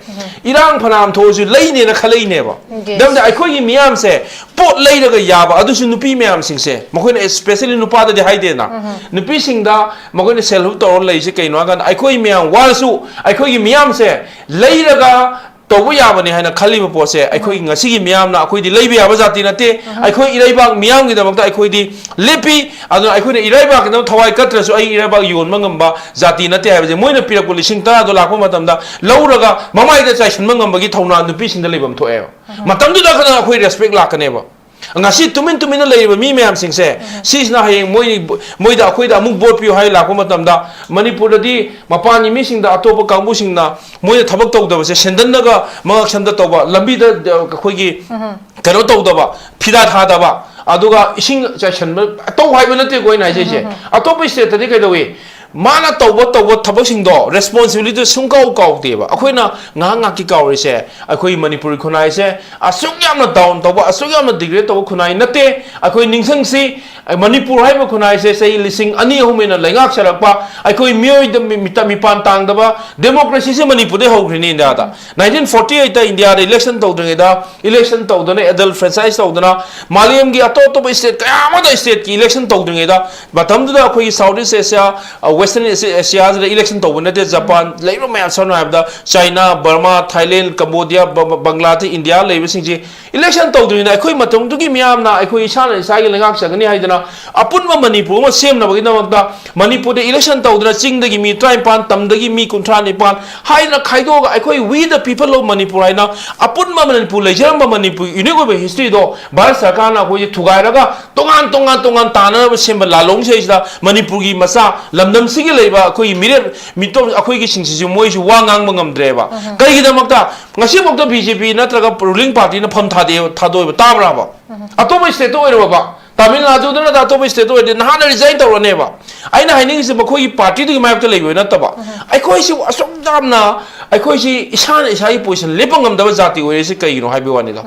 ꯏꯔꯥꯡ ꯐꯅꯌꯥꯝ ꯊꯣꯛꯑꯁꯨ ꯂꯩꯅꯦꯅ ꯈꯜꯂꯛꯏꯅꯦꯕ꯫ Yes. ꯃꯔꯝꯗꯤ ꯑꯩꯈꯣꯏꯒꯤ ꯃꯤꯌꯥꯝꯁꯦ ꯄꯣꯠ ꯂꯩꯔꯒ ꯌꯥꯕ, ꯑꯗꯨꯁꯨ ꯅꯨꯄꯤ ꯃꯌꯥꯝꯁꯤꯡꯁꯦ, ꯃꯈꯣꯏꯅ especially ꯅꯨꯄꯥꯗꯗꯤ ꯍꯥꯏꯗꯦꯅ, ꯅꯨꯄꯤꯁꯤꯡꯗ ꯃꯈꯣꯏꯅ self help ꯇꯧꯔ ꯂꯩꯔꯤꯁꯦ ꯀꯩꯅꯣ ꯍꯥꯏꯀꯥꯟꯗ, ꯑꯩꯈꯣꯏ ꯃꯌꯥꯝ ꯋꯥꯔꯁꯨ ꯑꯩꯈꯣꯏꯒꯤ ꯃꯤꯌꯥꯝꯁꯦ ꯂꯩꯔꯒ ꯇꯧꯕ ꯌꯥꯕꯅꯤ ꯍꯥꯏꯅ ꯈꯜꯂꯤꯕ ꯄꯣꯠꯁꯦ, ꯑꯩꯈꯣꯏꯒꯤ ꯉꯁꯤꯒꯤ ꯃꯤꯌꯥꯝꯅ ꯑꯩꯈꯣꯏꯗꯤ ꯂꯩꯕ ꯌꯥꯕ ꯖꯥꯇꯤ ꯅꯠꯇꯦ꯫ ꯑꯩꯈꯣꯏ ꯏꯔꯩꯕꯥꯛ ꯃꯤꯌꯥꯝꯒꯤꯗꯃꯛꯇ ꯑꯩꯈꯣꯏꯗꯤ ꯂꯦꯞꯄꯤ꯫ ꯑꯗꯨꯅ ꯑꯩꯈꯣꯏꯅ ꯏꯔꯩꯕꯥꯛꯀꯤꯗꯃꯛ ꯊꯋꯥꯏ ꯀꯠꯇ꯭ꯔꯁꯨ ꯑꯩ ꯏꯔꯩꯕꯥꯛ ꯌꯣꯟꯕ ꯉꯝꯕ ꯖꯥꯇꯤ ꯅꯠꯇꯦ ꯍꯥꯏꯕꯁꯦ, ꯃꯣꯏꯅ ꯄꯤꯔꯛꯄ ꯂꯤꯁꯤꯡ ꯇꯔꯥꯗꯣ ꯂꯥꯛꯄ ꯃꯇꯝꯗ ꯂꯧꯔꯒ ꯃꯃꯥꯏꯗ ꯆꯥꯏꯁꯤꯟꯕ ꯉꯝꯕꯒꯤ ꯊꯧꯅꯥ ꯅꯨꯄꯤꯁꯤꯡꯗ ꯂꯩꯐꯝ ꯊꯣꯛꯑꯦꯕ꯫ ꯃꯇꯝꯗꯨꯗ ꯈꯛꯇꯪ ꯑꯩꯈꯣꯏ respect ꯂꯥꯛꯀꯅꯦꯕ꯫ ꯉꯁꯤ ꯇꯨꯃꯤꯟ ꯇꯨꯃꯤꯟꯅ ꯂꯩꯔꯤꯕ ꯃꯤ ꯃꯌꯥꯝꯁꯤꯡꯁꯦ, ꯁꯤꯁꯤꯅ ꯍꯌꯦꯡ ꯃꯣꯏ, ꯃꯣꯏꯗ, ꯑꯩꯈꯣꯏꯗ ꯑꯃꯨꯛ ꯚꯣꯠ ꯄꯤꯌꯨ ꯍꯥꯏ ꯂꯥꯛꯄ ꯃꯇꯝꯗ, ꯃꯅꯤꯄꯨꯔꯗꯗꯤ ꯃꯄꯥꯟꯒꯤ ꯃꯤꯁꯤꯡꯗ, ꯑꯇꯣꯞꯄ ꯀꯥꯡꯕꯨꯁꯤꯡꯅ ꯃꯣꯏꯅ ꯊꯕꯛ ꯇꯧꯗꯕꯁꯦ, ꯁꯦꯟꯗꯟꯗꯒ ꯃꯉꯛ ꯁꯝꯗ ꯇꯧꯕ, ꯂꯝꯕꯤꯗ, ꯑ, ꯑꯩꯈꯣꯏꯒꯤ ꯀꯩꯅꯣ ꯇꯧꯗꯕ, ꯐꯤꯗꯥ ꯊꯥꯗꯕ, ꯑꯗꯨꯒ ꯏꯁꯤꯡ ꯆꯥꯏꯁꯟꯕ ꯇꯧ ꯍꯥꯏꯕ ꯅꯠꯇꯦꯀꯣ ꯑꯩꯅ ꯍꯥꯏꯖꯩꯁꯦ꯫ ꯑꯇꯣꯞꯄ ꯁ꯭ꯇꯦꯠꯇꯗꯤ ꯀꯩꯗꯧꯏ? ꯃꯥꯅ ꯇꯧꯕ, ꯇꯧꯕ ꯊꯕꯛꯁꯤꯡꯗꯣ, ꯔꯦꯁꯄꯣꯟꯁꯤꯕꯤꯂꯤꯇꯤ ꯁꯨꯡꯀꯥꯎ ꯀꯥꯎꯗꯦꯕ꯫ ꯑꯩꯈꯣꯏꯅ ꯉꯥꯏꯍꯥꯛ ꯉꯥꯏꯍꯥꯛꯀꯤ ꯀꯥꯎꯔꯤꯁꯦ, ꯑꯩꯈꯣꯏ ꯃꯅꯤꯄꯨꯔꯤ ꯈꯨꯟꯅꯥꯏꯁꯦ ꯑꯁꯨꯛ ꯌꯥꯝꯅ ꯗꯥꯎꯟ ꯇꯧꯕ, ꯑꯁꯨꯛ ꯌꯥꯝꯅ ꯗꯤꯒ꯭ꯔꯦꯗ ꯇꯧꯕ ꯈꯨꯟꯅꯥꯏ ꯅꯠꯇꯦ꯫ ꯑꯩꯈꯣꯏ ꯅꯤꯡꯁꯤꯡꯁꯤ, ꯃꯅꯤꯄꯨꯔ ꯍꯥꯏꯕ ꯈꯨꯟꯅꯥꯏꯁꯦ ꯆꯍꯤ ꯂꯤꯁꯤꯡ ꯑꯅꯤ ꯑꯍꯨꯝ ꯍꯦꯟꯅ ꯂꯩꯉꯥꯛꯆꯔꯛꯄ, ꯑꯩꯈꯣꯏ ꯃꯤꯑꯣꯏꯗ ꯃꯤ-, ꯃꯤꯇ-, ꯃꯤꯄꯥꯟ ꯇꯥꯡꯗꯕ ꯗꯦꯃꯣꯀ꯭ꯔꯦꯁꯤꯁꯦ ꯃꯅꯤꯄꯨꯔꯗꯩ ꯍꯧꯈ꯭ꯔꯤꯅꯤ ꯏꯟꯗꯤꯌꯥꯗ꯫ ꯅꯥꯏꯟꯇꯤꯟ ꯐꯣꯔꯇꯤ ꯑꯩꯠꯇ ꯏꯟꯗꯤꯌꯥꯗ ꯏꯂꯦꯛꯁꯟ ꯇꯧꯗ꯭ꯔꯤꯉꯩꯗ, ꯏꯂꯦꯛꯁꯟ ꯇꯧꯗꯅ, ꯑꯦꯗꯜ ꯐ꯭ꯔꯦꯟꯆꯥꯏꯁ ꯇꯧꯗꯅ, ꯃꯥꯂꯦꯝꯒꯤ ꯑꯇꯣꯞ ꯑꯇꯣꯞꯄ ꯁ꯭ꯇꯦꯠ ꯀꯌꯥ ꯑꯃꯗ ꯁ꯭ꯇꯦꯠꯀꯤ ꯏꯂꯦꯛꯁꯟ ꯇꯧꯗ꯭ꯔꯤꯉꯩꯗ, ꯃꯇꯝꯗꯨꯗ ꯑꯩꯈꯣꯏꯒꯤ ꯁꯥꯎꯠ ꯏꯁ ꯑꯦꯁꯤꯌꯥ, ꯑ, ꯋꯦꯁꯇꯔꯟ ꯑꯦꯁꯤ-, ꯑꯦꯁꯤꯌꯥꯁꯤꯗ ꯏꯂꯦꯛꯁꯟ ꯇꯧꯕ ꯅꯠꯇꯦ꯫ ꯖꯄꯥꯟ ꯂꯩꯔꯤꯕ ꯃꯌꯥꯝ, ꯁꯝꯅ ꯍꯥꯏꯔꯕꯗ ꯆꯥꯏꯅꯥ, ꯕꯔꯃꯥ, ꯊꯥꯏꯂꯦꯟ, ꯀꯝꯕꯣꯗꯤꯌꯥ, ꯕ-, ꯕ-, ꯕꯪꯒ꯭ꯂꯥꯗꯦꯁ, ꯏꯟꯗꯤꯌꯥ ꯂꯩꯔꯤꯕꯁꯤꯡꯁꯤ ꯏꯂꯦꯛꯁꯟ ꯇꯧꯗ꯭ꯔꯤꯉꯩꯗ ꯑꯩꯈꯣꯏ ꯃꯇꯝꯗꯨꯒꯤ ꯃꯤꯌꯥꯝꯅ ꯑꯩꯈꯣꯏ ꯏꯁꯥꯅ ꯏꯁꯥꯒꯤ ꯂꯩꯉꯥꯛꯆꯒꯅꯤ ꯍꯥꯏꯗꯅ ꯑꯄꯨꯟꯕ ꯃꯅꯤꯄꯨꯔ ꯑꯃ ꯁꯦꯝꯅꯕꯒꯤꯗꯃꯛꯇ ꯃꯅꯤꯄꯨꯔꯗ ꯏꯂꯦꯛꯁꯟ ꯇꯧꯗꯅ ꯆꯤꯡꯗꯒꯤ ꯃꯤ ꯇꯔꯥꯅꯤꯄꯥꯟ, ꯇꯝꯗꯒꯤ ꯃꯤ ꯀꯨꯟꯊ꯭ꯔꯥ ꯅꯤꯄꯥꯟ ꯍꯥꯏꯗꯅ ꯈꯥꯏꯗꯣꯛꯑꯒ ꯑꯩꯈꯣꯏ We the People of Manipur ꯍꯥꯏꯅ ꯑꯄꯨꯟꯕ ꯃꯅꯤꯄꯨꯔ ꯂꯩꯖꯔꯝꯕ ꯃꯅꯤꯄꯨꯔꯒꯤ ꯌꯨꯅꯤꯛ ꯑꯣꯏꯕ ꯍꯤꯁꯇ꯭ꯔꯤꯗꯣ ꯚꯥꯔꯠ ꯁꯔꯀꯥꯔꯅ ꯑꯩꯈꯣꯏꯁꯦ ꯊꯨꯒꯥꯏꯔꯒ ꯇꯣꯉꯥꯟ ꯇꯣꯉꯥꯟ ꯇꯣꯉꯥꯟ ꯇꯥꯅꯅꯕ ꯁꯦꯝꯕ ꯂꯥꯜꯂꯣꯡꯁꯤꯗꯩꯁꯤꯗ ꯃꯅꯤꯄꯨꯔꯒꯤ ꯃꯆꯥ ꯂꯝꯗꯝꯁꯤꯒꯤ ꯂꯩꯕ ꯑꯩꯈꯣꯏꯒꯤ ꯃꯤꯔꯦꯞ ꯃꯤꯇꯣꯞ ꯑꯩꯈꯣꯏꯒꯤ ꯁꯤꯡꯁꯤꯁꯨ ꯃꯣꯏꯁꯨ ꯋꯥ ꯉꯥꯡꯕ ꯉꯝꯗ꯭ꯔꯦꯕ꯫ ꯀꯩꯒꯤꯗꯃꯛꯇ? ꯉꯁꯤꯐꯥꯎꯗ ꯕꯤ ꯖꯦ ꯄꯤ ꯅꯠꯇ꯭ꯔꯒ ꯔꯨꯂꯤꯡ ꯄꯥꯔꯇꯤꯅ ꯐꯝ ꯊꯥꯗꯦ, ꯊꯥꯗꯣꯛꯑꯦꯕ, ꯇꯥꯕ꯭ꯔꯥꯕ? ꯑꯇꯣꯞꯄ ꯁ꯭ꯇꯦꯠꯇ ꯑꯣꯏꯔꯕ, ꯇꯥꯃꯤꯜ ꯅꯥꯗꯨꯗ ꯅꯠꯇ꯭ꯔ ꯑꯇꯣꯞꯄ ꯁ꯭ꯇꯦꯠꯇ ꯑꯣꯏꯔꯗꯤ ꯅꯍꯥꯟꯅ ꯔꯤꯖꯥꯏꯟ ꯇꯧꯔꯅꯦꯕ꯫ ꯑꯩꯅ ꯍꯥꯏꯅꯤꯡꯉꯤꯁꯦ ꯃꯈꯣꯏꯒꯤ ꯄꯥꯔꯇꯤꯗꯨꯒꯤ ꯃꯥꯌꯣꯛꯇ ꯂꯩꯕ ꯅꯠꯇꯕ, ꯑꯩꯈꯣꯏꯁꯤ ꯑꯁꯨꯛ ꯌꯥꯝꯅ, ꯑꯩꯈꯣꯏꯁꯤ ꯏꯁꯥꯅ ꯏꯁꯥꯒꯤ ꯄꯣꯖꯤꯁꯟ ꯂꯦꯞꯄ ꯉꯝꯗꯕ ꯖꯥꯇꯤ ꯑꯣꯏꯔꯤꯁꯦ ꯀꯩꯒꯤꯅꯣ ꯍꯥꯏꯕꯒꯤ ꯋꯥꯅꯤꯗ꯫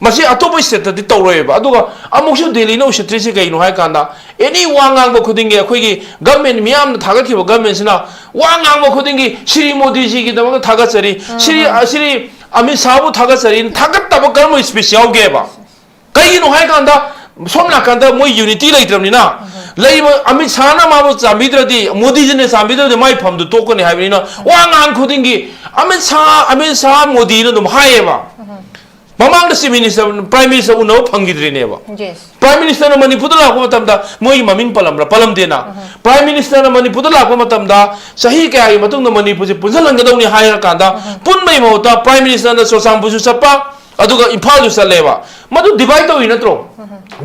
ꯃꯁꯤ ꯑꯇꯣꯞꯄ ꯁ꯭ꯇꯦꯠꯇꯗꯤ ꯇꯧꯔꯣꯏꯕ꯫ ꯑꯗꯨꯒ ꯑꯃꯨꯛꯁꯨ ꯗꯦꯜꯂꯤꯅ ꯎꯁꯤꯠꯇ꯭ꯔꯤꯁꯤ ꯀꯩꯅꯣ ꯍꯥꯏ ꯀꯥꯟꯗ, ꯑꯦꯅꯤ ꯋꯥ ꯉꯥꯡꯕ ꯈꯨꯗꯤꯡꯒꯤ ꯑꯩꯈꯣꯏꯒꯤ ꯒꯃꯦꯟ, ꯃꯤꯌꯥꯝꯅ ꯊꯥꯒꯠꯈꯤꯕ ꯒꯃꯦꯟꯁꯤꯅ ꯋꯥ ꯉꯥꯡꯕ ꯈꯨꯗꯤꯡꯒꯤ ꯁ꯭ꯔꯤ ꯃꯣꯗꯤꯖꯤꯒꯤꯗꯃꯛꯇ ꯊꯥꯒꯠꯆꯔꯤ, ꯁ꯭ꯔꯤ, ꯑ, ꯁ꯭ꯔꯤ ꯑꯃꯤꯠ ꯁꯥꯍꯕꯨ ꯊꯥꯒꯠꯆꯔꯤ, ꯊꯥꯒꯠꯇꯕ ꯀꯔꯝꯕ ꯁ꯭ꯄꯤꯆ ꯌꯥꯎꯒꯦꯕ? ꯀꯩꯒꯤꯅꯣ ꯍꯥꯏ ꯀꯥꯟꯗ, ꯁꯣꯝ ꯅꯥꯀꯟꯗ ꯃꯣꯏ ꯌꯨꯅꯤꯇꯤ ꯂꯩꯇ꯭ꯔꯕꯅꯤꯅ, ꯂꯩꯔꯤꯕ ꯑꯃꯤꯠ ꯁꯥꯍꯅ ꯃꯥꯕꯨ ꯆꯥꯟꯕꯤꯗ꯭ꯔꯗꯤ, ꯃꯣꯗꯤꯖꯤꯅ ꯆꯥꯟꯕꯤꯗ꯭ꯔꯗꯤ ꯃꯥꯏ ꯐꯝꯗꯨ ꯇꯣꯛꯀꯅꯤ ꯍꯥꯏꯕꯅꯤꯅ, ꯋꯥ ꯉꯥꯡ ꯈꯨꯗꯤꯡꯒꯤ ꯑꯃꯤꯠ ꯁꯥꯍ, ꯑꯃꯤꯠ ꯁꯥꯍ, ꯃꯣꯗꯤꯅ ꯑꯗꯨꯝ ꯍꯥꯏꯌꯦꯕ꯫ ꯃꯃꯥꯡꯗ ꯆꯤꯐ ꯃꯤꯅꯤꯁꯇꯔ, ꯄ꯭ꯔꯥꯏꯝ ꯃꯤꯅꯤꯁꯇꯔ ꯎꯅꯕ ꯐꯪꯈꯤꯗ꯭ꯔꯤꯅꯦꯕ꯫ ꯄ꯭ꯔꯥꯏꯝ ꯃꯤꯅꯤꯁꯇꯔꯅ ꯃꯅꯤꯄꯨꯔꯗ ꯂꯥꯛꯄ ꯃꯇꯝꯗ ꯃꯣꯏꯒꯤ ꯃꯃꯤꯡ ꯄꯜꯂꯝꯕ꯭ꯔꯥ? ꯄꯜꯂꯝꯗꯦꯅ꯫ ꯄ꯭ꯔꯥꯏꯝ ꯃꯤꯅꯤꯁꯇꯔꯅ ꯃꯅꯤꯄꯨꯔꯗ ꯂꯥꯛꯄ ꯃꯇꯝꯗ ꯆꯍꯤ ꯀꯌꯥꯒꯤ ꯃꯇꯨꯡꯗ ꯃꯅꯤꯄꯨꯔꯁꯦ ꯄꯨꯟꯁꯤꯜꯍꯟꯒꯗꯧꯅꯤ ꯍꯥꯏꯔꯀꯥꯟꯗ, ꯄꯨꯟꯕꯒꯤ ꯃꯍꯨꯠꯇ ꯄ꯭ꯔꯥꯏꯝ ꯃꯤꯅꯤꯁꯇꯔꯅ ꯆꯨꯔꯆꯥꯟꯄꯨꯔꯁꯨ ꯆꯠꯄ, ꯑꯗꯨꯒ ꯏꯝꯐꯥꯜꯗꯨ ꯆꯠꯂꯦꯕ꯫ ꯃꯗꯨ divide ꯇꯧꯔꯤ ꯅꯠꯇ꯭ꯔꯣ?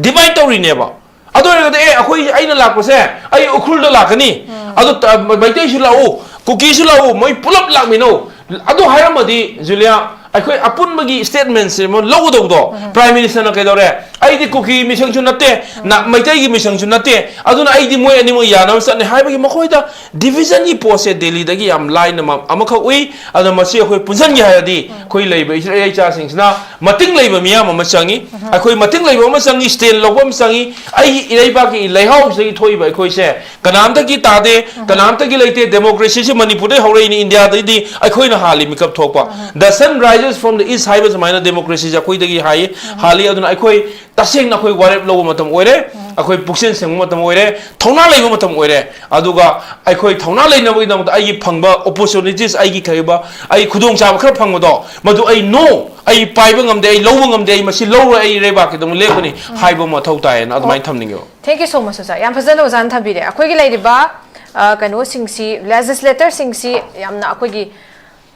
Divide ꯇꯧꯔꯤꯅꯦꯕ꯫ ꯑꯗꯨ ꯑꯣꯏꯔꯒꯗꯤ, ꯑꯦ, ꯑꯩꯈꯣꯏ, ꯑꯩꯅ ꯂꯥꯛꯄꯁꯦ, ꯑꯩ ꯎꯈ꯭ꯔꯨꯜꯗ ꯂꯥꯛꯀꯅꯤ, ꯑꯗꯨ ꯇ-, ꯃꯩꯇꯩꯁꯨ ꯂꯥꯛꯎ, ꯀꯨꯀꯤꯁꯨ ꯂꯥꯛꯎ, ꯃꯣꯏ ꯄꯨꯂꯞ ꯂꯥꯛꯃꯤꯟꯅꯧ꯫ ꯑꯗꯨ ꯍꯥꯏꯔꯝꯃꯗꯤ, ꯖꯨꯂꯤꯌꯥ, ꯑꯩꯈꯣꯏ ꯑꯄꯨꯟꯕꯒꯤ statement ꯁꯦ ꯑꯃ ꯂꯧꯒꯗꯧꯕꯗꯣ꯫ Prime Minister ꯅ ꯀꯩꯗꯧꯔꯦ? "ꯑꯩꯗꯤ ꯀꯨꯀꯤ ꯃꯤꯁꯪꯁꯨ ꯅꯠꯇꯦ, ꯅ-, ꯃꯩꯇꯩꯒꯤ ꯃꯤꯁꯪꯁꯨ ꯅꯠꯇꯦ, ꯑꯗꯨꯅ ꯑꯩꯗꯤ ꯃꯣꯏ ꯑꯅꯤꯃꯛ ꯌꯥꯅꯕ ꯆꯠꯅꯤ" ꯍꯥꯏꯕꯒꯤ ꯃꯈꯣꯏꯗ division ꯒꯤ ꯄꯣꯠꯁꯦ ꯗꯦꯜꯂꯤꯗꯒꯤ ꯌꯥꯝ ꯂꯥꯏꯅ ꯃ-, ꯑꯃꯈꯛ ꯎꯏ꯫ ꯑꯗꯨꯅ ꯃꯁꯤ ꯑꯩꯈꯣꯏ ꯄꯨꯟꯁꯤꯟꯒꯦ ꯍꯥꯏꯔꯗꯤ, ꯑꯩꯈꯣꯏ ꯂꯩꯔꯤꯕ ꯏꯆꯥ ꯏꯆꯥꯁꯤꯡꯁꯤꯅ ꯃꯇꯤꯡ ꯂꯩꯕ ꯃꯤꯌꯥꯝ ꯑꯃ ꯆꯪꯉꯤ꯫ ꯑꯩꯈꯣꯏ ꯃꯇꯤꯡ ꯂꯩꯕ ꯑꯃ ꯆꯪꯉꯤ, stand ꯂꯧꯕ ꯑꯃ ꯆꯪꯉꯤ꯫ ꯑꯩꯒꯤ ꯏꯔꯩꯕꯥꯛꯀꯤ ꯂꯩꯍꯥꯎꯁꯤꯗꯒꯤ ꯊꯣꯛꯏꯕ ꯑꯩꯈꯣꯏꯁꯦ ꯀꯅꯥꯝꯇꯒꯤ ꯇꯥꯗꯦ, ꯀꯅꯥꯝꯇꯒꯤ ꯂꯩꯇꯦ꯫ Democracy ꯁꯤ ꯃꯅꯤꯄꯨꯔꯗꯩ ꯍꯧꯔꯛꯏꯅꯤ, ꯏꯟꯗꯤꯌꯥꯗꯩꯗꯤ ꯑꯩꯈꯣꯏꯅ ꯍꯥꯜꯂꯤ ꯃꯤꯀꯞ ꯊꯣꯛꯄ꯫ "The sun rises from the east" ꯍꯥꯏꯕ ꯁꯨꯃꯥꯏꯅ democracy ꯁꯦ ꯑꯩꯈꯣꯏꯗꯒꯤ ꯍꯥꯏ, ꯍꯥꯜꯂꯤ꯫ ꯑꯗꯨꯅ ꯑꯩꯈꯣꯏ ꯇꯁꯦꯡꯅ ꯑꯩꯈꯣꯏ ꯋꯥꯔꯦꯞ ꯂꯧꯕ ꯃꯇꯝ ꯑꯣꯏꯔꯦ, ꯑꯩꯈꯣꯏ ꯄꯨꯛꯆꯦꯜ ꯁꯦꯡꯕ ꯃꯇꯝ ꯑꯣꯏꯔꯦ, ꯊꯧꯅꯥ ꯂꯩꯕ ꯃꯇꯝ ꯑꯣꯏꯔꯦ꯫ ꯑꯗꯨꯒ ꯑꯩꯈꯣꯏ ꯊꯧꯅꯥ ꯂꯩꯅꯕꯒꯤꯗꯃꯛꯇ ꯑꯩꯒꯤ ꯐꯪꯕ opportunities, ꯑꯩꯒꯤ ꯀꯩꯕ, ꯑꯩ ꯈꯨꯗꯣꯡꯆꯥꯕ ꯈꯔ ꯐꯪꯕꯗꯣ, ꯃꯗꯨ ꯑꯩ no, ꯑꯩ ꯄꯥꯏꯕ ꯉꯝꯗꯦ, ꯑꯩ ꯂꯧꯕ ꯉꯝꯗꯦ, ꯑꯩ ꯃꯁꯤ ꯂꯧꯔꯣꯏ, ꯑꯩ ꯏꯔꯩꯕꯥꯛꯀꯤꯗꯃꯛ ꯂꯦꯞꯀꯅꯤ ꯍꯥꯏꯕ ꯃꯊꯧ ꯇꯥꯏꯌꯦꯅ ꯑꯗꯨꯃꯥꯏꯅ ꯊꯝꯅꯤꯡꯉꯦꯕ꯫ Thank you so much, ꯑꯣꯖꯥ꯫ ꯌꯥꯝ ꯐꯖꯅ ꯑꯣꯖꯥꯅ ꯊꯝꯕꯤꯔꯦ꯫ ꯑꯩꯈꯣꯏꯒꯤ ꯂꯩꯔꯤꯕ, ꯑ, ꯀꯩꯅꯣꯁꯤꯡꯁꯤ, legislator ꯁꯤꯡꯁꯤ ꯌꯥꯝꯅ ꯑꯩꯈꯣꯏꯒꯤ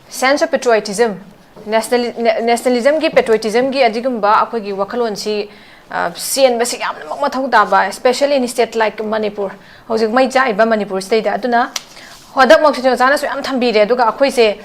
sense of patriotism, national, nationalism ꯒꯤ, patriotism ꯒꯤ ꯑꯗꯨꯒꯨꯝꯕ ꯑꯩꯈꯣꯏꯒꯤ ꯋꯥꯈꯜꯂꯣꯟꯁꯤ, ꯑ, ꯆꯦꯟꯕꯁꯤ ꯌꯥꯝꯅꯃꯛ ꯃꯊꯧ ꯇꯥꯕ, especially in state like Manipur, ꯍꯧꯖꯤꯛ ꯃꯩ ꯆꯥꯛꯏꯕ ꯃꯅꯤꯄꯨꯔꯁꯤꯗꯩꯗ꯫ ꯑꯗꯨꯅ ꯍꯟꯗꯛꯃꯛꯁꯤꯁꯨ ꯑꯣꯖꯥꯅꯁꯨ ꯌꯥꯝ ꯊꯝꯕꯤꯔꯦ꯫ ꯑꯗꯨꯒ ꯑꯩꯈꯣꯏꯁꯦ,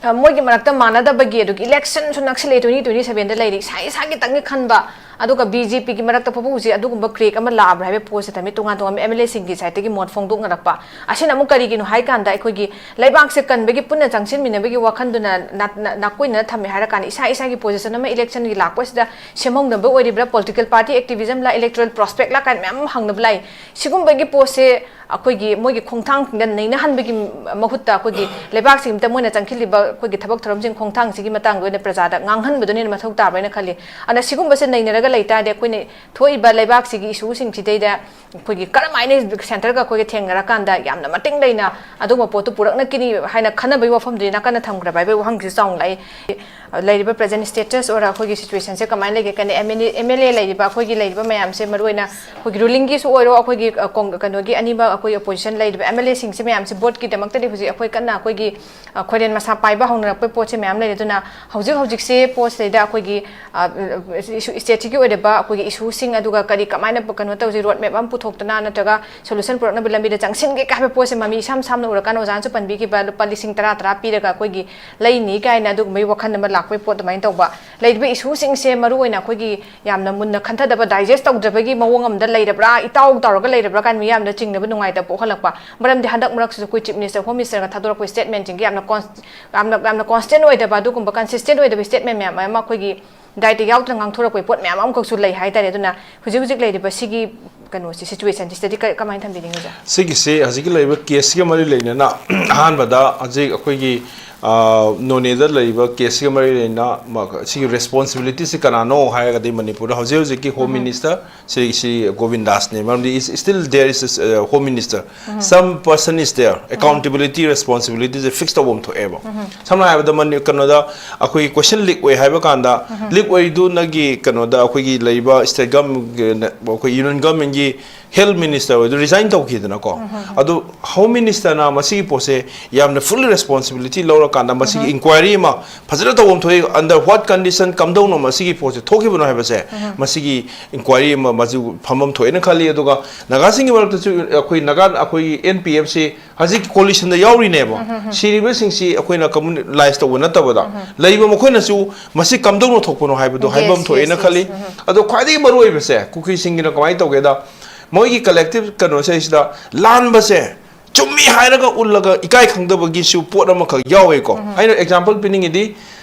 ꯑ, ꯃꯣꯏꯒꯤ ꯃꯔꯛꯇ ꯃꯥꯟꯅꯗꯕꯒꯤ, ꯑꯗꯨꯒ election ꯁꯨ ꯅꯛꯁꯤꯜꯂꯛꯑꯦ, twenty twenty seven ꯗ ꯂꯩꯔꯤ, ꯏꯁꯥ ꯏꯁꯥꯒꯤꯇꯪꯒꯤ ꯈꯟꯕ, ꯑꯗꯨꯒ B J P ꯒꯤ ꯃꯔꯛꯇ ꯐꯥꯎꯕ ꯍꯧꯖꯤꯛ ꯑꯗꯨꯒꯨꯝꯕ crack ꯑꯃ ꯂꯥꯛꯑꯕ꯭ꯔꯥ ꯍꯥꯏꯕ ꯄꯣꯠꯁꯦ ꯊꯝꯃꯤ, ꯇꯣꯉꯥꯟ ꯇꯣꯉꯥꯟꯕ M L A ꯁꯤꯡꯒꯤ side ꯇꯒꯤ ꯃꯣꯠ ꯐꯣꯡꯗꯣꯛꯅꯔꯛꯄ꯫ ꯑꯁꯤꯅ ꯑꯃꯨꯛ ꯀꯔꯤꯒꯤꯅꯣ ꯍꯥꯏ ꯀꯥꯟꯗ, ꯑꯩꯈꯣꯏꯒꯤ ꯂꯩꯕꯥꯛꯁꯦ ꯀꯟꯕꯒꯤ, ꯄꯨꯟꯅ ꯆꯪꯁꯤꯟꯃꯤꯟꯅꯕꯒꯤ ꯋꯥꯈꯜꯗꯨꯅ ꯅꯥ-, ꯅꯥ-, ꯅꯥꯀꯣꯏꯅꯅ ꯊꯝꯃꯦ ꯍꯥꯏꯔ ꯀꯥꯟꯗ, ꯏꯁꯥ ꯏꯁꯥꯒꯤ position ꯑꯃ election ꯒꯤ ꯂꯥꯛꯄꯁꯤꯗ ꯁꯦꯝꯍꯧꯅꯕ ꯑꯣꯏꯔꯤꯕ꯭ꯔꯥ, political party activism ꯂ, electoral prospect ꯂ ꯀꯥꯏꯅ ꯃꯌꯥꯝ ꯑꯃ ꯍꯪꯅꯕ ꯂꯥꯛꯏ꯫ ꯁꯤꯒꯨꯝꯕꯒꯤ ꯄꯣꯠꯁꯦ ꯑꯩꯈꯣꯏꯒꯤ ꯃꯣꯏꯒꯤ ꯈꯣꯡꯊꯥꯡꯁꯤꯡꯗ ꯅꯩꯅꯍꯟꯕꯒꯤ ꯃꯍꯨꯠꯇ, ꯑꯩꯈꯣꯏꯒꯤ ꯂꯩꯕꯥꯛꯁꯤꯡꯗ ꯃꯣꯏꯅ ꯆꯪꯁꯤꯜꯂꯤꯕ ꯑꯩꯈꯣꯏꯒꯤ ꯊꯕꯛ ꯊꯧꯔꯝꯁꯤꯡ, ꯈꯣꯡꯊꯥꯡꯁꯤꯒꯤ ꯃꯇꯥꯡꯗ ꯑꯣꯏꯅ ꯄ꯭ꯔꯖꯥꯗ ꯉꯥꯡꯍꯟꯕꯗꯨꯅ ꯍꯦꯟꯅ ꯃꯊꯧ ꯇꯥꯕ꯭ꯔꯥ ꯍꯥꯏꯅ ꯈꯜꯂꯤ꯫ ꯑꯗꯨꯅ ꯁꯤꯒꯨꯝꯕꯁꯦ ꯅꯩꯅꯔꯒ ꯂꯩ ꯇꯥꯔꯗꯤ ꯑꯩꯈꯣꯏꯅ ꯊꯣꯛꯏꯕ ꯂꯩꯕꯥꯛꯁꯤꯒꯤ ꯏꯁꯨꯁꯤꯡꯁꯤꯗꯩꯗ ꯑꯩꯈꯣꯏꯒꯤ ꯀꯔꯝꯍꯥꯏꯅ ꯁꯦꯟꯇꯔꯒ ꯑꯩꯈꯣꯏꯒ ꯊꯦꯡꯅꯔꯀꯥꯟꯗ ꯌꯥꯝꯅ ꯃꯇꯤꯡ ꯂꯩꯅ ꯑꯗꯨꯒꯨꯝꯕ ꯄꯣꯠꯇꯨ ꯄꯨꯔꯛꯅꯈꯤꯅꯤ ꯍꯥꯏꯅ ꯈꯟꯅꯕꯒꯤ ꯋꯥꯐꯝꯗꯨꯗꯤ ꯅꯥꯀꯟꯗ ꯊꯝꯈ꯭ꯔꯕ ꯍꯥꯏꯕꯒꯤ ꯋꯥꯍꯪꯁꯤꯁꯨ ꯆꯥꯎꯅ ꯂꯥꯛꯏ꯫ ꯂꯩꯔꯤꯕ present status or ꯑꯩꯈꯣꯏꯒꯤ situationꯁꯦ ꯀꯃꯥꯏꯅ ꯂꯩꯒꯦ? ꯀꯩꯅꯣ, MLA, MLA ꯂꯩꯔꯤꯕ ꯑꯩꯈꯣꯏꯒꯤ ꯂꯩꯔꯤꯕ ꯃꯌꯥꯝꯁꯦ, ꯃꯔꯨꯑꯣꯏꯅ ꯑꯩꯈꯣꯏꯒꯤ rulingꯒꯤꯁꯨ ꯑꯣꯏꯔꯣ, ꯑꯩꯈꯣꯏꯒꯤ, ꯑ, ꯀꯣꯡ-, ꯀꯩꯅꯣꯒꯤ ꯑꯅꯤꯃꯛ ꯑꯩꯈꯣꯏꯒꯤ opposition ꯂꯩꯔꯤꯕ MLAꯁꯤꯡꯁꯦ ꯃꯌꯥꯝꯁꯦ voteꯀꯤꯗꯃꯛꯇꯗꯤ ꯍꯧꯖꯤꯛ ꯑꯩꯈꯣꯏ ꯀꯟꯅ ꯑꯩꯈꯣꯏꯒꯤ, ꯑ, ꯈꯣꯏꯔꯦꯟ ꯃꯁꯥ ꯄꯥꯏꯕ ꯍꯧꯅꯔꯛꯄꯒꯤ ꯄꯣꯠꯁꯦ ꯃꯌꯥꯝ ꯂꯩꯔꯦ꯫ ꯑꯗꯨꯅ ꯍꯧꯖꯤꯛ ꯍꯧꯖꯤꯛꯁꯦ ꯄꯣꯠꯁꯤꯗꯩꯗ ꯑꯩꯈꯣꯏꯒꯤ, ꯑ, stateꯀꯤ ꯑꯣꯏꯔꯕ ꯑꯩꯈꯣꯏꯒꯤ issueꯁꯤꯡ, ꯑꯗꯨꯒ ꯀꯔꯤ ꯀꯃꯥꯏꯅ ꯀꯩꯅꯣ ꯇꯧꯁꯤ, road map ꯑꯃ ꯄꯨꯊꯣꯛꯇꯅ ꯅꯠꯇ꯭ꯔꯒ solution ꯄꯨꯔꯛꯅꯕ ꯂꯝꯕꯤꯗ ꯆꯪꯁꯤꯟꯒꯦ ꯍꯥꯏꯕ ꯄꯣꯠꯁꯦ ꯃꯃꯤ ꯏꯁꯝ ꯁꯝꯅ ꯎꯔꯀꯥꯟꯗ ꯑꯣꯖꯥꯅꯁꯨ ꯄꯟꯕꯤꯈꯤꯕ ꯂꯨꯄꯥ ꯂꯤꯁꯤꯡ ꯇꯔꯥ ꯇꯔꯥ ꯄꯤꯔꯒ ꯑꯩꯈꯣꯏꯒꯤ ꯂꯩꯅꯤ ꯀꯥꯏꯅ ꯑꯗꯨꯒꯨꯝꯕꯒꯤ ꯋꯥꯈꯜ ꯑꯃ ꯂꯥꯛꯄꯒꯤ ꯄꯣꯠ ꯑꯗꯨꯃꯥꯏꯅ ꯇꯧꯕ꯫ ꯂꯩꯔꯤꯕ issueꯁꯤꯡꯁꯦ ꯃꯔꯨꯑꯣꯏꯅ ꯑꯩꯈꯣꯏꯒꯤ ꯌꯥꯝꯅ ꯃꯨꯟꯅ ꯈꯟꯊꯗꯕ, digest ꯇꯧꯗꯕꯒꯤ ꯃꯑꯣꯡ ꯑꯃꯗ ꯂꯩꯔꯕ꯭ꯔꯥ, ꯏꯇꯥꯎ ꯇꯥꯎꯔꯒ ꯂꯩꯔꯕ꯭ꯔꯥ ꯀꯥꯏꯅ ꯃꯤꯌꯥꯝꯅ ꯆꯤꯡꯅꯕ ꯅꯨꯡꯉꯥꯏꯇꯕ ꯄꯣꯛꯍꯜꯂꯛꯄ꯫ ꯃꯔꯝꯗꯤ ꯍꯟꯗꯛ ꯃꯔꯛꯁꯤꯁꯨ ꯑꯩꯈꯣꯏ Chief Minister, Home Ministerꯒ ꯊꯥꯗꯣꯔꯛꯄ statementꯁꯤꯡꯒꯤ ꯌꯥꯝꯅ cons-, ꯌꯥꯝꯅ, ꯌꯥꯝꯅ constant ꯑꯣꯏꯗꯕ, ꯑꯗꯨꯒꯨꯝꯕ consistent ꯑꯣꯏꯗꯕ statement ꯃꯌꯥꯝ ꯑꯃ ꯑꯩꯈꯣꯏꯒꯤ ꯗꯥꯏꯠꯇ ꯌꯥꯎꯗꯅ ꯉꯥꯡꯊꯣꯔꯛꯄꯒꯤ ꯄꯣꯠ ꯃꯌꯥꯝ ꯑꯃꯈꯛꯁꯨ ꯂꯩ ꯍꯥꯏꯇꯥꯔꯦ꯫ ꯑꯗꯨꯅ ꯍꯧꯖꯤꯛ ꯍꯧꯖꯤꯛ ꯂꯩꯔꯤꯕ ꯁꯤꯒꯤ ꯀꯩꯅꯣꯁꯤ, situationꯁꯤꯗꯗꯤ ꯀ-, ꯀꯃꯥꯏꯅ ꯊꯝꯕꯤꯅꯤꯡꯉꯤ, ꯑꯣꯖꯥ? ꯁꯤꯒꯤꯁꯤ ꯍꯧꯖꯤꯛꯀꯤ ꯂꯩꯔꯤꯕ caseꯀ ꯃꯔꯤ ꯂꯩꯅꯅ ꯑꯍꯥꯟꯕꯗ ꯍꯧꯖꯤꯛ ꯑꯩꯈꯣꯏꯒꯤ, ꯑ, ꯅꯣꯅꯦꯗ ꯂꯩꯔꯤꯕ caseꯀ ꯃꯔꯤ ꯂꯩꯅꯅ ꯃ-, ꯁꯤꯒꯤ responsibilityꯁꯤ ꯀꯅꯥꯅꯣ ꯍꯥꯏꯔꯒꯗꯤ ꯃꯅꯤꯄꯨꯔꯗ ꯍꯧꯖꯤꯛ ꯍꯧꯖꯤꯛꯀꯤ Home Minister ꯁ꯭ꯔꯤ, ꯁ꯭ꯔꯤ ꯒꯣꯕꯤꯟ ꯗꯥꯁꯅꯦ꯫ ꯃꯔꯝꯗꯤ is still there is a, uh, Home Minister. Some person is there. Accountability, responsibilityꯁꯦ fix ꯇꯧꯐꯝ ꯊꯣꯛꯑꯦꯕ꯫ ꯁꯝꯅ ꯍꯥꯏꯔꯕꯗ ꯃꯅꯤ-, ꯀꯩꯅꯣꯗ ꯑꯩꯈꯣꯏꯒꯤ question leak ꯑꯣꯏ ꯍꯥꯏꯕ ꯀꯥꯟꯗ, leak ꯑꯣꯏꯗꯨꯅꯒꯤ ꯀꯩꯅꯣꯗ ꯑꯩꯈꯣꯏꯒꯤ ꯂꯩꯔꯤꯕ state government, ꯑꯩꯈꯣꯏ Union Governmentꯀꯤ health minister ꯑꯣꯏꯗꯨ resign ꯇꯧꯈꯤꯗꯅꯀꯣ꯫ ꯑꯗꯨ Home Ministerꯅ ꯃꯁꯤꯒꯤ ꯄꯣꯠꯁꯦ ꯌꯥꯝꯅ fully responsibility ꯂꯧꯔꯀꯥꯟꯗ ꯃꯁꯤꯒꯤ inquiry ꯑꯃ ꯐꯖꯅ ꯇꯧꯐꯝ ꯊꯣꯛꯏ꯫ Under what condition, ꯀꯝꯗꯧꯅ ꯃꯁꯤꯒꯤ ꯄꯣꯠꯁꯦ ꯊꯣꯛꯈꯤꯕꯅꯣ ꯍꯥꯏꯕꯁꯦ, ꯃꯁꯤꯒꯤ inquiry ꯑꯃ ꯃꯁꯤ ꯐꯝꯐꯝ ꯊꯣꯛꯑꯦꯅ ꯈꯜꯂꯤ꯫ ꯑꯗꯨꯒ ꯅꯥꯒꯥꯁꯤꯡꯒꯤ ꯃꯔꯛꯇꯁꯨ ꯑꯩꯈꯣꯏ ꯅꯥꯒꯥ, ꯑꯩꯈꯣꯏꯒꯤ NPFꯁꯤ ꯍꯧꯖꯤꯛ coalitionꯗ ꯌꯥꯎꯔꯤꯅꯦꯕ꯫ ꯁꯤꯔꯤꯕꯁꯤꯡꯁꯤ ꯑꯩꯈꯣꯏꯅ communalize ꯇꯧꯕ ꯅꯠꯇꯕꯗ, ꯂꯩꯕ ꯃꯈꯣꯏꯅꯁꯨ ꯃꯁꯤ ꯀꯝꯗꯧꯅ ꯊꯣꯛꯄꯅꯣ ꯍꯥꯏꯕꯗꯣ ꯍꯥꯏꯕ ꯑꯃ ꯊꯣꯛꯑꯦꯅ ꯈꯜꯂꯤ꯫ ꯑꯗꯣ ꯈ꯭ꯋꯥꯏꯗꯒꯤ ꯃꯔꯨꯑꯣꯏꯕꯁꯦ, ꯀꯨꯀꯤꯁꯤꯡꯒꯤꯅ ꯀꯃꯥꯏꯅ ꯇꯧꯒꯦꯗ, ꯃꯣꯏꯒꯤ collective ꯀꯩꯅꯣꯁꯦ ꯁꯤꯗ ꯂꯥꯟꯕꯁꯦ ꯆꯨꯝꯃꯤ ꯍꯥꯏꯔꯒ ꯎꯠꯂꯒ ꯏꯀꯥꯏ ꯈꯪꯗꯕꯒꯤꯁꯨ ꯄꯣꯠ ꯑꯃꯈꯛ ꯌꯥꯎꯋꯦꯀꯣ꯫ ꯑꯩꯅ example ꯄꯤꯅꯤꯡꯉꯤꯗꯤ,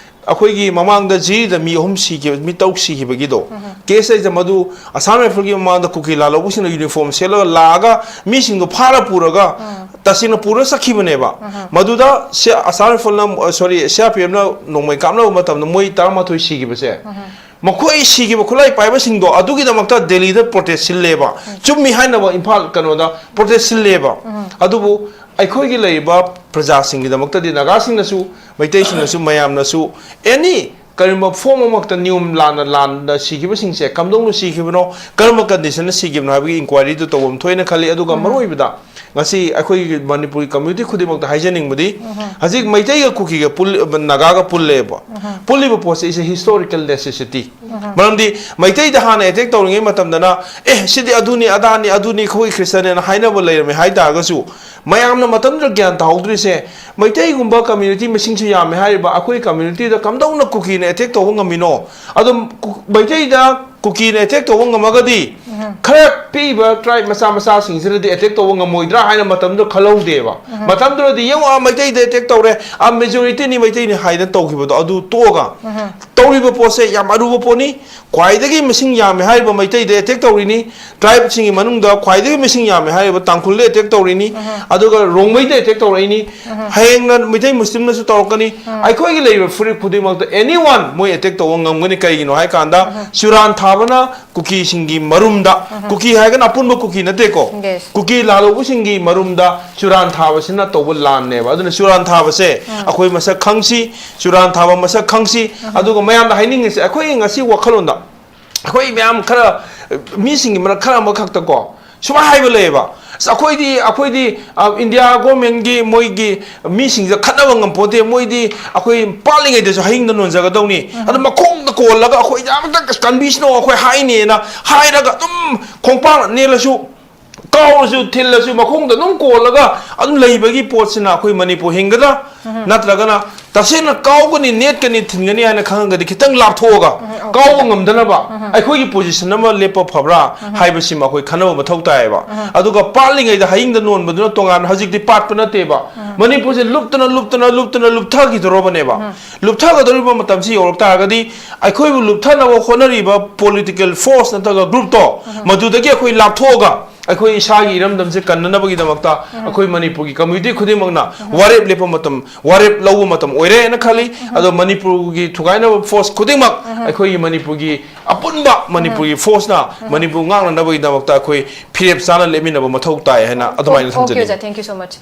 ꯑꯩꯈꯣꯏꯒꯤ ꯃꯃꯥꯡꯗ ꯖꯤꯔꯤꯗ ꯃꯤ ꯑꯍꯨꯝ ꯁꯤꯈꯤꯕ, ꯃꯤ ꯇꯔꯨꯛ ꯁꯤꯈꯤꯕꯒꯤꯗꯣ, case ꯍꯥꯏꯁꯦ ꯃꯗꯨ Assam Rifleꯒꯤ ꯃꯃꯥꯡꯗ ꯀꯨꯀꯤ ꯂꯥꯜꯍꯧꯕꯁꯤꯡꯅ uniform ꯁꯦꯠꯂꯒ ꯂꯥꯛꯑꯒ ꯃꯤꯁꯤꯡꯗꯣ ꯐꯥꯔ ꯄꯨꯔꯒ ꯇꯁꯦꯡꯅ ꯄꯨꯔ ꯆꯠꯈꯤꯕꯅꯦꯕ꯫ ꯃꯗꯨꯗ ꯁꯤ-, Assam Rifleꯅ, sorry, CRPFꯅ ꯅꯣꯡꯃꯩ ꯀꯥꯞꯅꯕ ꯃꯇꯝꯗ ꯃꯣꯏ ꯇꯔꯥꯃꯥꯊꯣꯏ ꯁꯤꯈꯤꯕꯁꯦ, ꯃꯈꯣꯏ ꯁꯤꯈꯤꯕ ꯈꯨꯠꯂꯥꯏ ꯄꯥꯏꯕꯁꯤꯡꯗꯣ ꯑꯗꯨꯒꯤꯗꯃꯛꯇ ꯗꯦꯜꯂꯤꯗ ꯄ꯭ꯔꯣꯇꯦꯁ ꯁꯤꯜꯂꯦꯕ, ꯆꯨꯝꯃꯤ ꯍꯥꯏꯅꯕ ꯏꯝꯐꯥꯜ ꯀꯩꯅꯣꯗ ꯄ꯭ꯔꯣꯇꯦꯁ ꯁꯤꯜꯂꯦꯕ꯫ ꯑꯗꯨꯕꯨ ꯑꯩꯈꯣꯏꯒꯤ ꯂꯩꯔꯤꯕ ꯄ꯭ꯔꯖꯥꯁꯤꯡꯒꯤꯗꯃꯛꯇꯗꯤ, ꯅꯥꯒꯥꯁꯤꯡꯅꯁꯨ, ꯃꯩꯇꯩꯁꯤꯡꯅꯁꯨ, ꯃꯌꯥꯝꯅꯁꯨ, ꯑꯦꯅꯤ ꯀꯔꯤꯒꯨꯝꯕ ꯐꯣꯝ ꯑꯃꯈꯛꯇ ꯅꯤꯌꯣꯝ ꯂꯥꯟꯅ ꯂꯥꯟꯅ ꯁꯤꯈꯤꯕꯁꯤꯡꯁꯦ ꯀꯝꯗꯧꯅ ꯁꯤꯈꯤꯕꯅꯣ, ꯀꯔꯝꯕ ꯀꯟꯗꯤꯁꯟꯗ ꯁꯤꯈꯤꯕꯅꯣ ꯍꯥꯏꯕꯒꯤ ꯏꯟꯀ꯭ꯋꯥꯏꯔꯤꯗꯨ ꯇꯧꯐꯝ ꯊꯣꯛꯑꯦꯅ ꯈꯜꯂꯤ꯫ ꯑꯗꯨꯒ ꯃꯔꯨꯑꯣꯏꯕꯗ ꯉꯁꯤ ꯑꯩꯈꯣꯏꯒꯤ ꯃꯅꯤꯄꯨꯔꯤ ꯀꯝꯃ꯭ꯌꯨꯅꯤꯇꯤ ꯈꯨꯗꯤꯡꯃꯛꯇ ꯍꯥꯏꯖꯅꯤꯡꯕꯗꯤ, ꯍꯧꯖꯤꯛ ꯃꯩꯇꯩꯒ ꯀꯨꯀꯤꯒ ꯄꯨꯜ-, ꯅꯥꯒꯥꯒ ꯄꯨꯜꯂꯦꯕ꯫ ꯄꯨꯜꯂꯤꯕ ꯄꯣꯠꯁꯦ is a historical necessity꯫ ꯃꯔꯝꯗꯤ ꯃꯩꯇꯩꯗ ꯍꯥꯟꯅ ꯑꯦꯇꯦꯛ ꯇꯧꯔꯤꯉꯩ ꯃꯇꯝꯗꯅ, "ꯑꯦ, ꯁꯤꯗꯤ ꯑꯗꯨꯅꯤ, ꯑꯗꯥꯅꯤ, ꯑꯗꯨꯅꯤ, ꯑꯩꯈꯣꯏ ꯈ꯭ꯔꯤꯁꯇꯅꯦꯅ" ꯍꯥꯏꯅꯕ ꯂꯩꯔꯝꯃꯦ ꯍꯥꯏ ꯇꯥꯔꯒꯁꯨ, ꯃꯌꯥꯝꯅ ꯃꯇꯝꯗꯨꯗ ꯒ꯭ꯌꯥꯟ ꯇꯥꯍꯧꯗ꯭ꯔꯤꯁꯦ, ꯃꯩꯇꯩꯒꯨꯝꯕ ꯀꯝꯃ꯭ꯌꯨꯅꯤꯇꯤ ꯃꯁꯤꯡꯁꯨ ꯌꯥꯝꯃꯦ ꯍꯥꯏꯔꯤꯕ ꯑꯩꯈꯣꯏ ꯀꯝꯃ꯭ꯌꯨꯅꯤꯇꯤꯗ ꯀꯝꯗꯧꯅ ꯀꯨꯀꯤꯅ ꯑꯦꯇꯦꯛ ꯇꯧꯕ ꯉꯝꯃꯤꯅꯣ? ꯑꯗꯨꯝ ꯀꯨ-, ꯃꯩꯇꯩꯗ ꯀꯨꯀꯤꯅ ꯑꯦꯇꯦꯛ ꯇꯧꯕ ꯉꯝꯃꯒꯗꯤ, ꯈꯔ ꯄꯤꯛꯏꯕ ꯇ꯭ꯔꯥꯏꯕ ꯃꯆꯥ ꯃꯆꯥꯁꯤꯡꯁꯤꯅꯗꯤ ꯑꯦꯇꯦꯛ ꯇꯧꯕ ꯉꯝꯃꯣꯏꯗ꯭ꯔꯥ ꯍꯥꯏꯅ ꯃꯇꯝꯗꯨꯗ ꯈꯜꯍꯧꯗꯦꯕ꯫ ꯃꯇꯝꯗꯨꯗꯗꯤ, "ꯌꯦꯡꯉꯣ, ꯑꯥ, ꯃꯩꯇꯩꯗ ꯑꯦꯇꯦꯛ ꯇꯧꯔꯦ, ꯑꯥ, ꯃꯦꯖꯣꯔꯤꯇꯤꯅꯤ ꯃꯩꯇꯩꯅꯤ" ꯍꯥꯏꯅ ꯇꯧꯈꯤꯕꯗꯣ ꯑꯗꯨ ꯇꯣꯛꯑꯒ, ꯇꯧꯔꯤꯕ ꯄꯣꯠꯁꯦ ꯌꯥꯝ ꯑꯔꯨꯕ ꯄꯣꯠꯅꯤ꯫ ꯈ꯭ꯋꯥꯏꯗꯒꯤ ꯃꯁꯤꯡ ꯌꯥꯝꯃꯦ ꯍꯥꯏꯔꯤꯕ ꯃꯩꯇꯩꯗ ꯑꯦꯇꯦꯛ ꯇꯧꯔꯤꯅꯤ, ꯇ꯭ꯔꯥꯏꯕꯁꯤꯡꯒꯤ ꯃꯅꯨꯡꯗ ꯈ꯭ꯋꯥꯏꯗꯒꯤ ꯃꯁꯤꯡ ꯌꯥꯝꯃꯦ ꯍꯥꯏꯔꯤꯕ ꯇꯥꯡꯈꯨꯜꯗ ꯑꯦꯇꯦꯛ ꯇꯧꯔꯤꯅꯤ, ꯑꯗꯨꯒ ꯔꯣꯡꯃꯩꯗ ꯑꯦꯇꯦꯛ ꯇꯧꯔꯛꯏꯅꯤ꯫ ꯍꯌꯦꯡꯅ ꯃꯩꯇꯩ ꯃꯨꯁꯂꯤꯝꯅꯁꯨ ꯇꯧꯔꯛꯀꯅꯤ꯫ ꯑꯩꯈꯣꯏꯒꯤ ꯂꯩꯔꯤꯕ ꯐꯨꯔꯨꯞ ꯈꯨꯗꯤꯡꯃꯛꯇ anyone ꯃꯣꯏ ꯑꯦꯇꯦꯛ ꯇꯧꯕ ꯉꯝꯒꯅꯤ꯫ ꯀꯩꯒꯤꯅꯣ ꯍꯥꯏ ꯀꯥꯟꯗ, ꯆꯨꯔꯥꯟ ꯊꯥꯕꯅ ꯀꯨꯀꯤꯁꯤꯡꯒꯤ ꯃꯔꯨꯝꯗ, ꯀꯨꯀꯤ ꯍꯥꯏꯔꯒꯅ ꯑꯄꯨꯟꯕ ꯀꯨꯀꯤ ꯅꯠꯇꯦꯀꯣ, Yes. ꯀꯨꯀꯤ ꯂꯥꯜꯍꯧꯕꯁꯤꯡꯒꯤ ꯃꯔꯨꯝꯗ ꯆꯨꯔꯥꯟ ꯊꯥꯕꯁꯤꯅ ꯇꯧꯕ ꯂꯥꯟꯅꯦꯕ꯫ ꯑꯗꯨꯅ ꯆꯨꯔꯥꯟ ꯊꯥꯕꯁꯦ ꯑꯩꯈꯣꯏ ꯃꯁꯛ ꯈꯪꯁꯤ, ꯆꯨꯔꯥꯟ ꯊꯥꯕ ꯃꯁꯛ ꯈꯪꯁꯤ꯫ ꯑꯗꯨꯒ ꯃꯌꯥꯝꯗ ꯍꯥꯏꯅꯤꯡꯉꯤꯁꯦ, ꯑꯩꯈꯣꯏ ꯉꯁꯤ ꯋꯥꯈꯜꯂꯣꯟꯗ ꯑꯩꯈꯣꯏ ꯃꯌꯥꯝ ꯈꯔ, ꯃꯤꯁꯤꯡꯒꯤ ꯃꯔꯛ ꯈꯔ ꯑꯃꯈꯛꯇꯀꯣ ꯁꯨꯃꯥꯏꯅ ꯍꯥꯏꯕ ꯂꯩꯌꯦꯕ, "ꯑꯁ, ꯑꯩꯈꯣꯏꯗꯤ, ꯑꯩꯈꯣꯏꯗꯤ, ꯑ, ꯏꯟꯗꯤꯌꯥ ꯒꯣꯔꯃꯦꯟꯒꯤ ꯃꯣꯏꯒꯤ ꯃꯤꯁꯤꯡꯁꯦ ꯈꯠꯅꯕ ꯉꯝꯄꯣꯟꯇꯦ, ꯃꯣꯏꯗꯤ ꯑꯩꯈꯣꯏ ꯄꯥꯠꯂꯤꯉꯩꯗꯁꯨ ꯍꯌꯤꯡꯗ ꯅꯣꯟꯖꯒꯗꯧꯅꯤ, ꯑꯗꯨ ꯃꯈꯣꯡꯗ ꯀꯣꯜꯂꯒ ꯑꯩꯈꯣꯏꯗ ꯑꯝꯇ ꯀꯟꯕꯤꯁꯅꯣ ꯑꯩꯈꯣꯏ ꯍꯥꯏꯅꯦꯅ" ꯍꯥꯏꯔꯒ ꯑꯗꯨꯝ ꯈꯣꯡꯄꯥꯛ ꯅꯦꯜꯂꯁꯨ, ꯀꯥꯎꯔꯁꯨ ꯊꯤꯜꯂꯁꯨ ꯃꯈꯣꯡꯗ ꯑꯗꯨꯝ ꯀꯣꯜꯂꯒ ꯑꯗꯨꯝ ꯂꯩꯕꯒꯤ ꯄꯣꯠꯁꯤꯅ ꯑꯩꯈꯣꯏ ꯃꯅꯤꯄꯨꯔ ꯍꯤꯡꯒꯗ꯭ꯔꯥ? ꯅꯠꯇ꯭ꯔꯒꯅ ꯇꯁꯦꯡꯅ ꯀꯥꯎꯒꯅꯤ, ꯅꯦꯠꯀꯅꯤ, ꯊꯤꯟꯒꯅꯤ ꯍꯥꯏꯅ ꯈꯪꯉꯒꯗꯤ ꯈꯤꯇꯪ ꯂꯥꯞꯊꯣꯛꯑꯒ ꯀꯥꯎꯕ ꯉꯝꯗꯅꯕ ꯑꯩꯈꯣꯏꯒꯤ ꯄꯣꯖꯤꯁꯟ ꯑꯃ ꯂꯦꯞꯄ ꯐꯕ꯭ꯔꯥ ꯍꯥꯏꯕꯁꯤꯃ ꯑꯩꯈꯣꯏ ꯈꯟꯅꯕ ꯃꯊꯧ ꯇꯥꯏꯌꯦꯕ꯫ ꯑꯗꯨꯒ ꯄꯥꯠꯂꯤꯉꯩꯗ ꯍꯌꯤꯡꯗ ꯅꯣꯟꯕꯗꯨꯅ ꯇꯣꯉꯥꯟꯅ, ꯍꯧꯖꯤꯛꯇꯤ ꯄꯥꯠꯄ ꯅꯠꯇꯦꯕ꯫ ꯃꯅꯤꯄꯨꯔꯁꯦ ꯂꯨꯞꯇꯅ, ꯂꯨꯞꯇꯅ, ꯂꯨꯞꯇꯅ ꯂꯨꯞꯊꯈꯤꯗꯧꯔꯕꯅꯦꯕ꯫ ꯂꯨꯞꯊꯒꯗꯧꯔꯤꯕ ꯃꯇꯝꯁꯤ ꯌꯧꯔꯛ ꯇꯥꯔꯒꯗꯤ ꯑꯩꯈꯣꯏꯕꯨ ꯂꯨꯞꯊꯅꯕ ꯍꯣꯠꯅꯔꯤꯕ ꯄꯣꯂꯤꯇꯤꯀꯦꯜ ꯐꯣꯔꯁ ꯅꯠꯇ꯭ꯔꯒ ꯒ꯭ꯔꯨꯞꯇꯣ, ꯃꯗꯨꯗꯒꯤ ꯑꯩꯈꯣꯏ ꯂꯥꯞꯊꯣꯛꯑꯒ ꯑꯩꯈꯣꯏ ꯏꯁꯥꯒꯤ ꯏꯔꯝꯗꯝꯁꯦ ꯀꯟꯅꯅꯕꯒꯤꯗꯃꯛꯇ ꯑꯩꯈꯣꯏ ꯃꯅꯤꯄꯨꯔꯒꯤ community ꯈꯨꯗꯤꯡꯃꯛꯅ ꯋꯥꯔꯦꯞ ꯂꯦꯞꯄ ꯃꯇꯝ, ꯋꯥꯔꯦꯞ ꯂꯧꯕ ꯃꯇꯝ ꯑꯣꯏꯔꯦꯅ ꯈꯜꯂꯤ꯫ ꯑꯗꯣ ꯃꯅꯤꯄꯨꯔꯒꯤ ꯊꯨꯒꯥꯏꯅꯕ force ꯈꯨꯗꯤꯡꯃꯛ ꯑꯩꯈꯣꯏꯒꯤ ꯃꯅꯤꯄꯨꯔꯒꯤ ꯑꯄꯨꯟꯕ ꯃꯅꯤꯄꯨꯔꯒꯤ forceꯅ ꯃꯅꯤꯄꯨꯔ ꯉꯥꯛꯅꯅꯕꯒꯤꯗꯃꯛꯇ ꯑꯩꯈꯣꯏ ꯐꯤꯔꯦꯞ ꯆꯥꯅ ꯂꯦꯞꯃꯤꯟꯅꯕ ꯃꯊꯧ ꯇꯥꯏ ꯍꯥꯏꯅ ꯑꯗꯨꯃꯥꯏꯅ Okay, ꯊꯝꯖꯅꯤꯡꯉꯤ꯫ ꯑꯣꯖꯥ, thank you so much.